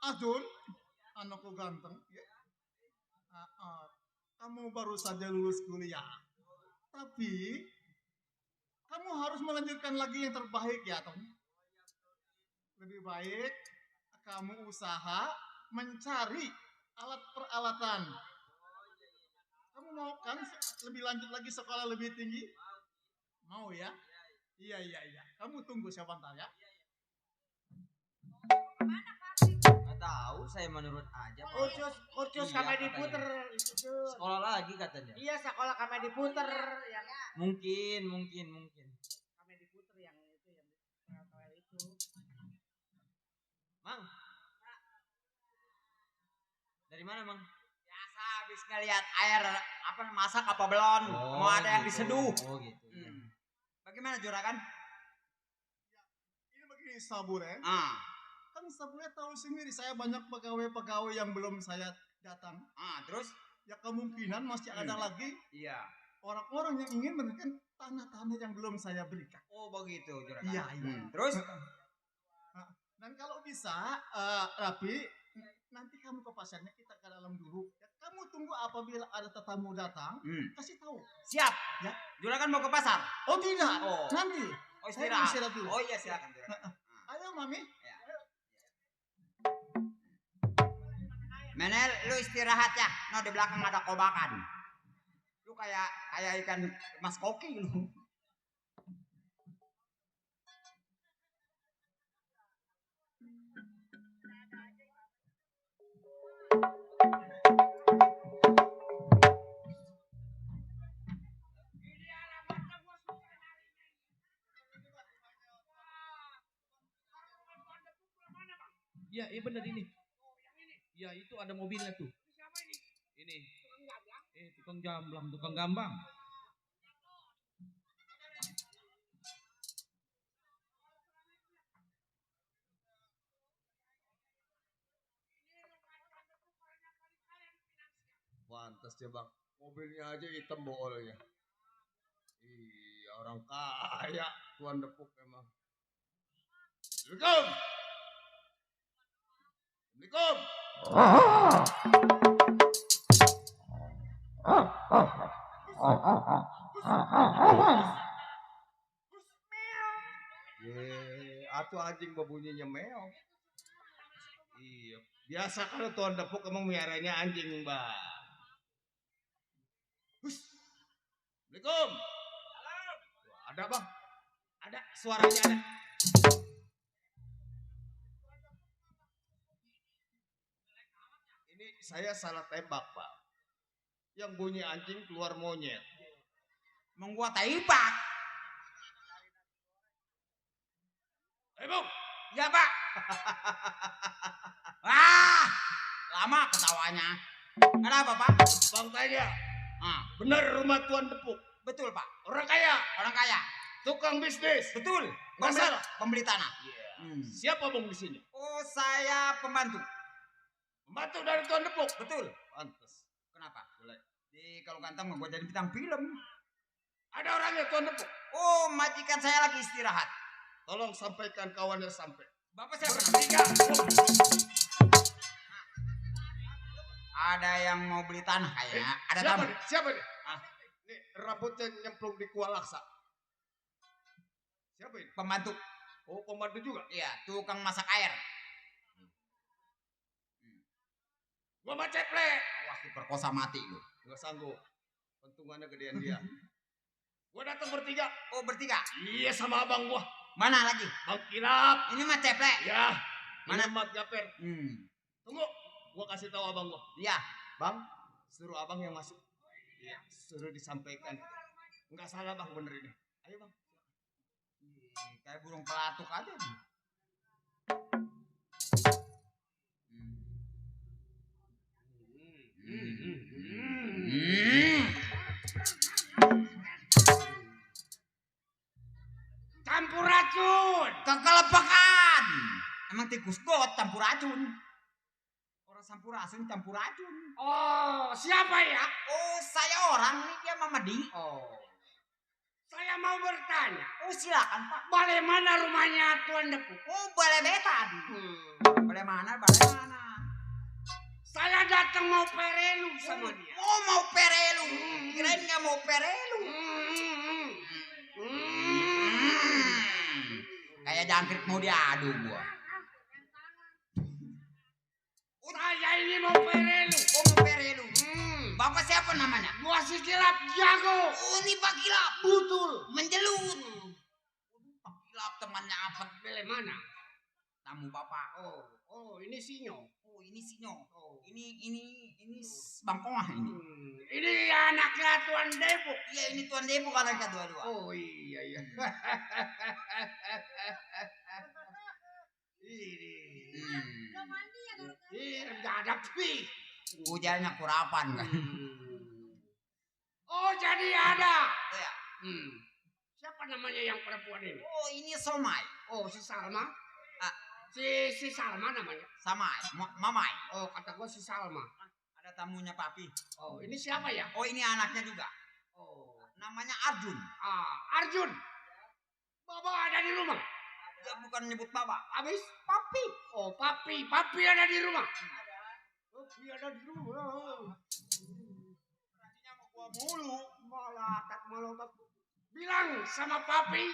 Azun, anakku ganteng. Ya. Kamu baru saja lulus kuliah. Tapi, kamu harus melanjutkan lagi yang terbaik ya, Tom. Lebih baik, kamu usaha mencari alat peralatan. Kamu mau kan lebih lanjut lagi sekolah lebih tinggi? Mau ya? Iya. Kamu tunggu sebentar ya. Nggak tahu, saya menurut aja. Kursus Iya, kami katanya. diputer itu tuh. Sekolah lagi katanya. Iya sekolah kami diputer yang Mungkin. kami diputer yang itu yang toel itu. Mang. Dari mana, Mang? Biasa habis ngeliat air apa masak apa belum. Mau ada yang gitu. diseduh. Oh gitu. Iya. Bagaimana juragan? Ini begini Sabure. Kan Sabure tahu sendiri saya banyak pegawai-pegawai yang belum saya datang. Terus? Ya kemungkinan masih ada lagi Iya. orang-orang yang ingin memberikan tanah-tanah yang belum saya berikan. Oh begitu juragan. Iya. Terus? Dan kalau bisa, Rapi, nanti kamu ke pasarnya kita ke dalam dulu. Ya, kamu tunggu apabila ada tetamu datang, kasih tahu. Siap. Ya. Juragan mau ke pasar? Oh tidak, Oh. nanti. Oh Saya istirahat. istirahat dulu. Oh iya silakan juragan. Ayo Mami. Menel, lu istirahat ya. No di belakang ada kobakan. Lu kayak ikan mas koki lu. Iya, benar ini. Ya itu ada mobilnya tuh. Ini. Tukang jamblang, tukang gambang. Pantas ya bang, mobilnya aja hitam boolnya. Iya orang kaya, tuan Depuk emang. Assalamualaikum. Yeay. tuh anjing berbunyinya meong. Iya, biasa kalau tuan Depuk emang miaranya anjing, Mbak. Hus. Assalamualaikum. Ada, Bang. Ada, suaranya ada. Ini saya salah tembak, Pak. Yang bunyi anjing keluar monyet. Membuat taipak. Bung. Ya, Pak. Wah, lama ketawanya. Kenapa, Pak? Bang tanya, Ah, benar rumah Tuan Depuk? betul, Pak. Orang kaya, Orang kaya. tukang bisnis. Betul. Masalah. Pembeli tanah. Siapa Bang di sini? Oh, saya pembantu. Pembantu dari Tuan Depuk. Betul. Pantes. Kenapa? Boleh. Di kalau ganteng mau jadi bintang film. Ada orangnya Tuan Depuk. Oh, majikan saya lagi istirahat. Tolong sampaikan kawannya sampai. Bapak siapa? Bertiga. Ada yang mau beli tanah kayaknya. Ada Siapa tamu. nih? Siapa nih? Ah. Nih rambutnya nyemplung di kuah laksa. Siapa ini? Pembantu. Oh, pembantu juga. Iya, tukang masak air. Gua mah ceple. Awas diperkosa mati lu. Enggak sanggup. Untungannya gedean dia. Gua datang bertiga. Oh, bertiga. Iya sama abang gua. Mana lagi? Bang Kilap. Ini mah ceplek. Ya. Mana? Mana Mat Gaper. Tunggu. Gua kasih tahu abang gua. Iya. Bang, suruh abang yang masuk. Iya, suruh disampaikan. Enggak salah bang, bener ini. Ayo bang. Kayak burung pelatuk aja. Campur racun. Kekelepakan. Emang tikus got campur racun. Orang sampurasun campur racun. Oh, siapa ya? Oh, saya orang nih dia Mamadi. Oh. Saya mau bertanya. Oh, silakan Pak. Balai mana rumahnya Tuan Depuk? Oh, balai betan. Balai mana? Saya datang mau perelu sama dia. Oh, mau perelu. Kirain nggak mau perelu. Kayak jangkrik mau diadu gua. Saya ini mau perelu. Oh, mau perelu. Bapak siapa namanya? Gua si Kilap jago. Oh, ini Pak Kilap. Betul. Menjelut. Pak Kilap temannya apa? Balai mana? Tamu Bapak. Oh, ini Sinyo. Oh, ini Sinyo. Ini Bangkoah ini. Ini anaknya Tuan Depuk. Iya, ini Tuan Depuk anaknya dua-dua. Oh iya. Ini nggak ada pi. Hujannya kurapan kan. Oh jadi ada. Iya. Siapa namanya yang perempuan ini? Oh, ini Somai. Oh si Salma. Ah. Si Salma namanya. Samai, Mamai. Oh kata gua si Salma. Ada tamunya Papi. Oh ini siapa ya? Oh, ini anaknya juga. Oh Namanya Arjun. Arjun. Baba ada di rumah. Dia bukan nyebut Baba. Habis? Papi. Oh papi ada di rumah. Papi ada di rumah. Berarti mau gua mulu. Malah bilang sama papi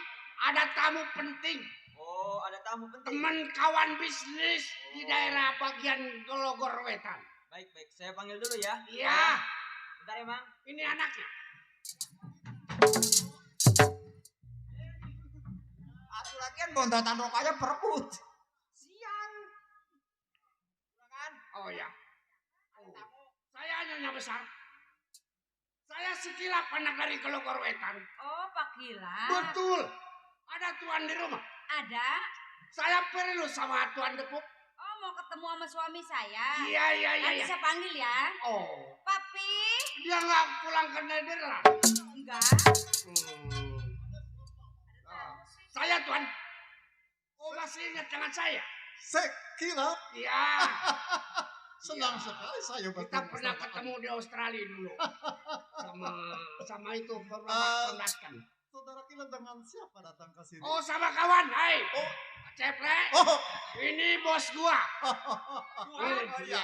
ada tamu penting. Oh, ada tamu penting. Teman kawan bisnis di daerah bagian Gologor Wetan. Baik, saya panggil dulu ya. Iya. Bentar ya, Bang. Ini anaknya. Aku lagian bontotan rokoknya perebut. Sian. Kan? Oh ya. Saya nyonya besar. Saya si Kilap anak dari Gologor Wetan. Oh, Pak Kilap. Betul. Ada Tuan di rumah. Ada? Saya perlu sama Tuan Depuk. Oh, mau ketemu sama suami saya. Iya. Nanti saya panggil ya. Oh. Papi. Dia nggak pulang ke Nederland. Enggak. Saya Tuan. Oh masih ingat dengan saya? Kilap. Iya. Senang Iya. sekali saya Kita pernah ketemu di Australia dulu. sama itu beberapa pendaskan. Saudara Kilap dengan siapa datang ke sini? Oh sama kawan, hai. Oh. Ceplek. Oh. Ini bos gua. Iya.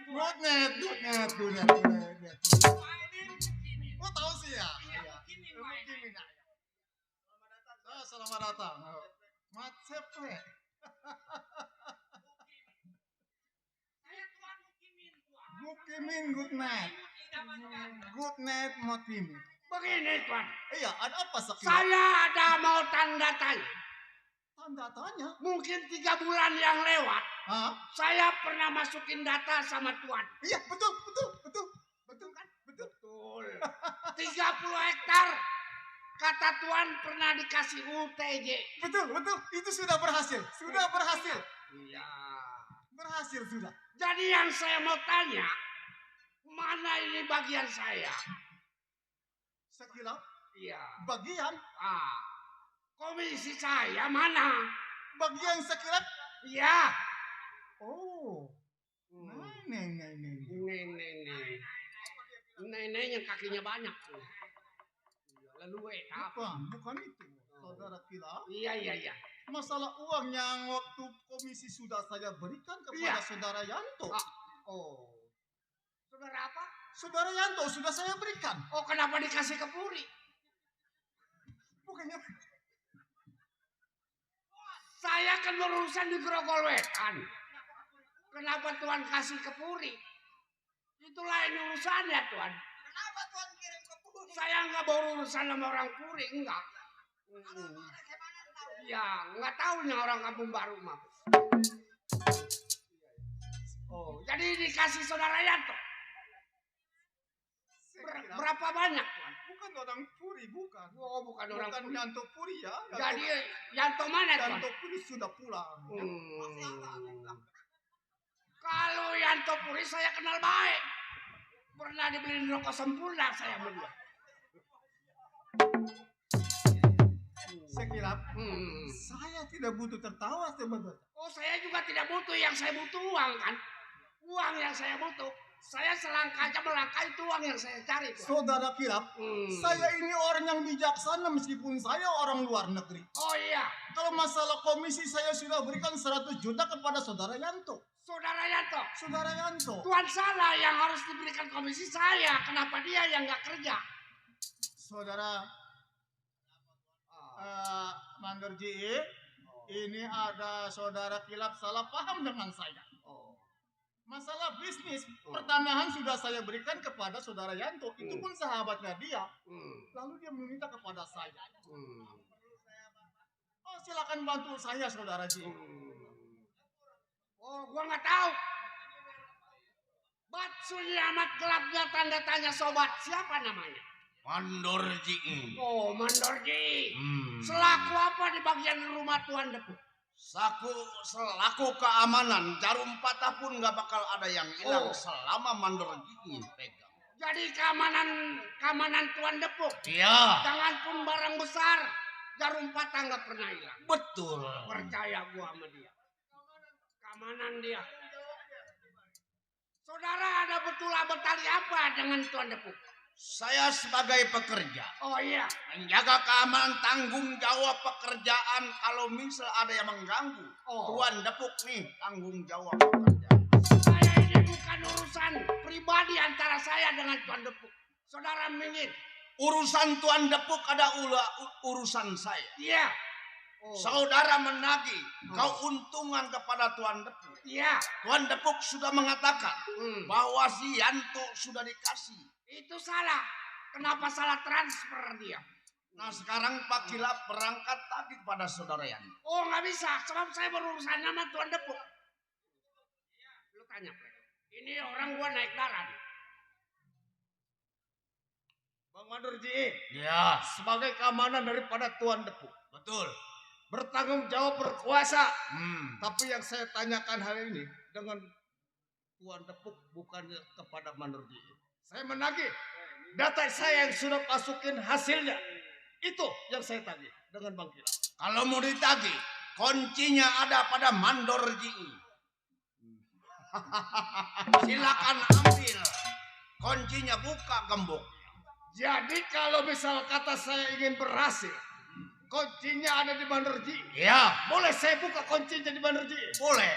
Good night. Oh tahu sih ya. Selamat datang. Mat Ceple. Mukimin good night. Good night Mukimin. Begini Tuan, Iya, ada apa sekilas? saya ada mau tanda tanya. Tanda tanya. Mungkin 3 bulan yang lewat, Hah? saya pernah masukin data sama Tuan. Iya, betul, betul, betul. Betul kan? Betul. Betul. 30 hektar. Kata Tuan pernah dikasih UTJ. Betul, betul. Itu sudah berhasil. Sudah berhasil. Iya. Berhasil sudah. Jadi yang saya mau tanya, mana ini bagian saya? Sekilap Iya. bagian, Komisi saya mana? bagian sekilap. Iya. Oh. Nenek. Nenek yang kakinya banyak tuh. Leluwe, apa? Bukan itu. Saudara Kilap. Iya. Masalah uang yang waktu komisi sudah saya berikan kepada Iya. saudara Yanto. Oh. Saudara apa? Saudara Yanto sudah saya berikan. Oh, kenapa dikasih ke Puri? Bukannya Saya kan berurusan di Grogol Wetan. Kenapa Tuan kasih ke Puri? Itu lain urusannya, Tuan. Kenapa Tuan kirim ke Puri? Saya nggak berurusan sama orang Puri, enggak. Ya, nggak tahunya orang Kampung Baru mah. Oh, jadi dikasih saudara Yanto. Berapa banyak, Tuan? bukan orang Puri, bukan. Oh, bukan orang Bukan Puri. Yanto Puri ya. Jadi Yanto mana, Tuan? Yanto Puri sudah pulang. Kalau Yanto Puri saya kenal baik. Pernah dibeliin rokok sempurna saya sama dia. Sekilap, saya tidak butuh tertawa sebenarnya. Oh, saya juga tidak butuh. Yang saya butuh uang kan. Uang yang saya butuh. Saya selangkah aja melangkah itu uang yang saya cari. Tuan. Saudara Kilap, saya ini orang yang bijaksana meskipun saya orang luar negeri. Oh iya. Kalau masalah komisi saya sudah berikan 100 juta kepada saudara Yanto. Saudara Yanto. Saudara Yanto. Tuan salah, yang harus diberikan komisi saya. Kenapa dia yang nggak kerja? Saudara Mandor Ji, ini ada saudara Kilap salah paham dengan saya. Masalah bisnis pertanahan sudah saya berikan kepada saudara Yanto. Itu pun sahabatnya dia. Lalu dia meminta kepada saya. Oh, silakan bantu saya, saudara Ji. Oh, gua nggak tahu. Batsuni amat gelapnya tanda tanya sobat. Siapa namanya? Mandorji. Oh, Mandorji. Selaku apa di bagian rumah Tuan Depu? Selaku keamanan, jarum patah pun nggak bakal ada yang hilang selama Mandorji pegang. Jadi keamanan Tuan Depu. Iya. Jangan pun barang besar, jarum patah nggak pernah hilang. Betul. Percaya gua sama dia. Keamanan dia. Saudara ada betali apa dengan Tuan Depu? Saya sebagai pekerja. Oh iya. Menjaga keamanan, tanggung jawab pekerjaan. Kalau misal ada yang mengganggu, Tuan Depuk nih tanggung jawab pekerjaan. Saya ini bukan urusan pribadi antara saya dengan Tuan Depuk. Saudara Mingin. Urusan Tuan Depuk ada urusan saya. Iya. Saudara menagih keuntungan kepada Tuan Depuk. Iya. Tuan Depuk sudah mengatakan bahwa si Yanto sudah dikasih. Itu salah. Kenapa salah transfer dia? Nah sekarang Pak Kilap berangkat tadi kepada saudara Yanto. Oh nggak bisa, sebab saya berurusan sama Tuan Depuk. Lu tanya, ini orang gua naik darat. Bang Mandorji, Ya, sebagai keamanan daripada Tuan Depuk, betul. bertanggung jawab berkuasa. Hmm. Tapi yang saya tanyakan hari ini dengan Tuan Depuk bukan kepada Mandorji. Saya menagih data saya yang sudah masukin hasilnya. Itu yang saya tagih dengan Bang Kilap. Kalau mau ditagih, kuncinya ada pada Mandorji. Silakan ambil. Kuncinya buka gembok. Jadi kalau misal kata saya ingin berhasil, kuncinya ada di Mandorji. Ya, Boleh saya buka kuncinya di Mandorji? boleh.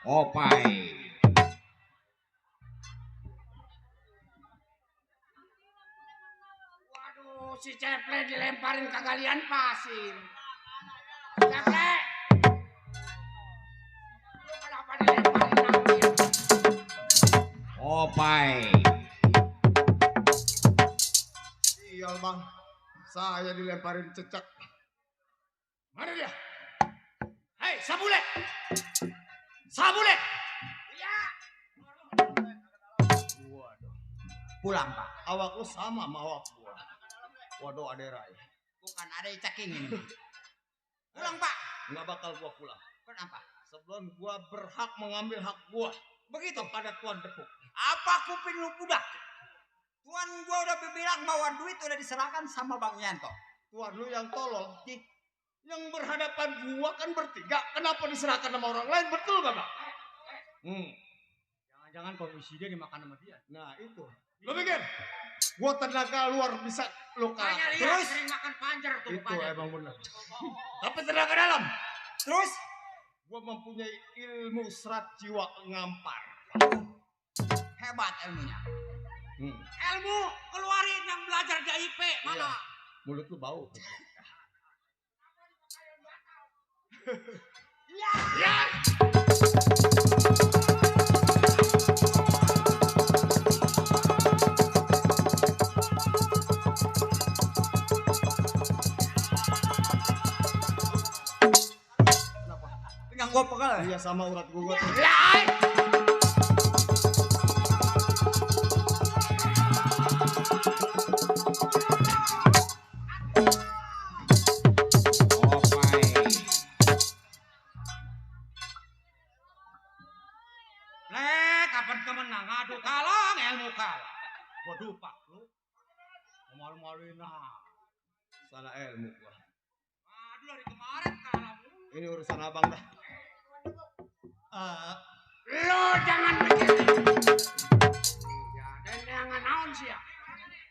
Opai. Waduh, si Ceple dilemparin ke galian pasir. Ceple! Lu kenapa dilemparin nanti? Opai. Sial bang, saya dilemparin cecak. Mana dia? Hei, Sabule! Sabule! Iya. Waduh, Pulang, Pak. awak lu sama sama awak gua. Waduh, aderai. Bukan ada caking ini. Pulang, Pak. Nggak bakal gua pulang. Kenapa? Sebelum gua berhak mengambil hak gua. Begitu pada Tuan Depuk. Apa kuping lu budak? Tuan gua udah bilang bahwa duit udah diserahkan sama Bang Yanto. Tuan lu yang tolol. Yang berhadapan gua kan bertiga. Kenapa diserahkan sama orang lain? Betul gak bang? Jangan-jangan komisi dia dimakan sama dia. Nah itu. Lu pikir? Gua tenaga luar bisa lu Saya kalah. lihat Terus? sering makan panjer tuh Itu rupanya. emang benar. Tapi tenaga dalam. Terus Gua mempunyai ilmu serat jiwa ngampar. hebat ilmunya. Ilmu keluarin yang belajar di IP mana? Iya. Mulut lu bau. Iya. Ya. Pinggang gua pegel. Iya sama urat gua. Opai. Kapan kemenang? Adu kalah, ilmu kalah. Waduh pak, lu malu-maluin lah. Salah ilmu gua. Aduh dari kemarin kalah mulu. Ini urusan abang dah. Lo jangan begitu. Ya, dan jangan naon sih ya.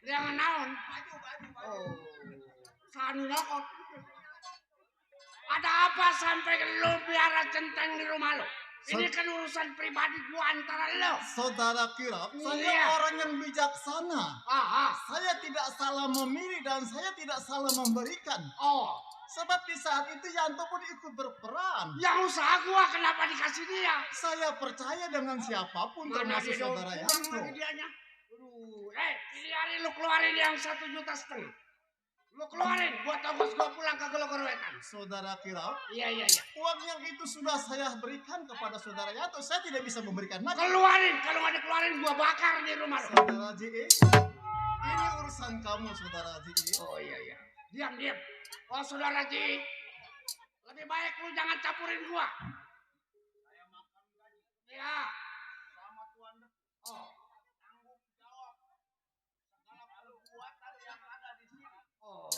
Jangan naon. Oh, sanu nyokot. Ada apa sampai lo biara centeng di rumah lo? Ini kan urusan pribadi gua antara lo. Saudara Kirap, saya Iya. orang yang bijaksana. Aha. Saya tidak salah memilih dan saya tidak salah memberikan. Oh, Sebab di saat itu Yanto pun ikut berperan. yang usaha gua kenapa dikasih dia? Saya percaya dengan siapapun Mana termasuk dia saudara Yanto. lagi dianya? Aduh, ini hari lu keluarin yang 1,5 juta. Lu keluarin, buat ongkos gua pulang ke Gelo-Gerowetan. Saudara Kirap, Iya. uang yang itu sudah saya berikan kepada saudara Yanto. Saya tidak bisa memberikan lagi. Keluarin, kalau nggak dikeluarin gua bakar di rumah lu. Saudara JE, ini urusan kamu saudara JE. Oh iya. Diam. Oh saudara Ji, lebih baik lu jangan campurin gua. Iya. Sama Tuan Depuk. Oh. Tanggung jawab segala perbuatan yang ada di sini. Oh.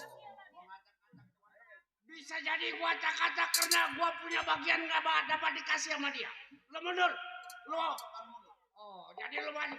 Bisa jadi gua acak-acak karena gua punya bagian nggak dapat dikasih sama dia. Lo mundur. Lo. Oh, jadi lo maju.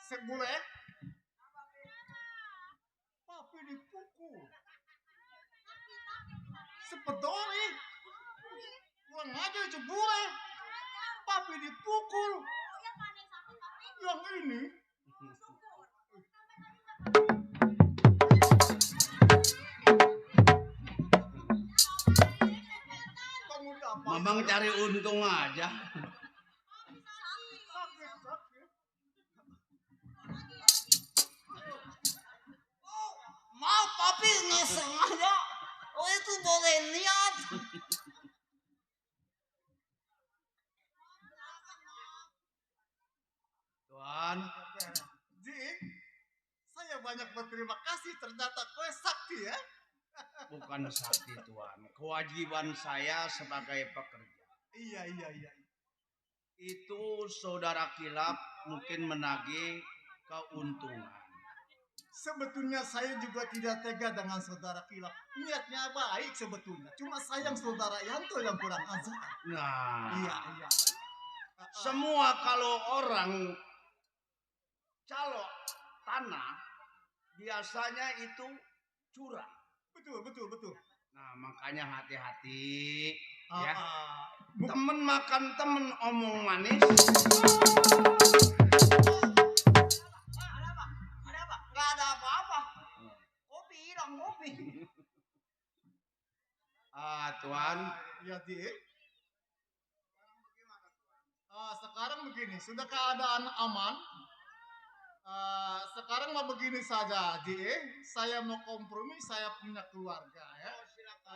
Sebule, papi dipukul. Sepedori, kurang aja jebule. Papi tapi dipukul. Yang mana yang sakit tapi? Yang ini. Kamu dapat. Mamang cari untung aja. Sakit, sakit. Maaf papi nggak sengaja. Oh itu boleh lihat. Tuan, Ji, saya banyak berterima kasih ternyata kowe sakti ya. bukan sakti Tuan. Kewajiban saya sebagai pekerja. Iya, iya, iya. Itu saudara kilap mungkin menagih keuntungan. Sebetulnya saya juga tidak tega dengan saudara kilap. Niatnya baik sebetulnya. Cuma sayang saudara Yanto yang kurang ajar. Nah, Iya, iya. semua kalau orang calo tanah biasanya itu curang. Betul, betul, betul. Nah, makanya hati-hati Ah, ya. ah. Temen makan temen omong manis. Ada apa? Nggak ada apa-apa. Kopi hilang kopi. Tuan, Ya, Ji. Sekarang begini, sudah keadaan aman. Sekarang mau begini saja, Ji. Saya mau kompromi, saya punya keluarga ya.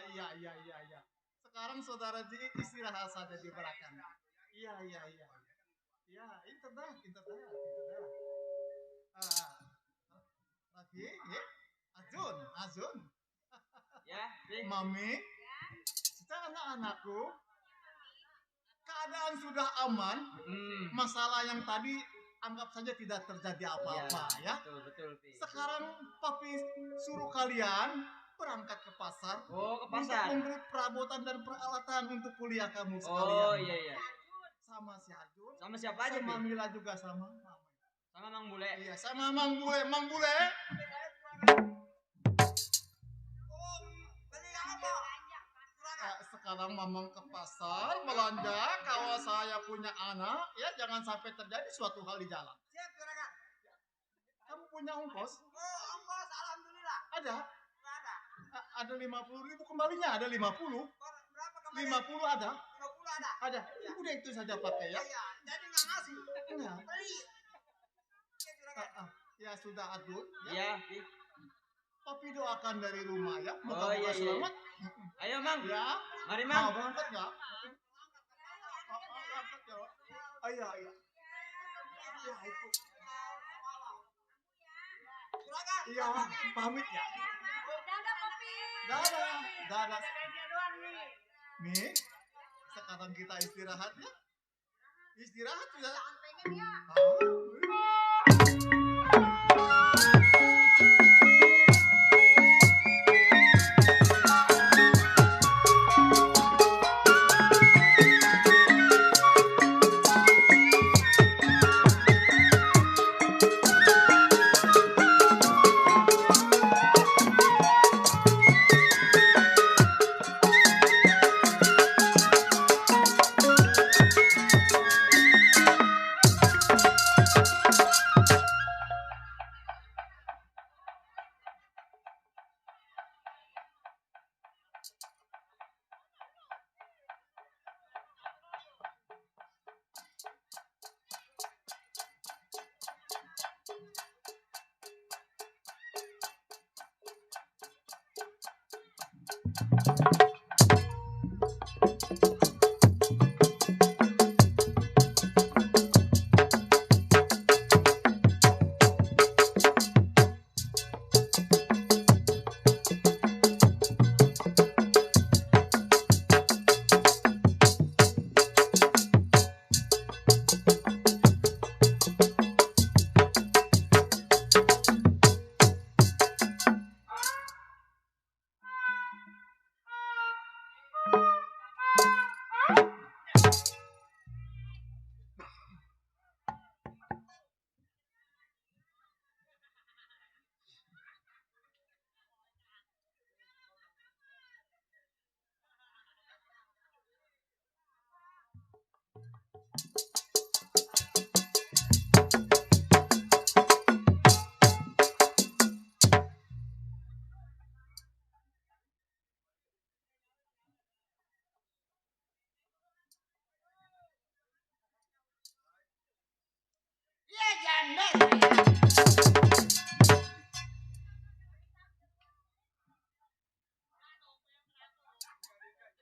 Iya, iya, iya, iya. Sekarang saudara Ji istirahat saja di belakang. Iya, iya, iya. Ya, itu dah, itu dah, itu dah. Lagi, ya. Azun, Azun. Ya, Pi. Mami, kita anak-anakku, keadaan sudah aman. Masalah yang tadi anggap saja tidak terjadi apa-apa ya. Betul, betul, Pi. Sekarang papi suruh kalian berangkat ke pasar. Oh, ke Untuk pasar. membeli perabotan dan peralatan untuk kuliah kamu Oh, sekalian. iya, iya. Sama si Arjun. Sama siapa aja, Sama Pi? Mila juga sama Mama. Sama Mang Bule. Iya, sama Mang Bule. Mang Bule. Sekarang Mamang ke pasar belanja. Kalau saya punya anak, ya jangan sampai terjadi suatu hal di jalan. Siap, juragan. Kamu punya ongkos? Oh, ongkos alhamdulillah. Ada? Nggak ada. Ada 50.000 kembalinya, ada 50. Berapa kemarin? 50 ada? 50 ada. Ada. Udah itu saja pakai ya. Iya, jadi nggak ngasih. Enggak. Beli. Ya, juragan. Ya sudah Adul. Ya. Iya, Pi. Papi doakan dari rumah ya. Oh, Moga-moga iya, iya. selamat. Ayo, Mang. Ya. Mari, Mau Mang. berangkat nggak? Berangkat ya. Oh, iya, iya. Ya itu. Juragan. Iya, pamit ya. Dadah, Papi. Dadah. Dadah. Dia doang nih. Nih, sekarang kita istirahat ya. Istirahat ya. Jangan pengen ya.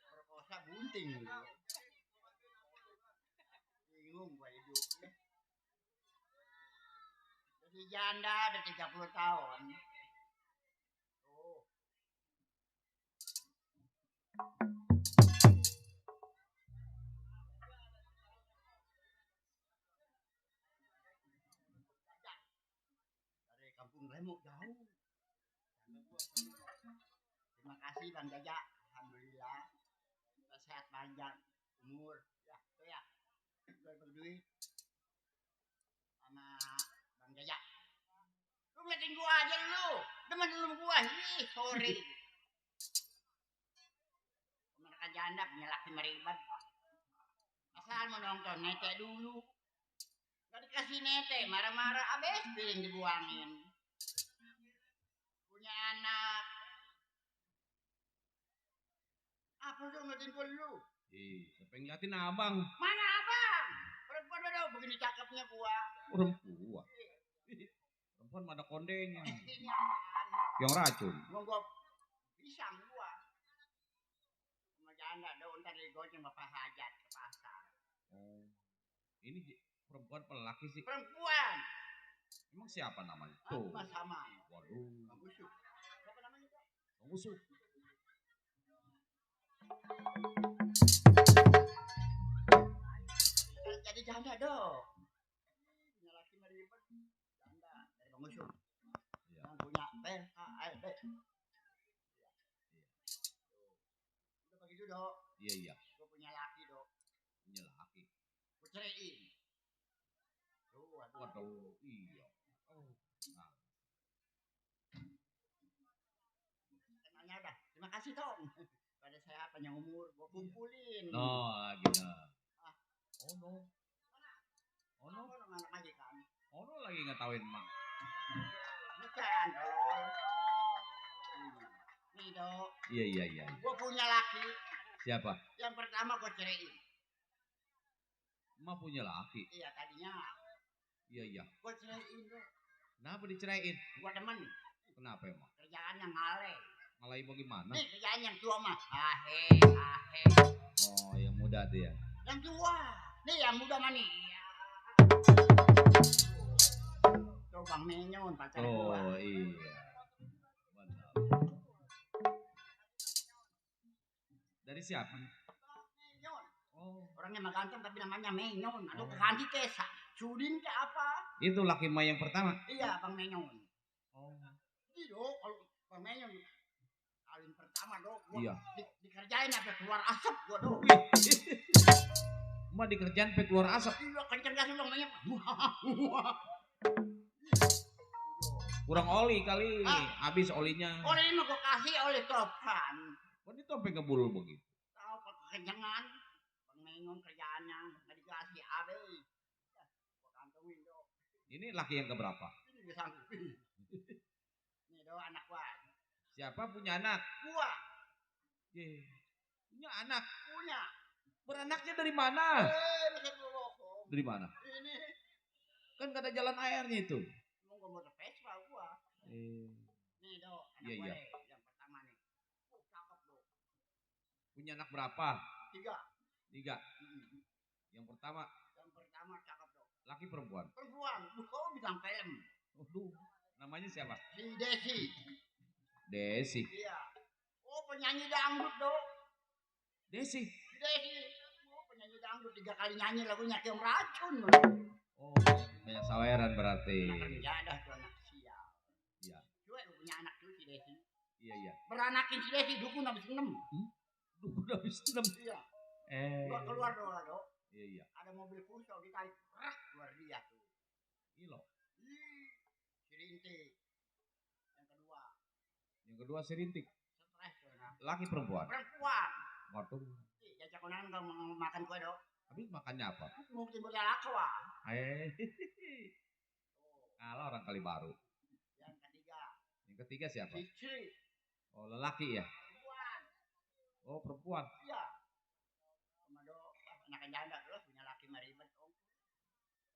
Perkosa bunting. Bingung gua hidupnya. Jadi janda ada 30 tahun. Oh. Dari kampung Remuk jauh. Terima kasih Bang Jaja. Alhamdulillah. Kita sehat panjang umur. Ya, itu ya. Gue berduit sama Bang Jaja. Lu ngeliatin gua aja lu. Demen lu gua. Ih, sorry. Mereka janda punya laki meribet. Asal mau nonton nete dulu. Gak dikasih nete, marah-marah abis piring dibuangin. Punya anak. Apa lu ngeliatin gua lu? Siapa yang ngeliatin abang? Mana abang? Perempuan udah begini cakepnya gua. Perempuan. Perempuan mah ada kondengnya. Iya. Yang racun. Gua pisang gua. Sama janda dong ntar digoceng bapak hajat ke pasar. Oh. Ini perempuan apa laki sih? Perempuan. Emang siapa namanya? Tuh. Mas Haman. Waduh. Bang Usuk. Siapa namanya Pak? Bang Usuk. Jadi janda dong. Punya laki meribet. Janda dari Bang Usuk. Iya. Yang punya PKLB. Udah begitu dok. Iya. Gua punya laki dok. Punya laki. Gua ceraiin. Tuh, Waduh. Iya. Oh. Nah. Kenalnya dah. Terima kasih Tom. Pada saya panjang umur, gua kumpulin. Oh, gitu. Oh no. Oh no. Apa nama majikan? Oh no lagi ngetawain mak. Bukan tolol. Nih dok. Iya. Gua punya laki. Siapa? Yang pertama gua ceraiin. Emak punya laki. Iya tadinya. Iya. Gua ceraiin dok. Kenapa diceraiin? Gua demen. Kenapa emang? Kerjaannya ngale. Malai bagaimana? Nih kerjaan yang tua mah. Ahe. Oh, yang muda tuh ya. Yang tua. Nih yang muda mah nih. Iya. Tuh Bang Menyon pacar gua. Oh, iya. Mantap. Dari siapa? Menyon. Oh, Orangnya mah ganteng tapi namanya Menyon. Aduh keganti ke Sudin ke apa? itu laki emak yang pertama. Iya Bang Menyon. Oh. Iya dok, kalau Bang Menyon kawin pertama dok, gua Iya. dikerjain sampai keluar asap gua dok. Emak dikerjain sampai keluar asap. Iya kenceng gas dong mainnya. Kurang oli kali. Ah. Habis olinya. Oleh ini mah gua kasih oleh topan. Kok itu sampai ngebul begitu? Tahu kalau kekencengan, Bang Menyon kerjaannya nggak dikasih abe. Ya, gua kantongin dok. Ini laki yang keberapa? Ini disangkutin. Nih dok anak gua. Siapa punya anak? Gua Ye. Punya anak. punya. Beranaknya dari mana? Masa gua bohong. Dari mana? Ini Kan gak ada jalan airnya itu. mau gua motor Vespa gua. Nih dok, anak Iya, gua iya. nih, yang pertama nih. Cakep dok. Punya anak berapa? 3. 3. Yang pertama Yang pertama cakep dok. laki perempuan. Perempuan, kau bilang film. Waduh. Namanya siapa? Si Desi. Desi. Iya. Oh penyanyi dangdut dok. Desi. Si Desi. Oh penyanyi dangdut 3 kali nyanyi lagunya Keong Racun. Oh, banyak saweran berarti. Anak kerja dah tuh anak sial. Iya. Coba lu punya anak tuh si Desi. Iya. Beranakin si Desi dukun habis 6. Duh, udah habis 6. Iya. Gua keluar dok. Iya. Ada mobil Fuso ditarik. Rak keluar dia tuh. Ilo. Ih, si Rintik. Yang kedua. Yang kedua si Rintik. Stres tuh anak. Laki perempuan. Perempuan. Waduh. Ih, jajak konangan kau mau makan kue dok. Habis makannya apa? Mungkin bocah lakwa. Kalah orang kali baru. Yang ketiga. Yang ketiga siapa? Istri. Oh, lelaki ya? Perempuan. Oh, perempuan. Iya. Sama dok. Anak janda terus punya laki maribet om.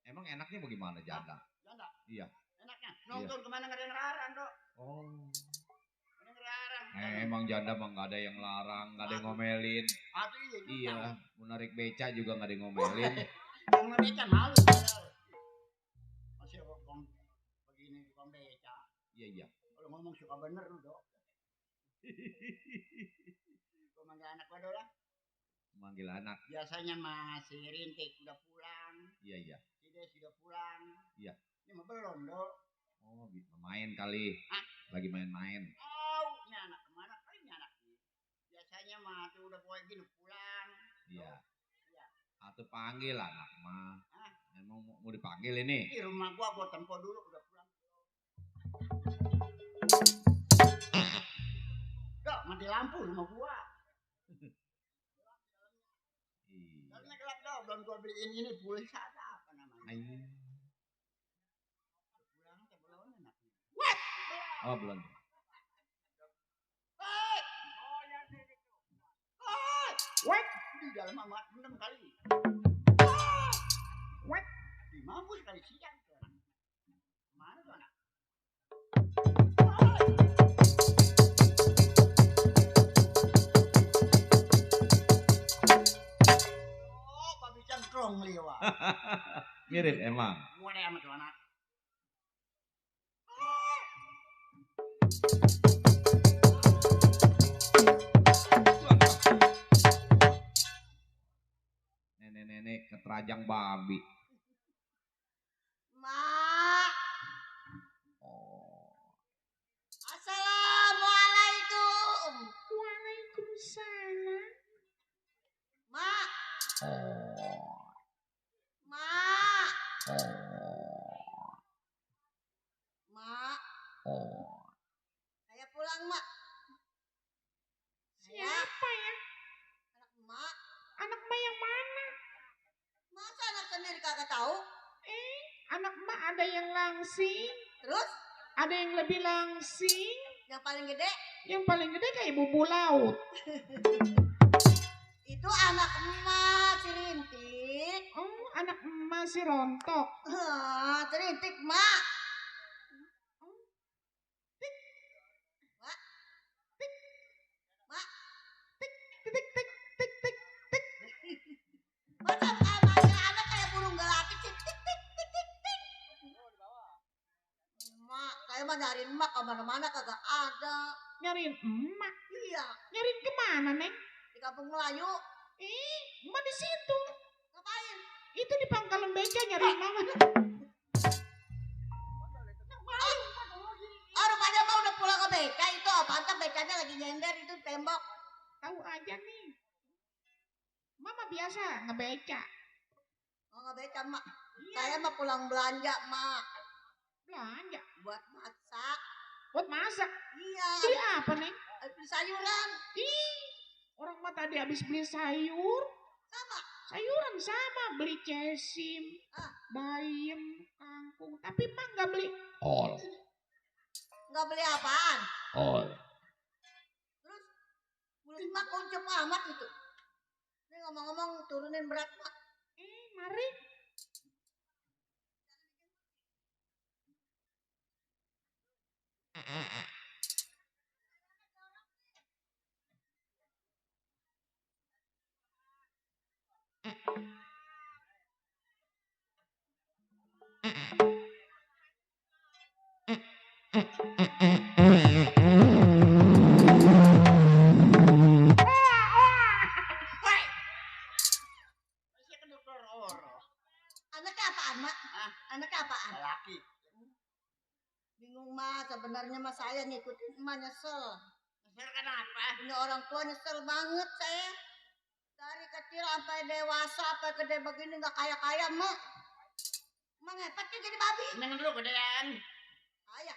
Emang enaknya bagaimana janda? Janda. Iya. Enaknya nonton kemana nggak ada yang larang dok. Oh. Nggak ada yang larang. Emang janda mah nggak ada yang larang, nggak ada yang ngomelin. Aduh iya juga. Iya, mau narik beca juga nggak ada yang ngomelin. Yang beca malu padahal. Masih ngomong begini tukang beca. Iya iya. Kalau ngomong suka bener lu dok. Gua manggil anak gua dok lah. Manggil anak. Biasanya masih Rintik udah pulang. Iya iya. Si Des udah pulang. Iya. Ini mah belum dok. Oh, main kali. Hah? Lagi main-main. Oh, ini anak kemana? Ini anak ini. Biasanya mah tuh udah kayak gini pulang. Iya. Iya. Atau panggil anak mah. Hah? Emang mau dipanggil ini? Di rumah gua tempo dulu udah pulang. Dok, mati lampu rumah gua. Iya. Dalamnya gelap dok, belum gua beliin ini pulsa apa namanya? Ayo. Pulang atau belum enak? Oh, belum. Hei! Hei! Wait! Di dalam amat 6 kali. Wait! Di mampus kali siang tuh. Mana tuh anak? Oh, babi cengkrong liwa. Mirip emang. Muat amat tuh anak. Nenek-nenek keterajang babi. Mak, Oh. assalamualaikum. Waalaikumsalam. Mak, Oh. mak, Oh. mak. Oh. Saya pulang mak. Saya Siapa ya? anak mak. Anak emak yang mana? Masa anak sendiri kagak tahu? Anak emak ada yang langsing, Terus ada yang lebih langsing, yang paling gede yang paling gede kayak bubu laut. itu anak emak si Rintik. Oh, anak emak si rontok. Si Rintik mak. Mak, mak. Tik tik tik tik tik tik. Masa manggil anak kayak burung galatik sih. Tik tik tik tik tik. Mak, saya mah nyariin mak kemana-mana kagak ada. Nyariin emak. Iya, Nyariin kemana, Neng? di kampung Melayu. Emak di situ. Ngapain? Itu di pangkalan beca nyariin mama. Oh, rupanya mah udah pulang ke beca itu. Apaan tuh becanya lagi nyender itu tembok. Tahu aja nih. Mama biasa ngebeca. Oh, nggak beca mak. Saya mah pulang belanja mak. Belanja. Buat masak. Buat masak. Iya. Beli apa, Neng? Beli sayuran. Orang mah tadi habis beli sayur. Sama. Sayuran sama. Beli cesim, bayam, kangkung. Tapi emak nggak beli kol. Nggak beli apaan? Kol. Terus mulut mak kuncup amat gitu. Ini ngomong-ngomong turunin berat mak. Mari. Masih ke dokter Oro. Anaknya apaan mak? Anaknya apaan? Laki. Bingung mak. Sebenarnya mah saya ngikutin emak nyesel. Nyesel kenapa? Punya orang tua nyesel banget saya. Dari kecil sampai dewasa sampai gede begini nggak kaya-kaya mak. Emang ngepet ya jadi babi. Neng dulu gedean. Kaya.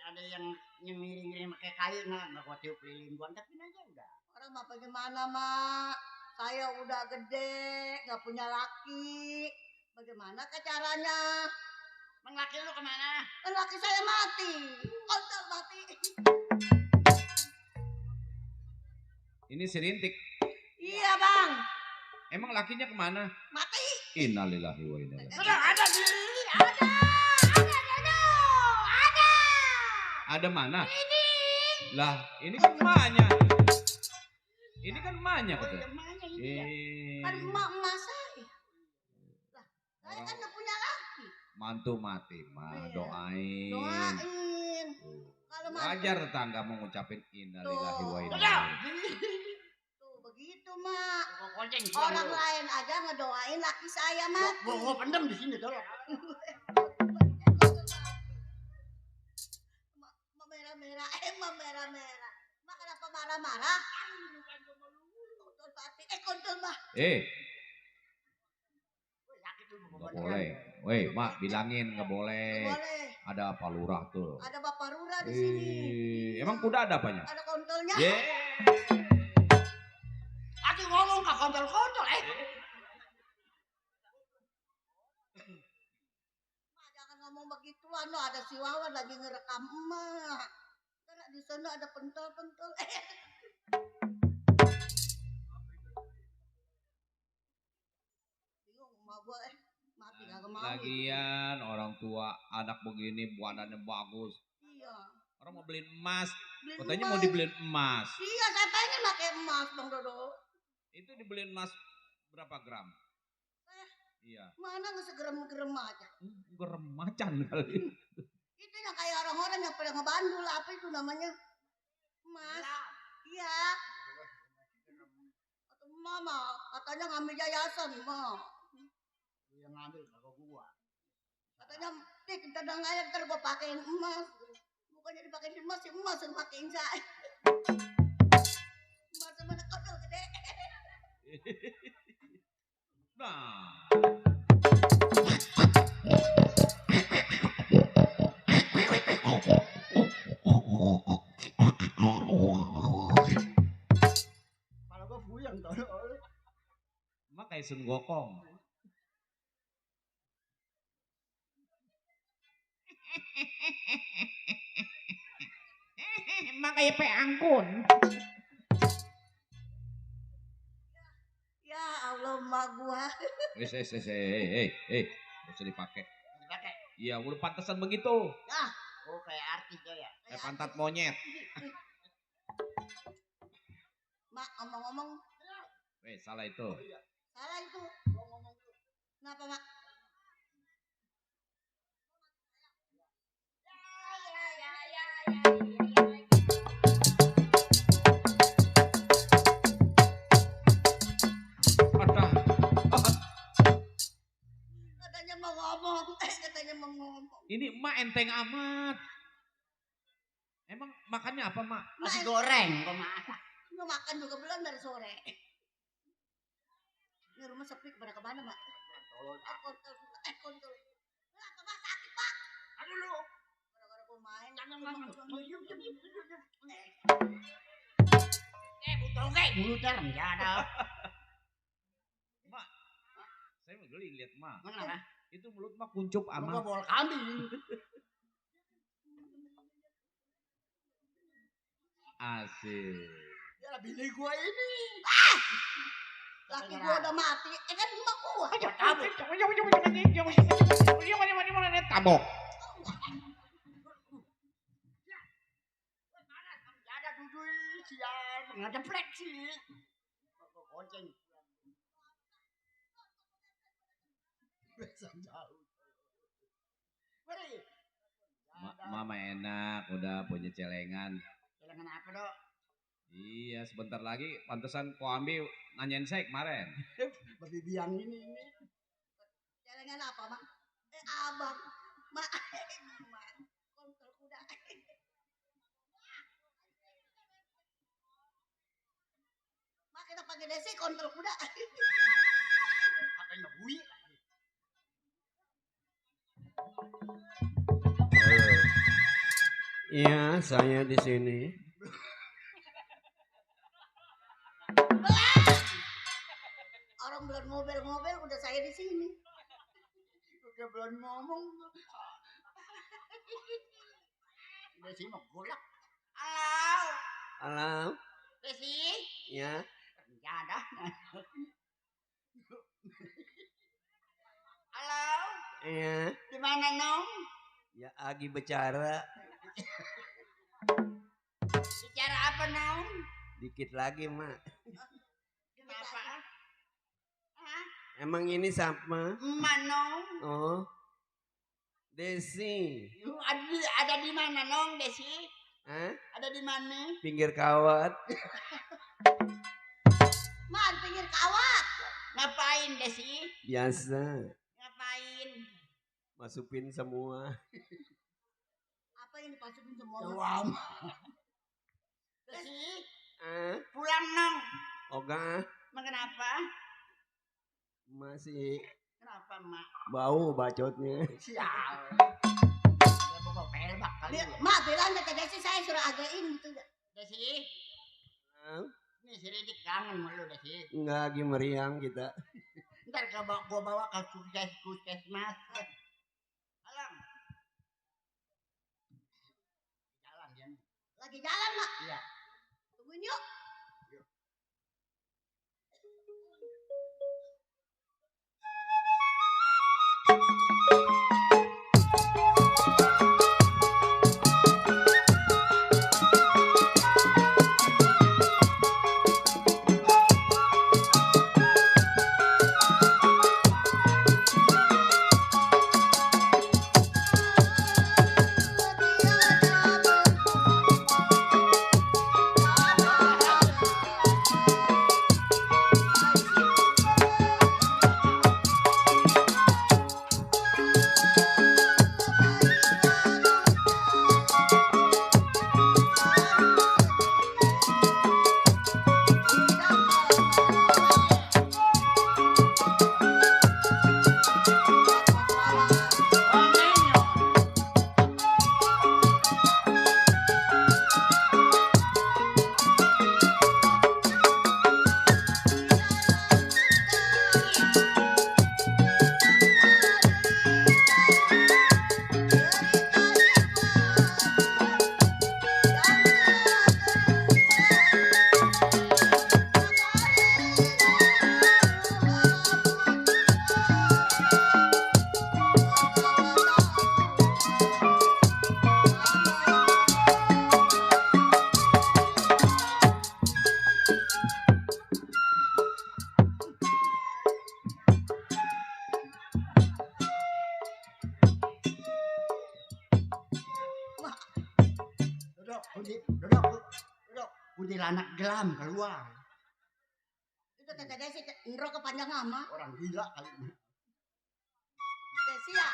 Ada yang miring-miring pakai kayu nggak kuat tiup lilin gua tapi aja udah. Orang bapak gimana mak? Saya udah gede, nggak punya laki. Bagaimana ke caranya? Mang laki lu kemana? Laki saya mati. Kontol mati. Ini si Rintik. Iya bang. Emang lakinya kemana? Mati. Innalillahi wa inna ilaihi. Sudah ada di Ada. Ada mana? Lah, ini kan emaknya. Ini kan emaknya Oh katanya. iya emaknya ini ya. Kan Eh, emak saya. Lah, saya kan gak punya laki. mantu mati mah Iya. doain. Doain. Tuh. Kalau mantu. Wajar tetangga mau ngucapin innalillahi wa inna Udah. ilaihi. Tuh begitu mak. Gua konceng. Orang lain aja ngedoain laki saya mati. Gua pendem di sini tolong. Merah-merah, emang merah-merah. Mak kenapa marah-marah? Kontol mati, kontol mah. Nggak boleh. Weh, mak bilangin nggak boleh. Boleh. Ada Pak Lurah tuh. Ada Bapak Lurah di sini. Emang kuda ada apanya? Ada kontolnya. Ye. Aku ngomong ke kontol-kontol Mak jangan ngomong begituan lo. Ada si Wawan lagi ngerekam emak. Karena di sana ada pentol-pentol. Bingung emak gua mati kagak mau. Lagian orang tua anak begini badannya bagus. Iya. Orang mau beliin emas. Beliin Katanya emas. mau dibeliin emas. Iya, saya pengen pakai emas, Bang Dodo. Itu dibeliin emas berapa gram? Iya. Mana nggak segerem-gerem aja. Gerem macan kali. Itu yang kayak orang-orang yang pada ngebandul, apa itu namanya? Emas. Iya. Atau mama, katanya ngambil yayasan, Ma. yang ngambil kagak gua. Katanya, Tik, tenang aja, ntar gua pakein emas. Bukannya dipakein emas, si emas yang pakein saya. Emas sama kotor gede. Nah. Kalau gua puyeng tolong. Emak kayak Sun Gokong. Emang kayak peangkun. Ya Allah, emak gua. Gak usah dipakai. Pakai. Iya, udah pantesan begitu. Ah, Oh kayak artis ya. Kayak pantat monyet. Mak, ngomong-ngomong, Salah itu. salah itu. Kenapa, Mak? Adah. Katanya mau ngomong, katanya mau ngomong. Ini emak enteng amat. Emang makannya apa, mak? Nasi goreng gua masak. Lu makan juga belum dari sore. Ini rumah sepi kemana-kemana, Mak. Kontol. Kenapa, Mak? Sakit, Pak. Aduh lu. Gara-gara gua main. Butol kayak buluter enggak ada. Mak, saya mau geli lihat mak. Mana? Itu mulut mak kuncup Gua amat. bol kambing. Asik. Ya bini gua ini. Laki gua udah mati. Kan emak gua. Tabok. Enggak ada dudui sial, enggak plek sih. Kok konceng. Besar jauh. Mari. Mama enak, udah punya celengan. Celengan apa, Dok? Iya, sebentar lagi pantesan kau ambil nanyain saya kemarin. Babi biang ini. Celengan apa, Mak? Abang. Mak. Kontol kuda. Mak, kita pakai desi kontol kuda. Apa yang ngebui? Iya, saya di sini. Orang belum ngobel-ngobel udah saya di sini. Udah belum ngomong. Desi mau golak. Halo. Halo, Desi. ya. Enggak ada. Halo. Iya. Di mana, Nong? Ya, Agi bicara. Bicara apa naon? Dikit lagi, Mak. Kenapa? Hah? Emang ini siapa? Emak nong. Oh. Desi. Lu ada di mana nong Desi? Hah? Ada di mana? Pinggir kawat. Man, pinggir kawat. Ngapain Desi? Biasa. Ngapain? Masukin semua. Apa yang dipasukin semua? Wow. Desi, Ah, pulang nong. Oga. Emang kenapa? Masih Kenapa mak? bau bacotnya. Sial. Dia bawa pelbak kali. Mak bilang ke Desi saya suruh again gitu. Desi, Ah, ini si Ridik kangen sama lu Desi. Enggak lagi meriang kita. Ntar gua bawa ke puskesmas. Alang. Jalan dia. Lagi jalan, Mak. Iya. Tungguin yuk. Duduk. Kuntilanak gelam keluar. Itu Tete Desi ngerok kepanjang ama. Orang gila kali ini. Desi ya.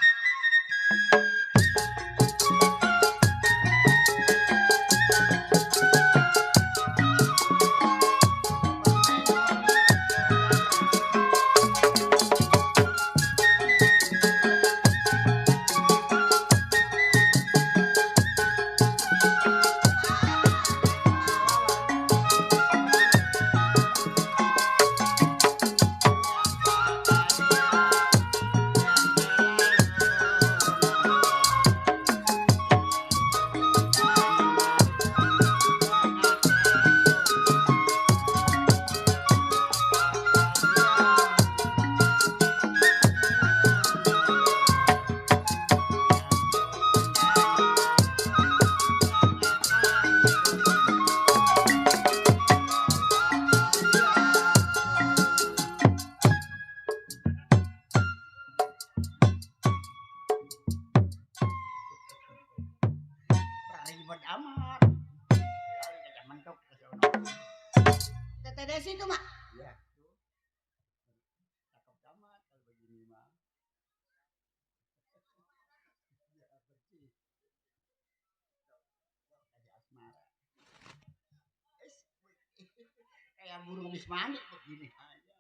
Ribet amat. Kayak mentok. Tete Desi itu, Mak. Iya. Cakep amat kalau begini mah. Ya bersih. Ada asmara. Kayak burung bismani begini aja.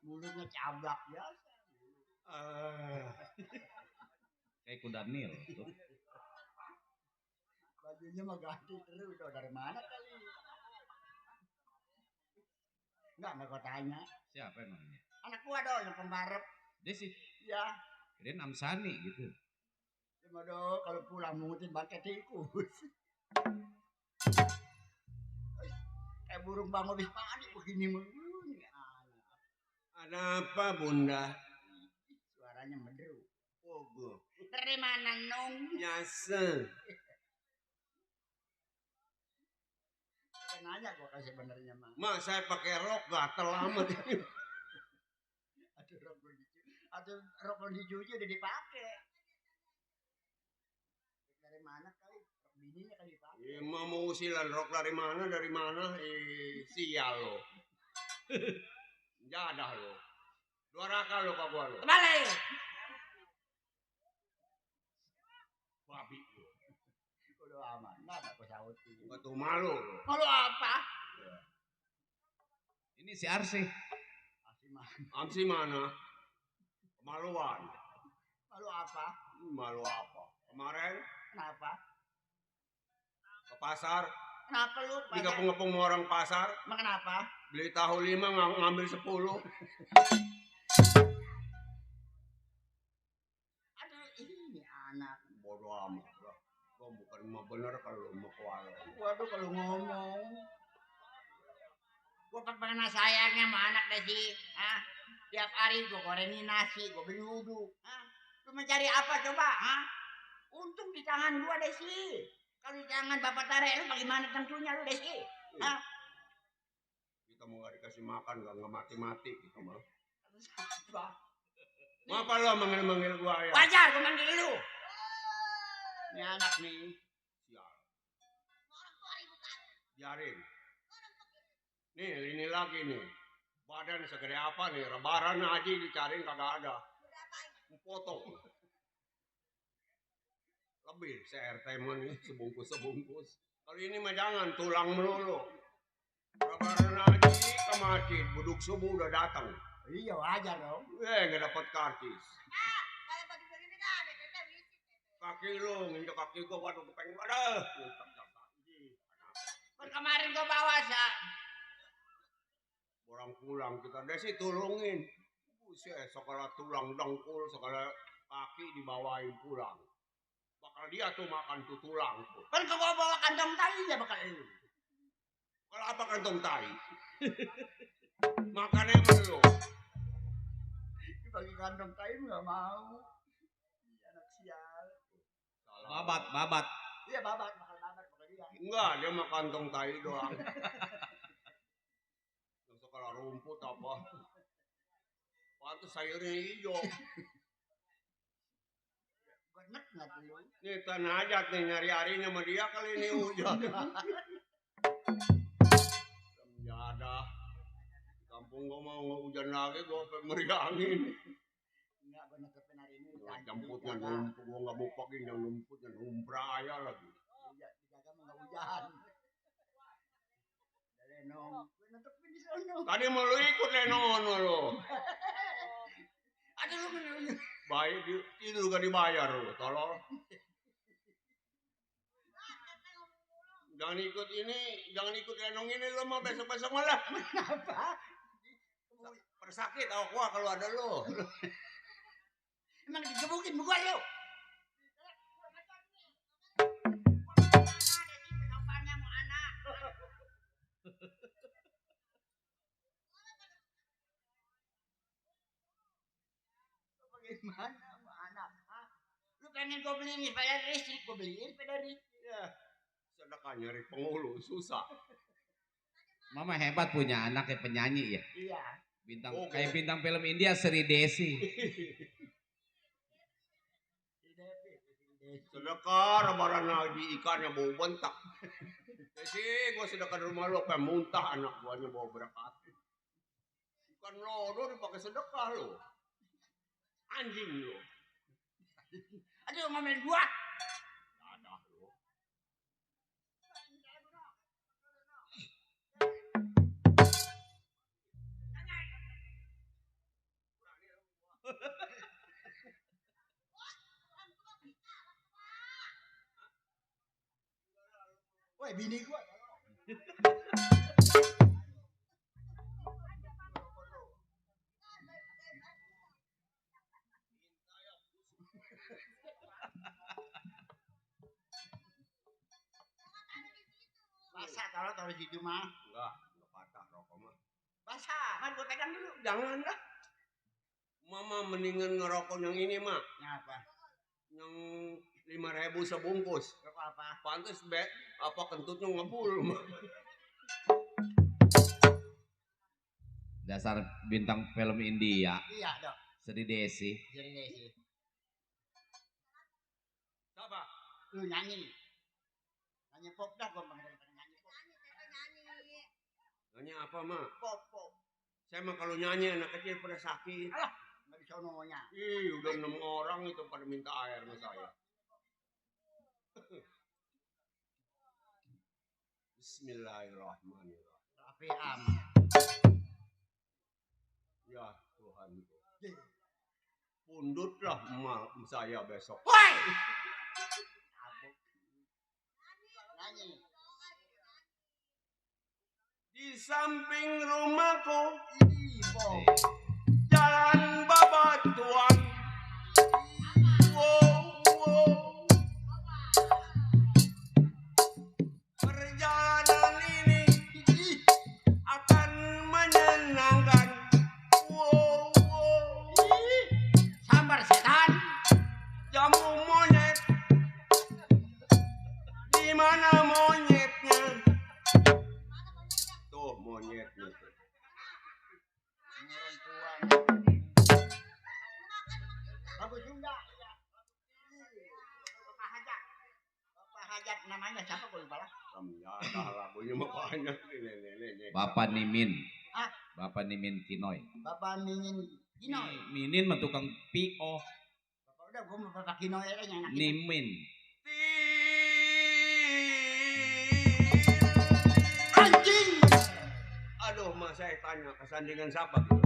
Mulutnya cablak biasa. Kayak kuda Nil tuh. Bajunya mah ganti terus tuh dari mana kali? Enggak kau tanya. Siapa namanya? Anak gua dong yang pembarep. Desi. Ya. Kirain Amsani gitu. Cuma dong kalau pulang mungutin bangkai tikus. Kayak burung bangau bismani begini mah. Ada apa, Bunda? Suaranya menderu. Pogo. Dari mana nong? Biasa. nanya gua kan sebenarnya mah. Mak saya pakai rok gatel amat ini. Aduh rok belum dicuci udah dipakai. Dari mana kali? Rok bininya kali dipakai. Emang mau usilan rok dari mana? Sial lo. Jadah lo. Dua raka lo kak gua lo. Kembali. Babi lo. Udah aman. Nggak aku sautin. Betul malu lo. Malu apa? Ini si Arsi. Amsi mana? Kemaluan. Malu apa? Malu apa? Kemarin Kenapa? ke pasar. Kenapa lu? Ngepung-ngepung orang pasar. Emang kenapa? Beli tahu 5 ngambil 10. Aduh ini anak. Bodoh amat lah. Gua bukan mah bener kalau mau kuala. Waduh kalau ngomong. Gua pernah sayangnya sama anak deh sih. Hah? Tiap hari gua gorengin nasi, gua beli uduk. Hah? Lu mencari apa coba? Hah? Untung di tangan gua deh sih. Kalau di tangan Bapak Tare lu bagaimana tentunya lu deh sih? Hah? Kita mau gak dikasih makan gak mati-mati kita mah. Apa? Ngapa lo manggil-manggil gua ya? Wajar gua manggil lu. Ini anak nih. Sial. Biarin. Nih, ini lagi nih. Badan segede apa nih? Rebaran aja dicariin kagak ada. Potong. Lebih CRT mah nih sebungkus-sebungkus. Kalau ini mah jangan tulang melulu. Rebaran aja ke masjid, buduk subuh udah datang. Iya wajar dong. Nggak dapat karcis. Kayak begini kan ada tete bisik. Kaki lu, nginjek kaki gua, waduh kepeng waduh. Kan kemarin gua bawa sa. Orang pulang kita desi tulungin. Buset, segala tulang dengkul, segala kaki dibawain pulang. Bakal dia tuh makan tuh tulang tuh. Kan gua bawa kantong tai ya bakal lu. Kalau apa kantong tai? Makannya apa lu? Dibagi kantong tai nggak mau. Iya anak sial. Babat. Iya babat, makan babat bakal dia. Enggak, dia makan kantong tai doang. Yang segala rumput apa? Pantes sayurnya hijau. Bener nggak tuh lu? Nih tanah ajat nih nyari harinya sama dia kali ini hujan. Jadah. Di kampung gua mau hujan lagi gua meriangin. Enggak gua netepin hari ini. Jemputnya numpuk, gua nggak mau pakai yang numpuknya numpraya lagi. Iya, dijaga mah nggak hujan. Lenong, gua netepin di sono. Tadi mau lu ikut Lenono lo. Aduh lu menurutnya. Bayar itu juga dibayar lo, tolong. Jangan ikut Lenong ini lo mah besok-besok malah. Kenapa? Persakit gua kalau ada lo. Emang digebukin gua lu. Bagaimana sama anak? Hah? Lu pengen gua beliin sepeda listrik, gua beliin sepeda listrik. Ya, sedekah nyari penghulu susah. Mama hebat punya anak kayak penyanyi ya. Iya. Kayak bintang film India Sri Desi. Sedekah rebaran lagi ikannya bau bentak. Desi, gua sedekah di rumah lo pengen muntah anak guanya bawa berkat. Ikan lodo dipakai sedekah lo. Anjing lo. Aduh ngomel gua. Dadah lo. Woi bini gua. Basah kalau taruh situ mah. Enggak patah rokok mah. Basah, kan gua pegang dulu. Jangan dah. Mama mendingan ngerokok yang ini mah. Ngapa? Yang 5.000 sebungkus. Rokok apa? Pantes apa kentutnya ngebul mah. Dasar bintang film India. Iya dok. Sedih Desi. Jadi Desi. Siapa? Lu nyanyi. Nyanyi pop dah gua pengen nyanyi pop. Nanya apa, Mak? Pop pop. Saya mah kalau nyanyi anak kecil pada sakit. Alah, enggak bisa ngomongnya. Ih, udah 6 orang itu pada minta air sama saya. Bismillahirrahmanirrahim. Rafi Am. Ya Tuhan. Pundutlah emak saya besok. Woi. Nyanyi. Di samping rumahku Ibo. jalan babatuan. Wow, wow. Perjalanan ini akan menyenangkan. Wow, wow. Sambar setan. Jamu monyet. Di mana monyetnya? Tuh monyetnya. Bagus juga. Bapak Hajat. Bapak Hajat namanya siapa gue lupa lah. Ya, lagunya mah banyak nih. Bapak Nimin. Ah, Bapak Nimin Kinoy. Bapak Minin Kinoy. Minin mah tukang PO. Bapak udah gue mau Bapak Kinoy aja yang enak. Nimin. Anjing. Aduh, mas saya tanya kesandingan siapa gitu.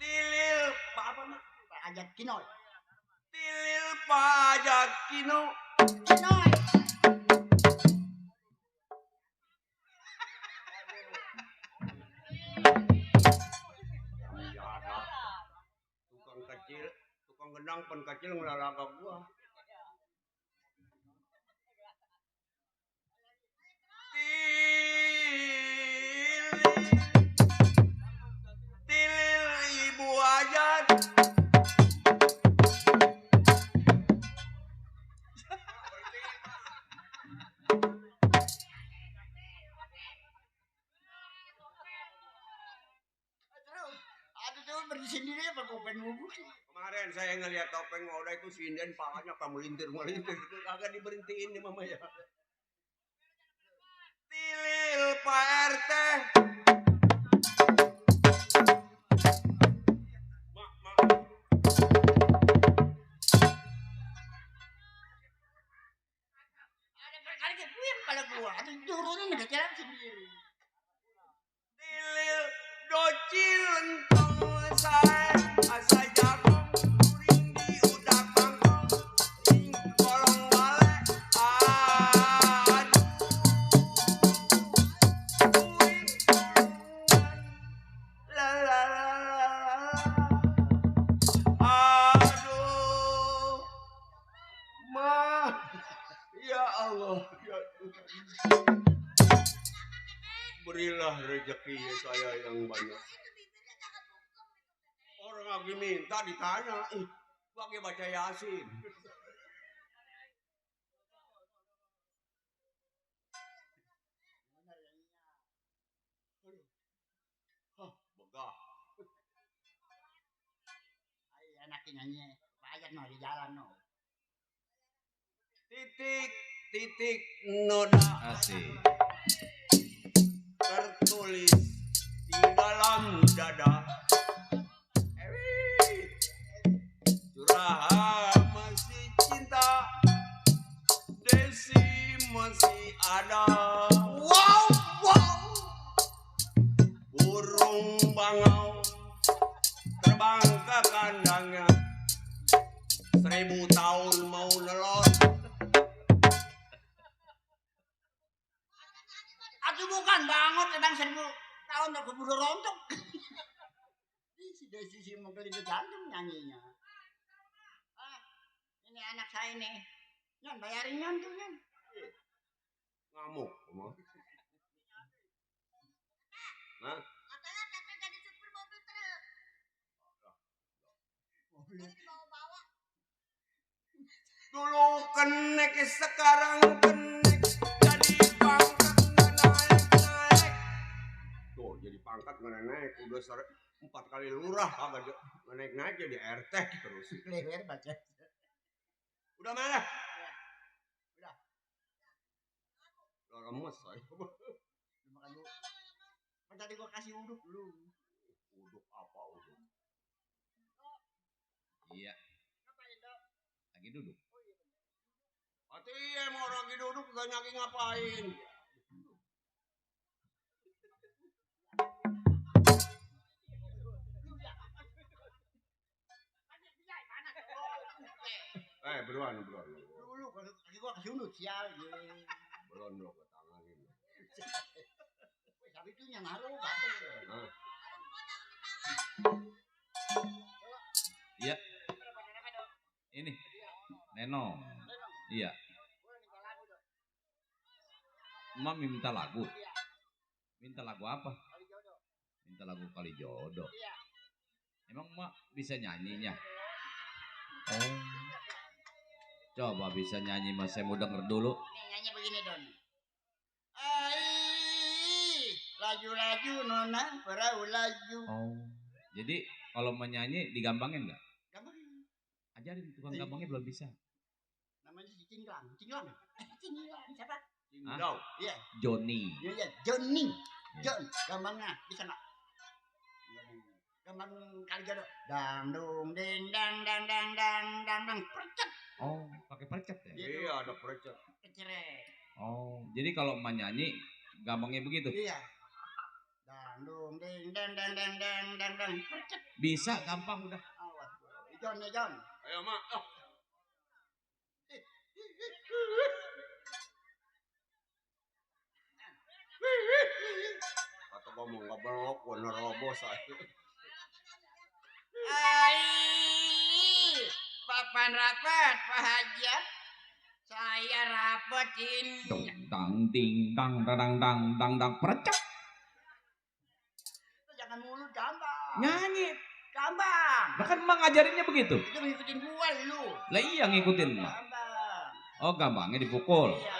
Tilil Pak apa mas? Pak Hajat Kinoy. Tilil Pak Hajat Kino. Kinoy. Ya ada. Tukang kecil, tukang gendang pen kecil ngelalaga gua. Tilil Ibu Hajat. Aduh tuh bersihin diri apa gue pengen ngubuk sih. Kemarin saya ngeliat topeng Oda itu sinden palanya kamu melintir gitu agak diberhentiin nih mama ya. Tilil Pak RT. Mak. Ada berkali kepuin pada gua. Aduh turunin kecilan sendiri. Tilil docil lentong saya asa jagung kuring di udah kangkong ring kolong bale aduh kuring kolongan la la la la aduh ma ya Allah ya Tuhan berilah rezeki saya yang banyak. Orang lagi minta ditanya, pakai baca Yasin. Hah, begah. Ayo enaknya nyanyi. Pak Hajat no di jalan no. Titik noda Asik. tertulis di dalam dada. Curahan masih cinta, Desi masih ada. Wow. Burung bangau terbang ke kandangnya, 1000 tahun mau nelor. Aduh bukan banget sedang 1000 tahun udah keburu rontok. Si Desi si mau ke jantung nyanyinya. Ah, ini anak saya nih. Nyan bayarin nyan tuh nyan. Ngamuk, emang. Hah? Katanya teteh jadi supir mobil truk. Jadi dibawa-bawa. Dulu kenek, sekarang kenek, jadi naik udah 4 kali lurah kagak naik jadi RT terus. Leher baca. Udah mana? Udah lemes saya. Makan dulu. Kan tadi gua kasih uduk dulu. Uduk apa uduk? Iya. Lagi duduk. Hati emang orang lagi duduk gak nyaki ngapain? Beruan. Dulu kalau tadi gua kasih uduk sial ye. Belum lo ke tanganin. Tapi itu yang ngaruh bapak. Iya. Ini. Neno. Iya. Emak minta lagu. Minta lagu apa? Minta lagu Kali Jodoh. Emang emak bisa nyanyinya? Oh. Coba bisa nyanyi mas, saya mau denger dulu. Nih nyanyi begini Don. Ai, laju-laju nona, perahu laju. Oh. Jadi kalau menyanyi digampangin nggak? Gampang. Ajarin tukang gampangnya belum bisa. Namanya si Cinglang. Cinglang siapa? Cinglang. Iya. Johnny. Iya, Johnny. John, gampangnya bisa nggak? Gampang Kali Jodoh. Dang dung ding dang dang dang dang dang dang percet. Oh, pakai percet ya? Iya, ada percet. Keceret. Oh, jadi kalau menyanyi gampangnya begitu? Iya. Dang dung ding dang dang dang dang dang dang percet. Bisa, gampang udah. Awas. John ya John. Ayo mak. Kata ngomong nggak belok, warna robos saya. Ai, papan rapat Pak Hajat. Saya rapetin. Dang ding dang dang dang dang dang percet. Jangan mulut gampang. Nyanyi. Gampang. Nah kan emang ngajarinnya begitu. Itu ngikutin gua lu. Lah iya ngikutin mah. Gampang. Oh gampangnya dipukul. Iya.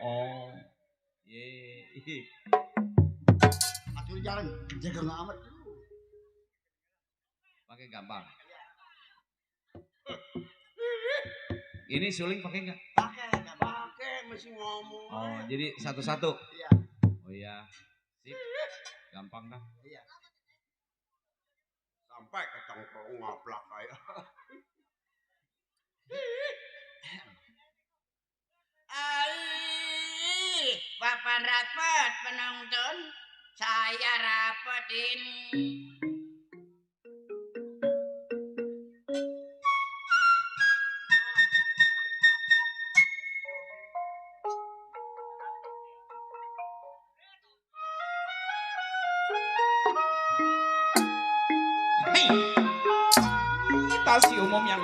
Oh. Ye. Atur jalan jaga amat dulu. Pakai gampang. Ini suling pakai nggak? Pakai masih ngomong. Oh, jadi satu-satu. Iya. Oh iya. Sip. Gampang dah. Iya. Sampai ke cangkrong ngaplak kayak. Ai, papan rapat penonton. Saya rapetin. Si umum yang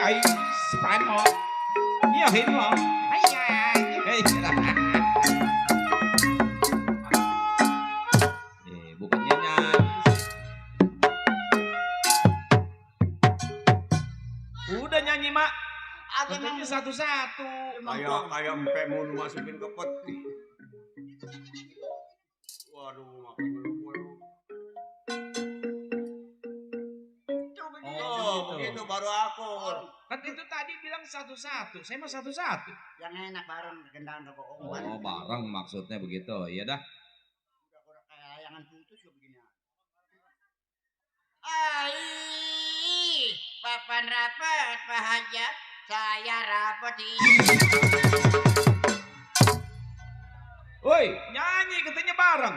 ay sprite mo yahin mo bukannya nyanyi udah nyanyi mak katanya satu-satu Kayak empe mau masukin ke peti. Waduh, makan dulu. Begitu baru aku. Kan itu tadi bilang satu-satu, saya mah satu-satu. Yang enak bareng gendang ke bohongan. Oh, bareng maksudnya begitu. Iya dah. Udah kayak layangan putus ya begini. Ai, papan rapat Pak Hajat, saya rapetin. Woi, nyanyi katanya bareng.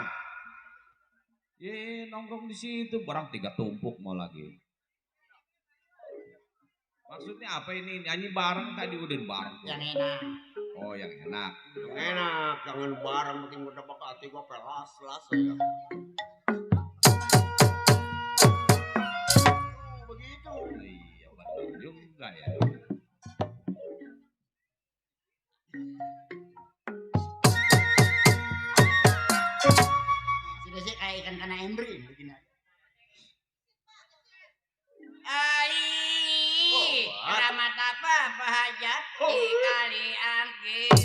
Ye, nongkrong di situ barang 3 tumpuk mau lagi. Maksudnya apa ini? Nyanyi bareng tadi udah bareng. Yang enak. Oh, yang enak. Yang enak, jangan bareng bikin udah pakai hati gua pelas-las ya. Begitu. Iya, betul juga ya. Sudah sih kayak ikan kena embri begini. Ai, keramat apa Pak Hajat di kali angkin.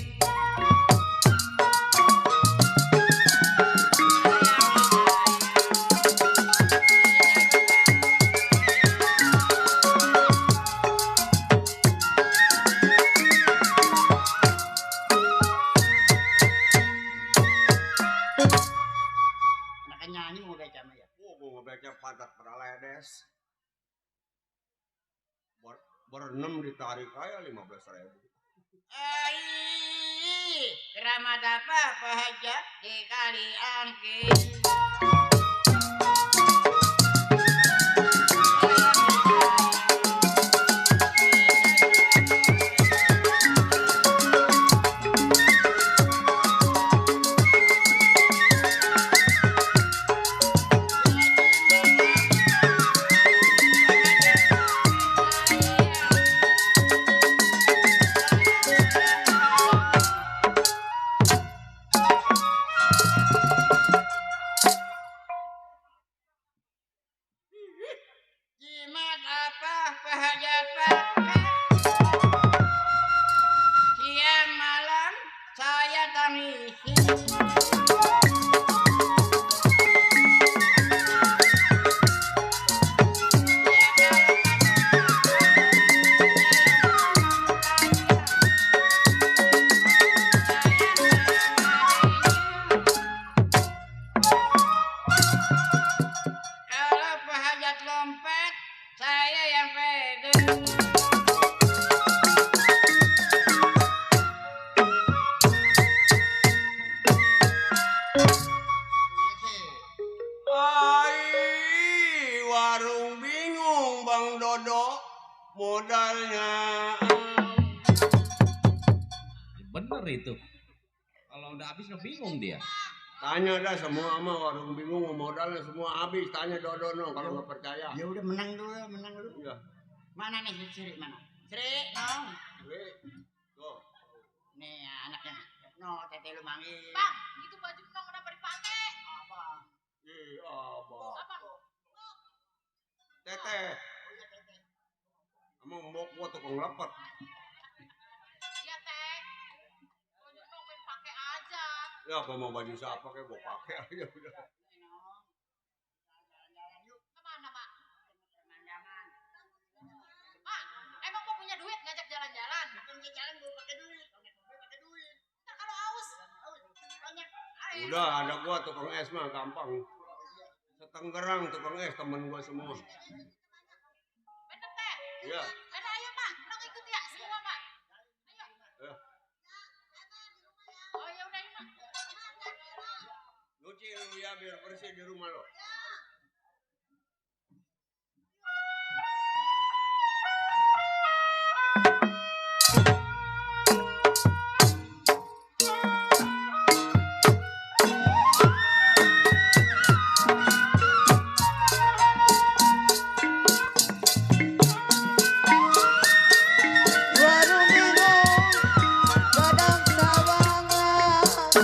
beres. Berenam ditarik kaya 15.000. Keramat apa hajat dikali angkin. Jimat apa hajat pakai. Siang malam saya tangisi. Kalau penghajat lompet, saya yang pegang. Ai, warung bingung Bang Dodo modalnya. Bener itu. Kalau udah habis udah bingung dia. Tanya dah semua ama warung bingung modalnya semua habis. Tanya Dodo no kalau nggak percaya. Ya udah menang dulu, menang dulu. Ya. Mana nih Sri mana? Sri, nong. Tuh. Nih anaknya. No, tete lu manggil. Bang, itu baju nong kenapa dipakai? Apa? Abang. Apa? Teteh. Emang mau gua tukang lepet. Iya, Teh. Baju nong main pakai aja. Ya gua mau baju siapa kayak gua pakai aja udah. Kemana, Mak? Mak, emang mau punya duit ngajak jalan-jalan? Jalan gua pakai duit. Ntar kalau haus, banyak air. Udah ada gua tukang es mah gampang. Setenggerang tukang es temen gua semua. Bener, Teh. Iya. Ada ayo, Mak. Nong ikut ya, semua, Mak. Ayo. Ya. Oh, ya udah, ayo, Mak. Nyuci lu ya biar bersih di rumah lo. Warung bingung, gadang sawangan.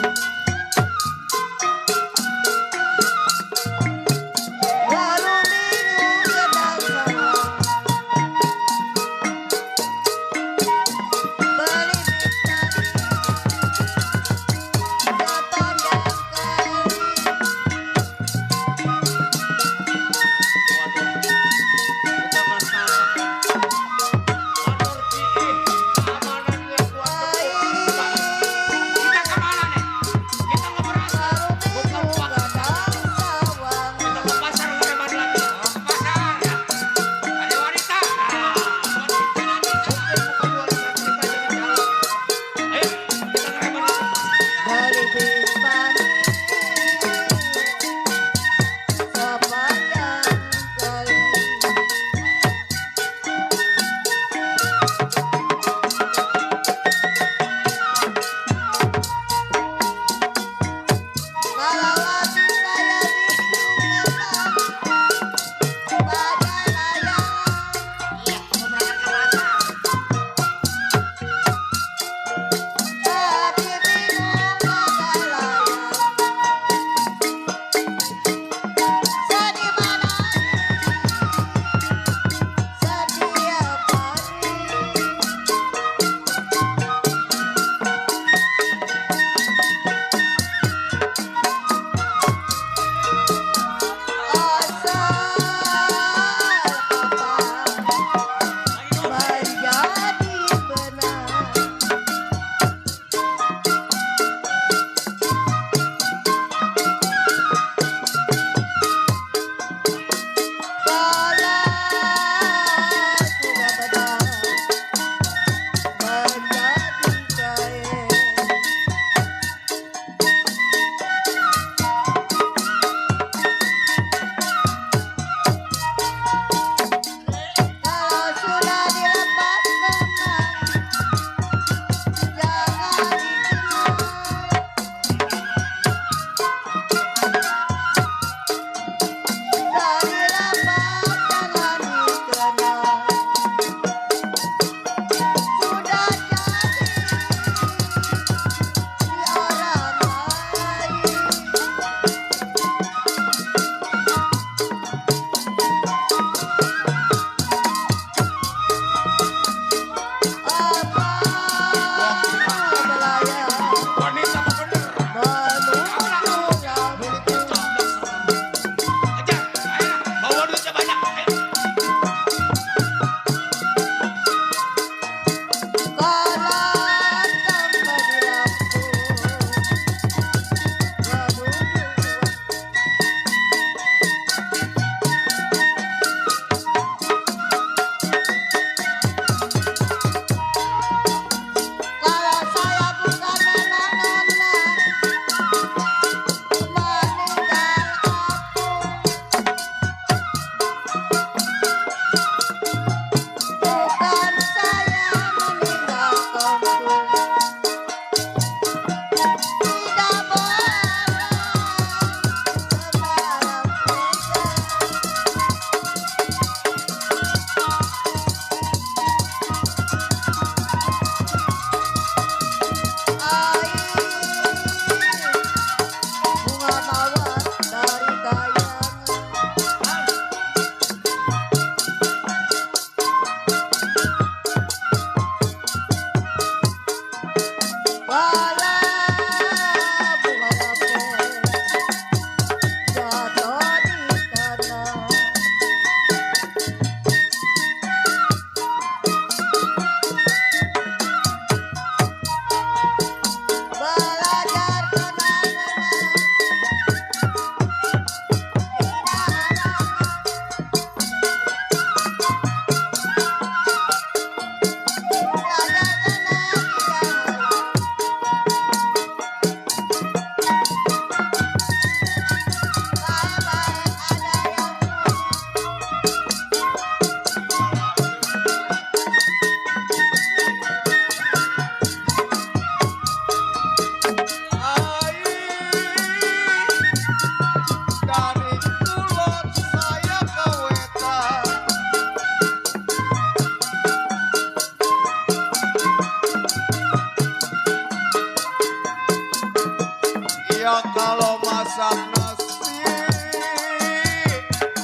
Saya kalau masak nasi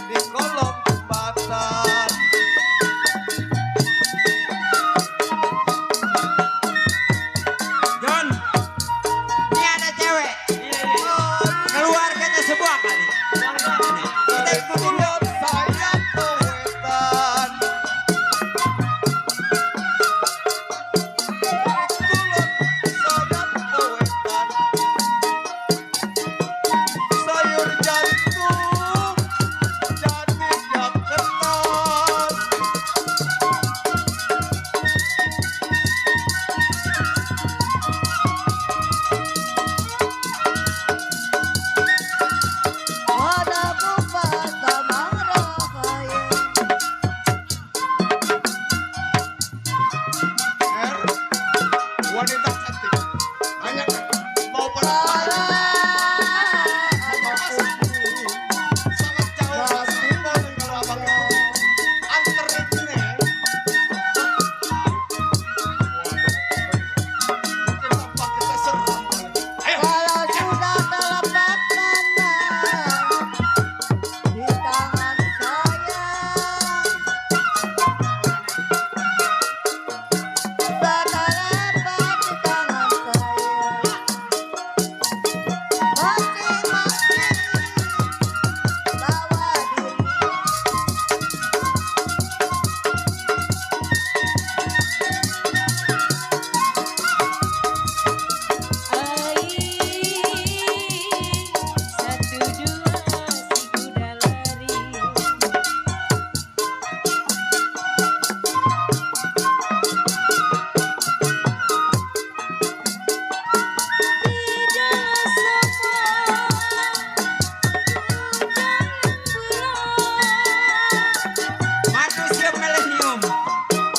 di kolong jembatan. John, ini ada cewek. Keluarganya sebuah kali. Kita ikutin yuk. Saya kewetan. Sayur jantung jadi gak kenal. Ada bupat marahaya. Wanita cantik. Tanya kan, mau berapa? Sangat jauh rasanya kalau abang itu anterin Neng. Mungkin tampak kita serem. Ayo. Kalau sudah terlepas tanah di tangan saya, terlepas di tangan saya, masing-masing bawa diri. Satu dua si kuda lari. Tidak semua Manusia milenium.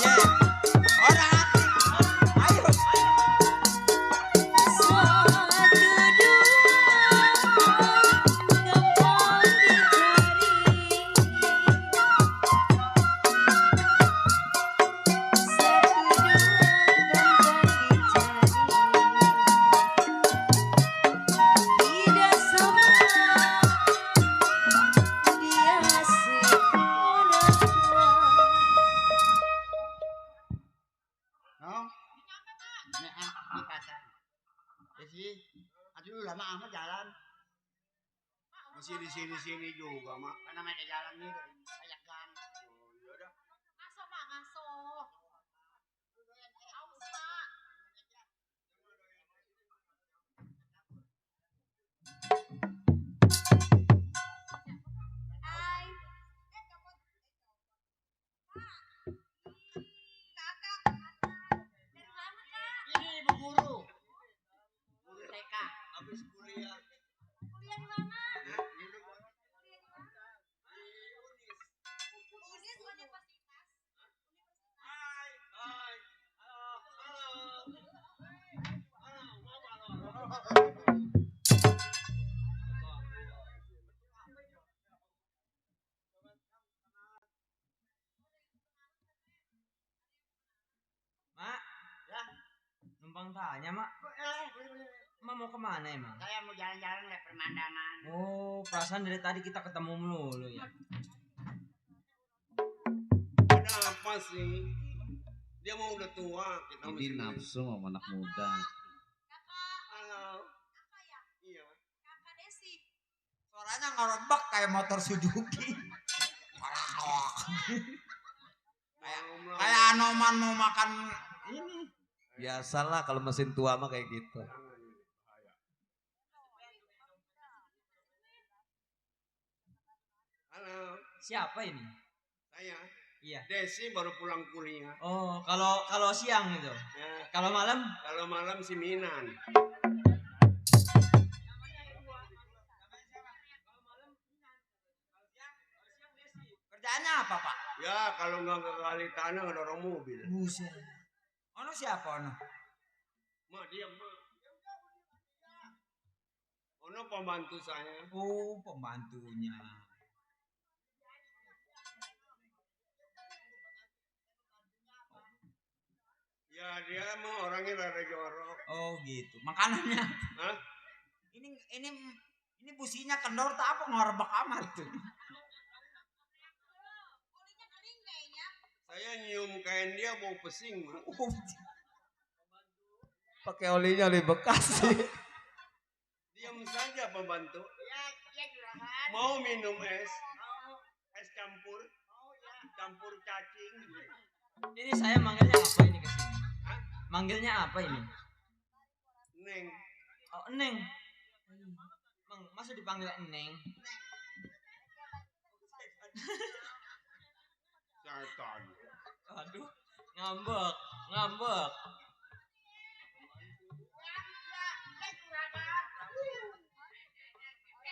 Yeah. Orang asik. Ayo. satu dua gampang dicari. Tidak sama dia si orang tua. Nong. Ini pacar. Desi, aduh lama amat jalan. Masih di sini juga, Mak. Karena mereka jalan nih banyak kan. Ngaso mak ngaso. Aus mak. Hai. Ini ibu guru. Guru TK. Habis kuliah. Kuliah di mana? Unis universitas. Hai. Mak, numpang tanya, Mak. Mak mau kemana emang? Saya mau jalan-jalan lihat pemandangan. Oh, perasaan dari tadi kita ketemu melulu ya. Ada apa sih? Dia mau udah tua, kita Ini nafsu sama anak muda. Halo. Iya. Kakak Desi. Suaranya ngerebek kayak motor Suzuki. Kayak Anoman mau makan ini. Biasalah kalau mesin tua mah kayak gitu. Halo. Siapa ini? Saya. Iya. Desi baru pulang kuliah. Oh, kalau siang gitu. Ya. Kalau malam? Kalau malam si Minan. Kerjaannya apa, Pak? Ya, kalau nggak ke kali tanah ngedorong mobil. Buset. Ono siapa ono? Mak, diam, Mak. Ono pembantu saya. Oh, pembantunya. Ya, dia mah orangnya rada jorok. Oh, gitu. Makanannya. Hah? Ini businya kendor tak apa ngorbek amat tuh. Saya nyium kain dia bau pesing. Mak. Pakai olinya oli bekas sih. Diam saja pembantu. Iya, juragan. Mau minum es? Es campur? Campur cacing. Ini saya manggilnya apa ini ke sini? Manggilnya apa ini? Neng. Oh, Neng. Mang, masa dipanggil Neng? Setan. Aduh, ngambek.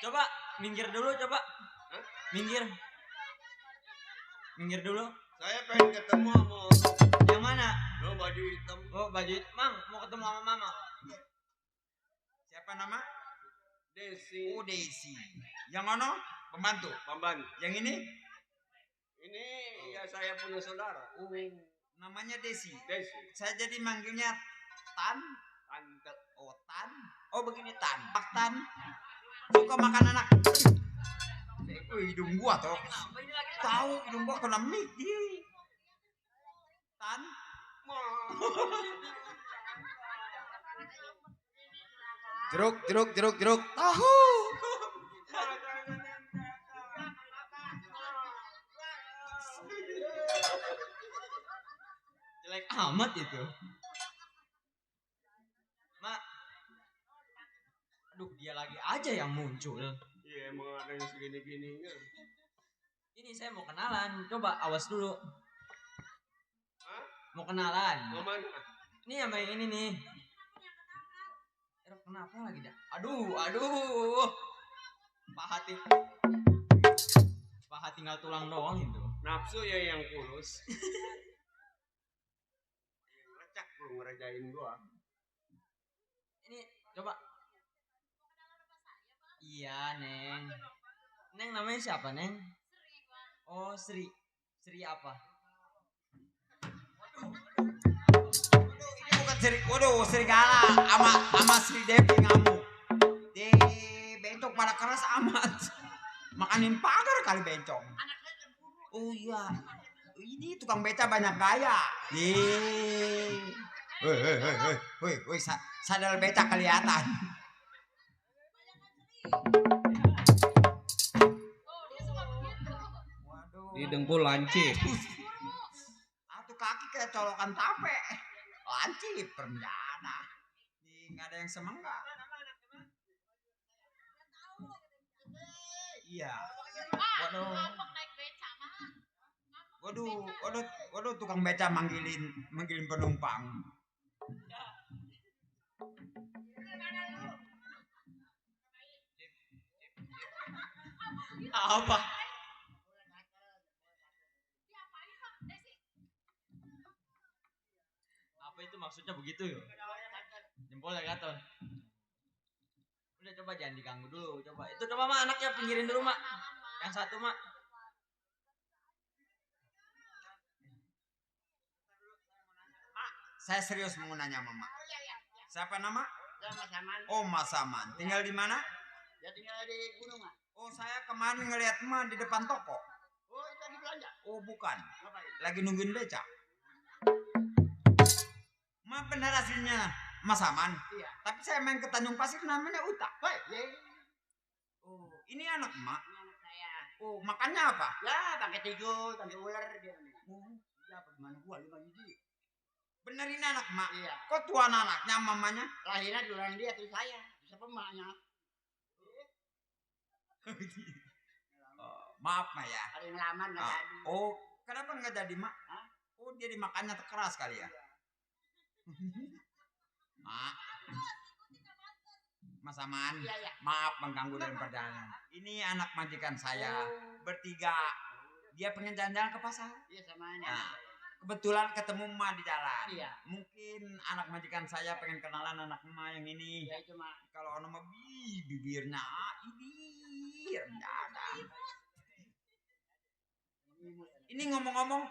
Coba minggir dulu, coba. Hah? Minggir dulu. Saya pengen ketemu sama Yang mana? lo baju hitam. Oh, baju Mang, mau ketemu sama Mama. Siapa nama? Desi. Oh, Desi. Yang mana? Pembantu. Pembantu. Yang ini? Ini ya saya punya saudara. Oh, namanya Desi. Desi. Saya jadi manggilnya Tan. Tante. Oh, Tan. Oh, begini Tan. Pak Tan. Suka makan anak. Oh, hidung gua toh. Tahu hidung gua kena mik. Tan. Jeruk. Tahu. Jelek amat itu. Mak. Aduh, dia lagi aja yang muncul. Iya emang ada yang segini-gininya. Ini saya mau kenalan. Coba awas dulu. Hah? Mau kenalan. Mau mana? Ini sama yang ini nih. Kenapa lagi dah? Aduh. Paha tinggal tulang doang itu. Nafsu ya yang kurus. Lecak lu ngerajain gua. Ini coba. Iya, Neng. Neng namanya siapa, Neng? Oh, Sri. Sri apa? Ini bukan serigala sama Sri Devi ngamuk. Di bencong pada keras amat. Makanin pagar kali bencong. Oh iya. Ini tukang beca banyak gaya. Woi, sadar beca kelihatan. Di dengkul lancip. Atuh kaki kayak colokan tape. Lancip perenjana. Nggak ada yang semangat. Iya. Waduh, tukang beca manggilin penumpang. Apa? Apa itu maksudnya begitu ya? Jempolnya gatel. Udah coba jangan diganggu dulu, coba. Itu coba Mak anaknya pinggirin dulu Mak. Yang satu Mak. Saya serius mau nanya Mama. Siapa nama? Mas Aman. Oh, Mas Aman. Tinggal di mana? Ya tinggal di gunungan. Oh, saya kemarin ngeliat Emak di depan toko. Oh, itu lagi belanja. Oh, bukan. Ngapain? Lagi nungguin beca. Emak benar aslinya Mas Aman. Iya. Tapi saya main ke Tanjung Pasir namanya Uta. Hei, ye. Oh, ini anak Emak. Ini anak saya. Oh, makannya apa? Ya, pakai tikus, pakai ular dia. Oh, Ya, bagaimana gua 5 biji. bener ini anak Emak. Iya. Kok tuan anaknya mamanya? Lahirnya duluan dia tuh saya. Siapa emaknya? Oh, maaf Mak ya. Ada yang lamar nggak Ah, jadi. oh, kenapa nggak jadi Mak? Hah? Oh, dia dimakannya keras kali ya. Mak. Mas Aman. Iya, iya. Maaf mengganggu dalam perjalanan. Ini anak majikan saya. Bertiga. Dia pengen jalan-jalan ke pasar. Iya sama ini. Nah, kebetulan ketemu emak di jalan. Iya. Mungkin anak majikan saya pengen kenalan anak emak yang ini. Ya itu mah. Kalau nama bibirnya bibir nggak ada. Ini ngomong-ngomong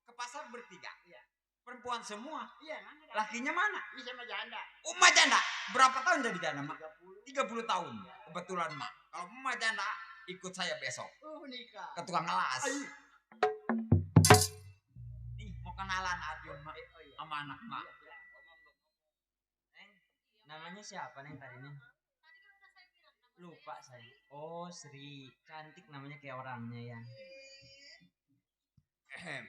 ke pasar bertiga. Iya. Perempuan semua. Iya, mana? Lakinya mana? Ini sama janda. Emak janda. Berapa tahun jadi janda, Mak? 30. 30 tahun. Kebetulan mak. Kalau emak janda ikut saya besok Nikah. ke tukang ngelas. Nih mau kenalan Arjun mak sama anak mak. Neng, namanya siapa Neng tadi Neng? Lupa saya. Oh Sri, cantik namanya kayak orangnya ya. Ehem.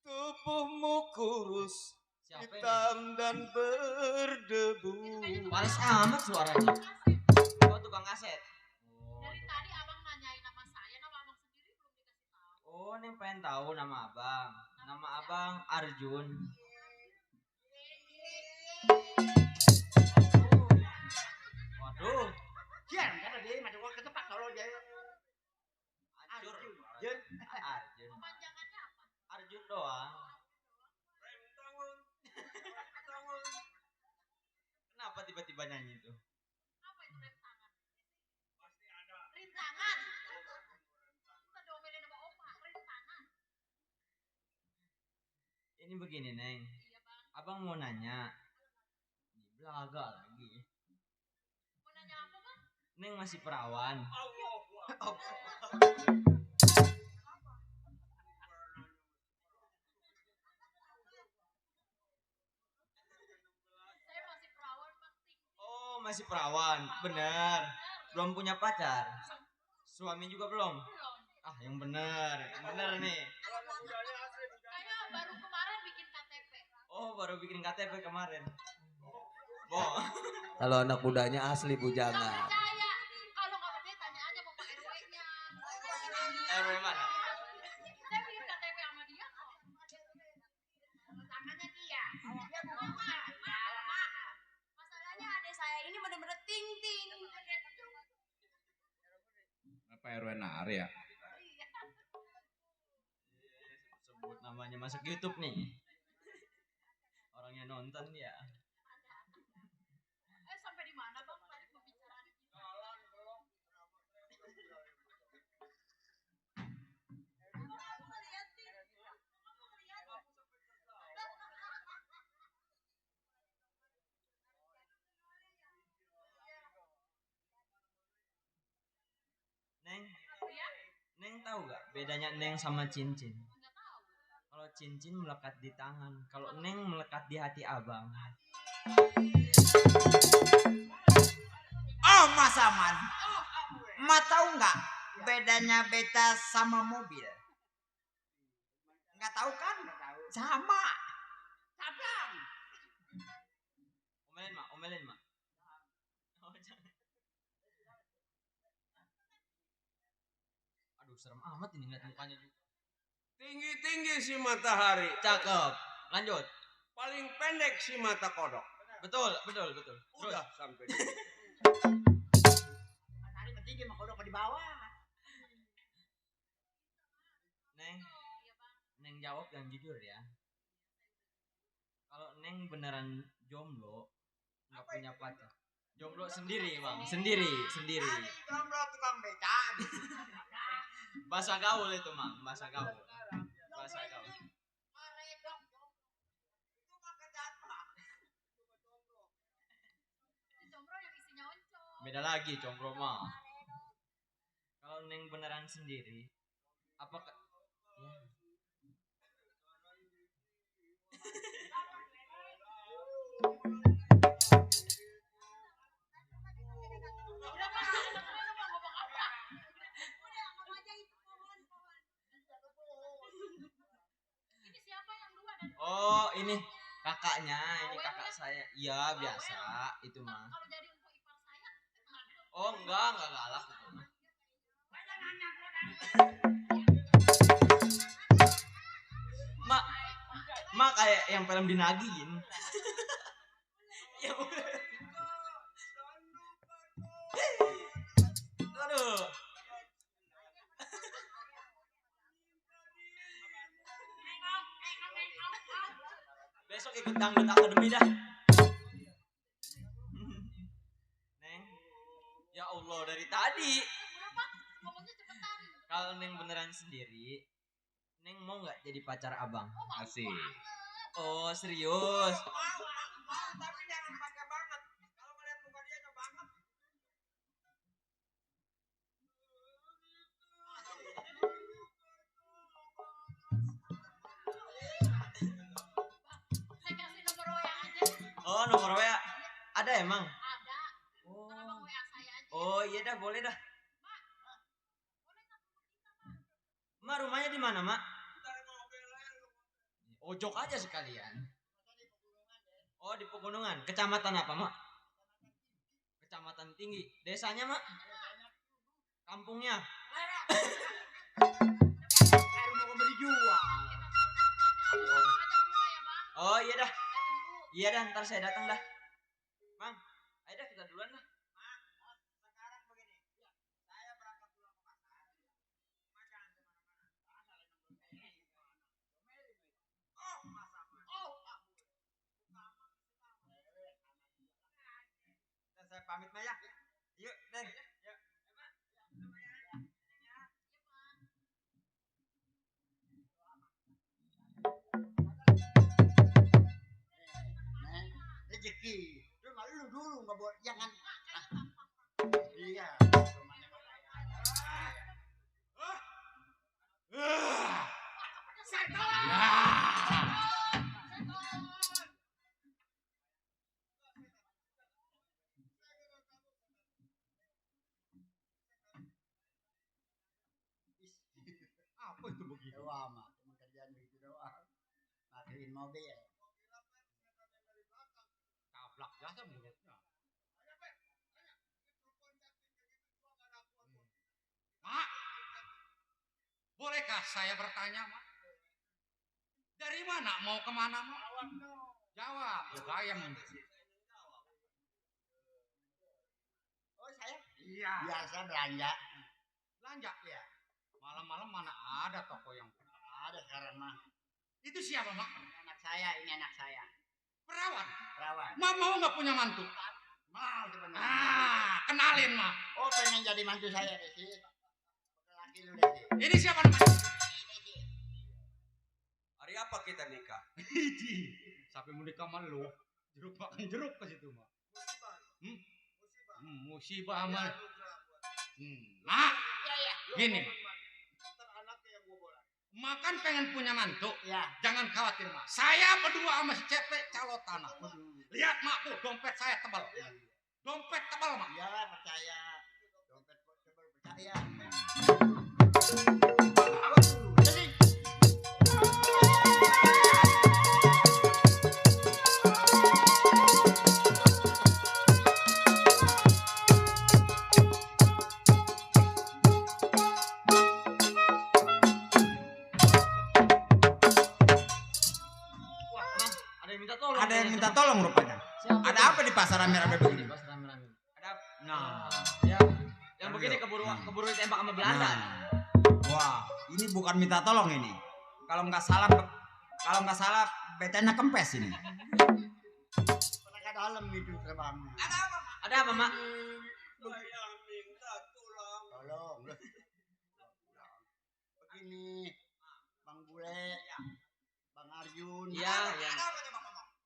Tubuhmu kurus, Siapa ini? hitam dan berdebu. Panas amat suaranya. Oh tukang kaset. Oh, Dari tukang- tadi abang nanyain nama saya, nama abang sendiri belum dikasih tahu. Oh, Neng pengen tahu nama abang. Nama abang Arjun. Waduh, Kian kan ada macam orang ketepak kalau dia. hancur. Jun. Arjun. Panjangannya apa? Arjun doang. Kenapa tiba-tiba nyanyi itu? Apa itu rem tangan? Pasti ada. Rintangan. Kita domelin sama opa, rintangan. Ini begini, Neng. Iya bang. Abang mau nanya. Ini belaga lagi. Mau nanya apa bang? Neng masih perawan. Saya masih perawan bang. Oh, masih perawan. Bener. Belum punya pacar. Suami juga belum? Belum. Ah, yang bener. Yang bener nih. Saya baru kemarin bikin KTP. Oh, baru bikin KTP kemarin. Boh. Kalau anak mudanya asli Nggak bujangan. percaya. Kalau nggak percaya tanya aja bapak RW-nya. RW mana? Saya bikin KTP sama dia kok. Tangannya dia. Dia bukan masalahnya adik saya ini bener-bener ting-ting. Apa RW Nari ya? Sebut namanya masuk YouTube nih. Orangnya nonton ya. Sampai di mana bang tadi pembicaraan kita? Neng, Ya? Neng tahu gak bedanya Neng sama cincin? Nggak tahu. Kalau cincin melekat di tangan, kalau Neng melekat di hati abang. Oh Mas Aman. Emak tahu nggak bedanya beta sama mobil? Nggak tahu kan? Sama. Sablang. Omelin mak, omelin mak. Oh, jangan. Aduh serem amat ini ngeliat mukanya juga. Tinggi-tinggi si matahari. Cakep. Lanjut. Paling pendek si mata kodok. Betul, betul, betul. Terus. Udah sampai di Matahari bertinggi mah kodok di bawah. Neng, Neng jawab yang jujur ya. Kalau Neng beneran jomblo, nggak punya pacar. Jomblo sendiri bang, sendiri. Jomblo tukang beca. Bahasa gaul itu mang, bahasa gaul. Bahasa gaul. Jomblo yang isinya oncom. Beda lagi jomblo mah. Kalau Neng beneran sendiri, apakah ya. Udah bang, udah bang ngomong apa? Udah ngomong aja itu pohon. Ini siapa yang dua dan Oh ini kakaknya, ini kakak saya. Iya biasa itu mah. kalau jadi untuk ipar saya? Oh enggak galak itu mah. Mak, mak kayak yang film dinagin. Ya udah. Aduh. Besok ikut dangdut akademi dah. Neng, ya Allah dari tadi. Udah bang, ngomongnya cepetan. Kalau Neng beneran sendiri, Neng mau nggak jadi pacar abang? Asik. Oh serius? Tapi jangan pakai banget. Kalau ngeliat muka dia nggak banget. Saya kasih nomor WA aja. Oh nomor WA ada emang? Ada. Oh. Abang WA saya aja. Oh iya dah boleh dah. Mak rumahnya di mana mak? Ojok aja sekalian. Oh di pegunungan. Kecamatan apa mak? Kecamatan Tinggi. Desanya mak? Kampungnya? Rumah kau beli jual. Oh iya dah. Iya dah ntar saya datang dah. Mang, ayo dah kita duluan dah. Sekarang begini. Saya berangkat dulu ke pasar. Cuma jangan kemana-mana. Oh, masa. Oh, dan saya pamit Maya. Yuk, Neng. Yuk. Rezeki. Cuma lu dulu nggak boleh jangan. Iya. Apa itu begitu? Doang mah, cuma kerjaan begitu doang. Matiin mobil. Tablak biasa mulutnya. Mak, bolehkah saya bertanya, Mak? Dari mana mau kemana, Mak? Jawab, gayam. Oh saya? Iya. Biasa belanja. Belanja? Iya. Malam-malam mana ada toko yang Ada sekarang mah. itu siapa, Mak? Anak saya, ini anak saya. Perawan. Perawan. Mak mau nggak punya mantu? Mau sebenarnya. Ah, kenalin, Mak. Oh pengen jadi mantu saya deh sih. Laki lu deh sih. Ini siapa namanya? Hari apa kita nikah? Idi. Sampai mau nikah sama lu. Jeruk makan jeruk ke situ, Mak. Musibah amal. Mak, gini, Mak. Makan pengen punya mantu. Ya. Jangan khawatir, Mak. Saya berdua sama si Cepe calo tanah. Lihat, Mak, tuh dompet saya tebal. Dompet tebal, Mak. Ya percaya. Dompet tebal percaya. Wah, Mang, ada yang minta tolong. Ada yang minta tolong rupanya. Siapa Ada tuh? apa di pasar rame-rame begini? Pas rame-rame. Ada nah. Ya, yang begini keburu ditembak sama Belanda. Nah. Wah, ini bukan minta tolong ini. Kalau nggak salah betanya kempes ini. Mereka dalam itu terbangnya. Ada apa, Mak? Saya minta tulang. Tolong. Begini, Bang Bule, Bang Arjun. Iya, iya.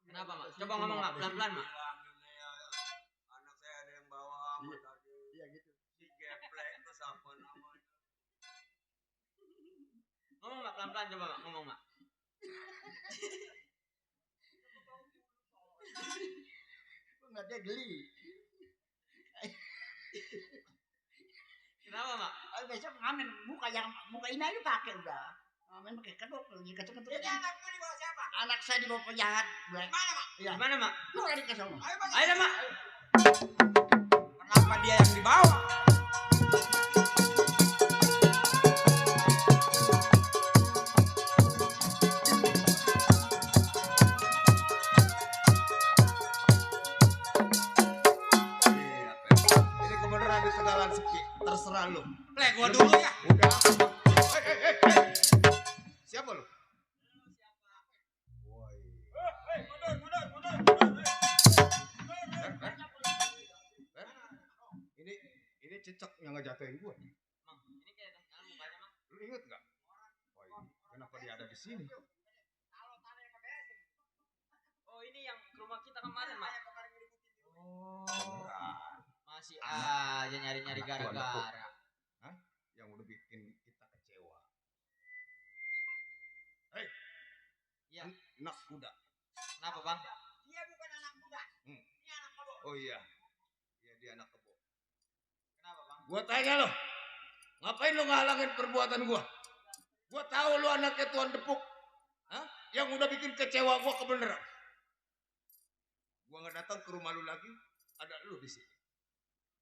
Kenapa, Mak? Coba ngomong, Mak, pelan-pelan, Mak. Anak saya ada yang bawa sama tadi. Iya gitu. Si Geplek itu siapa namanya? Ngomong, Mak, pelan-pelan coba, Mak. Ngomong, Mak. Kok nggak dia geli? Kenapa, Mak? Besok ngamen muka ini aja pakai udah. Ngamen pakai kedok lagi ketuk-ketuk. Jadi anakmu dibawa siapa? Anak saya dibawa penjahat. Mana, Mak? Iya. Gimana, Mak? Lu lari ke sana. Ayo dah, Mak. Kenapa dia yang dibawa? Iya, Pep. Ini kebenaran di tegalan sepi. Terserah lu. Plek, gua dulu ya. Udah. Siapa lu? Ini cecek yang ngejatuhin gua. Mang, ini kayak dalam mukanya, Mang. Lu inget nggak? Woi, kenapa sini. Oh, ini yang ke rumah kita kemarin, Mak. Oh. Masih Anak- aja nyari-nyari anak tuan nepuk. gara-gara. Hah? Yang udah bikin kita kecewa. Hei. Iya. Anak kuda. Kenapa, Bang? Dia bukan anak muda. Hmm. Ini anak kebo. Oh iya. Iya dia anak kebo. Kenapa, Bang? Gua tanya lo. Ngapain lo ngalangin perbuatan gua? Gua tahu lo anaknya Tuan Depuk. Hah? Yang udah bikin kecewa gua kebeneran. Gua nggak datang ke rumah lu lagi, ada lu di sini.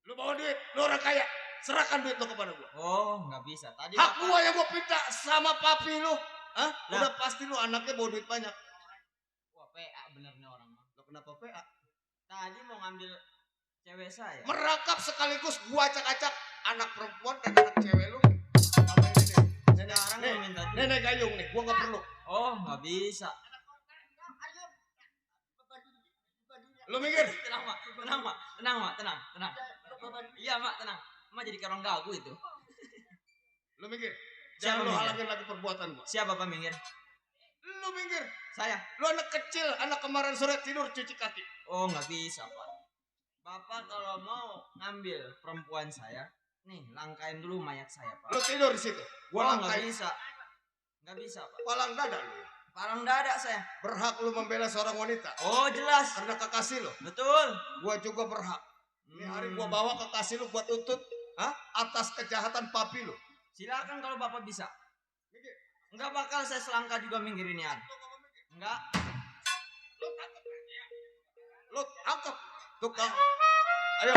Lu bawa duit, lu orang kaya, serahkan duit lu kepada gua. Oh, nggak bisa. Tadi Hak gua yang gua minta sama papi lu. Hah? Lah. Udah pasti lu anaknya bawa duit banyak. Wah, PA bener nih orang, Bang. Lo kenapa PA? Tadi mau ngambil cewek saya. Merangkap sekaligus gua acak-acak anak perempuan dan anak cewek lu. Sama ini nih. Sekarang mau minta duit. Nenek gayung nih, gua nggak perlu. Oh, nggak bisa. Lu mikir? Tenang, Mak. Tenang, Mak. Tenang, Mak. Tenang, tenang. Iya, Mak, tenang. Mak jadi kayak orang gagu itu. Lu mikir? Siapa Jangan lu minggir? halangin lagi perbuatan gua. Siapa, Pak, minggir? Lu minggir. Saya. Lu anak kecil, anak kemarin sore tidur cuci kaki. Oh, nggak bisa, Pak. Bapak kalau mau ngambil perempuan saya, nih, langkain dulu mayat saya, Pak. Lu tidur di situ. Oh, Gua nggak langkain. bisa. Nggak bisa, Pak. Palang dada lu. Palang dada saya. Berhak lu membela seorang wanita. Oh, jelas. Karena kekasih lu. Betul. Gua juga berhak. Ini hari gua bawa kekasih lu buat tuntut, atas kejahatan papi lu. Silakan kalau Bapak bisa. Nggak bakal saya selangkah juga minggirin ya. Enggak. Lu tangkap tukang. Ayo.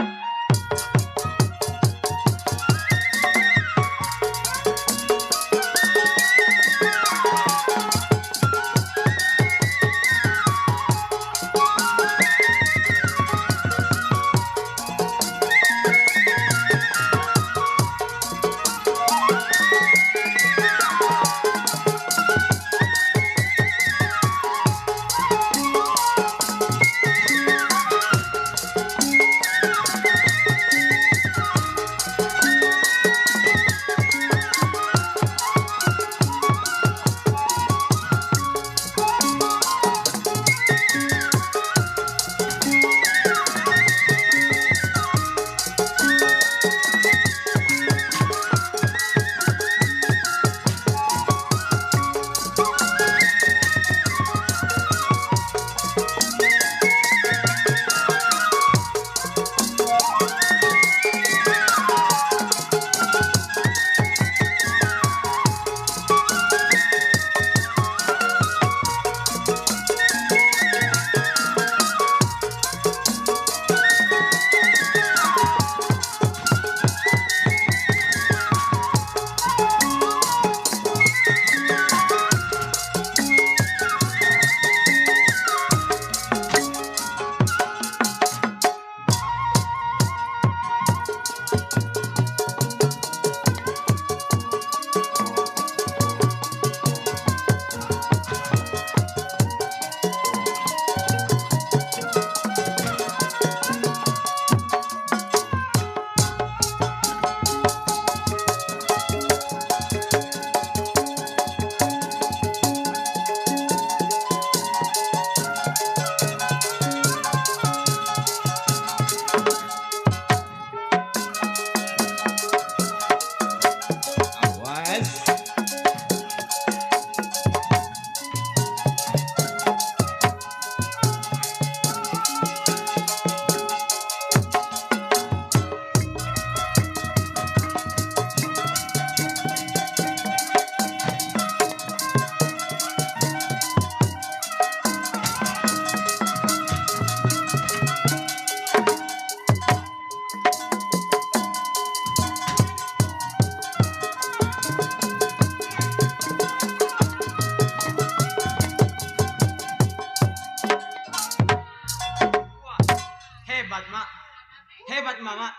Hebat mama,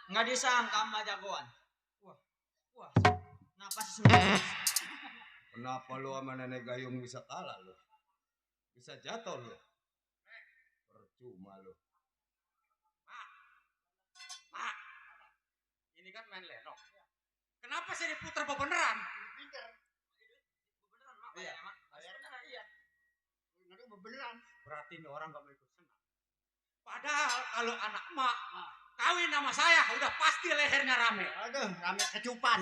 nggak disangka Mbak jagoan. Wah, kenapa sih sebenarnya? Kenapa lu sama nenek gayung bisa kalah lu? Bisa jatuh lu. Percuma lu. Mak, ini kan main lenong. Kenapa sih diputer beneran? Beneran mak, iya mak. berarti ini orang gak mau ikut senang. Padahal kalau anak emak kawin sama saya udah pasti lehernya rame. Aduh, rame kecupan.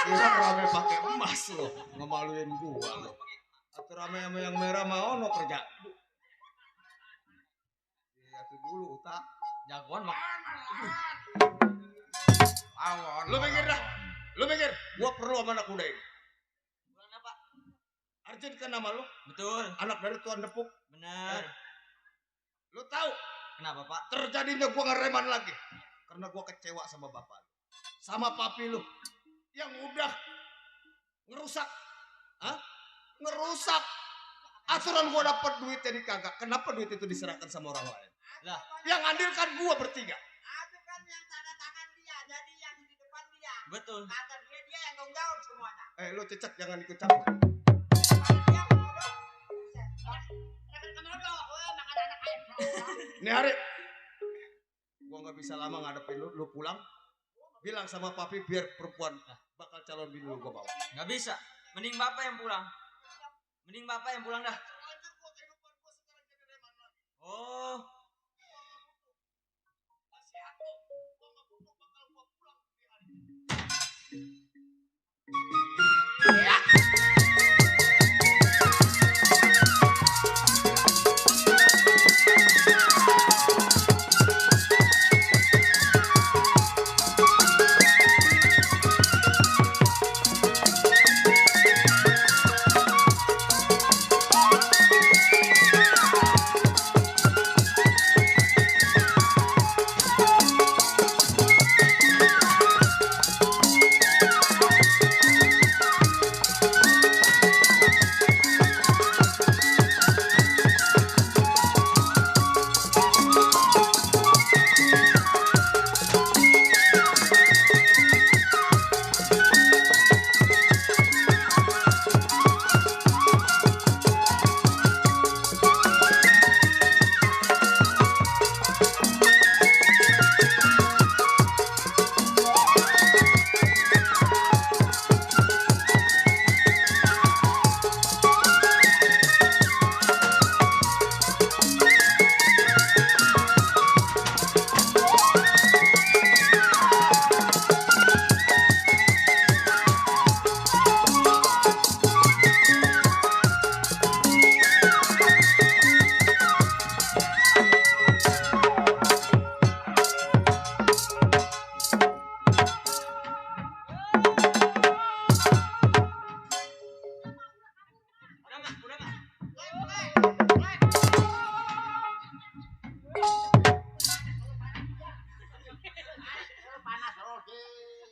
Kira rame pakai emas lo, ngemaluin gua lo. Atau rame sama yang merah mau no kerja. Iya tuh dulu utak. Jagoan mah. Lu mikir dah. Lu mikir, gua perlu sama anak muda ini. Bukan apa? Arjun kan nama lu? Betul. Anak dari Tuan Depuk. Bener. Lu tahu Kenapa, Pak? terjadinya gua ngereman lagi karena gua kecewa sama bapak lu. Sama papi lu yang udah ngerusak. Hah? Ngerusak aturan gua dapat duit jadi kagak. Kenapa duit itu diserahkan sama orang lain? Lah, yang andil kan gua bertiga. Itu kan yang tanda tangan dia, jadi yang di depan dia. betul. Kata dia yang tanggung jawab semuanya. Lu cecek jangan ikut campur. Nih hari, gua nggak bisa lama ngadepin lu. Lu pulang, bilang sama papi biar perempuan bakal calon bini lu gua bawa. Nggak bisa. Mending bapak yang pulang. Mending bapak yang pulang dah. Oh.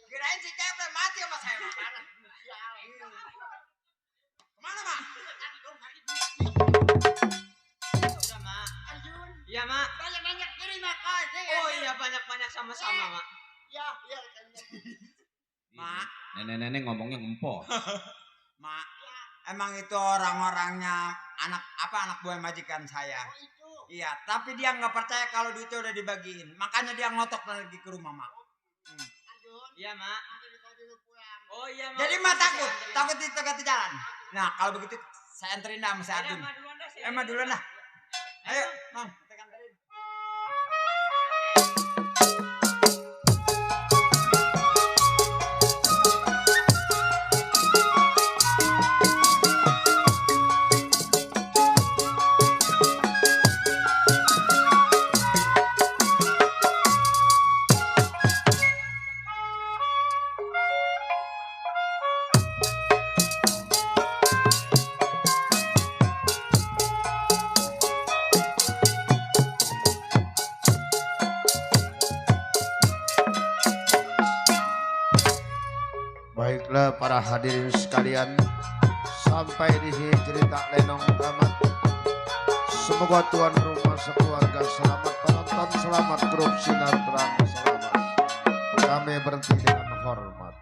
Kirain si Ceple mati sama saya. Kemana, Mak? Udah, Mak. Iya, Mak. Banyak-banyak terima kasih. Oh iya, banyak-banyak sama-sama, Mak. Ya. Mak, Nenek-nenek ngomongnya ngempol. Mak, emang itu orang-orangnya anak buah majikan saya. Iya, tapi dia nggak percaya kalau duitnya udah dibagiin. Makanya dia ngotok lagi ke rumah, Mak. Iya, Mak. Oh iya, Mak. Jadi Mak takut di tengah jalan. Nah, kalau begitu saya anterin dah sama si Arjun. Mak duluan dah. Mak duluan dah. Ayo, Mang, kita anterin. Baiklah para hadirin sekalian, sampai di sini cerita Lenong tamat. Semoga tuan rumah sekeluarga selamat, penonton selamat, grup sinetron selamat. Kami berhenti dengan hormat.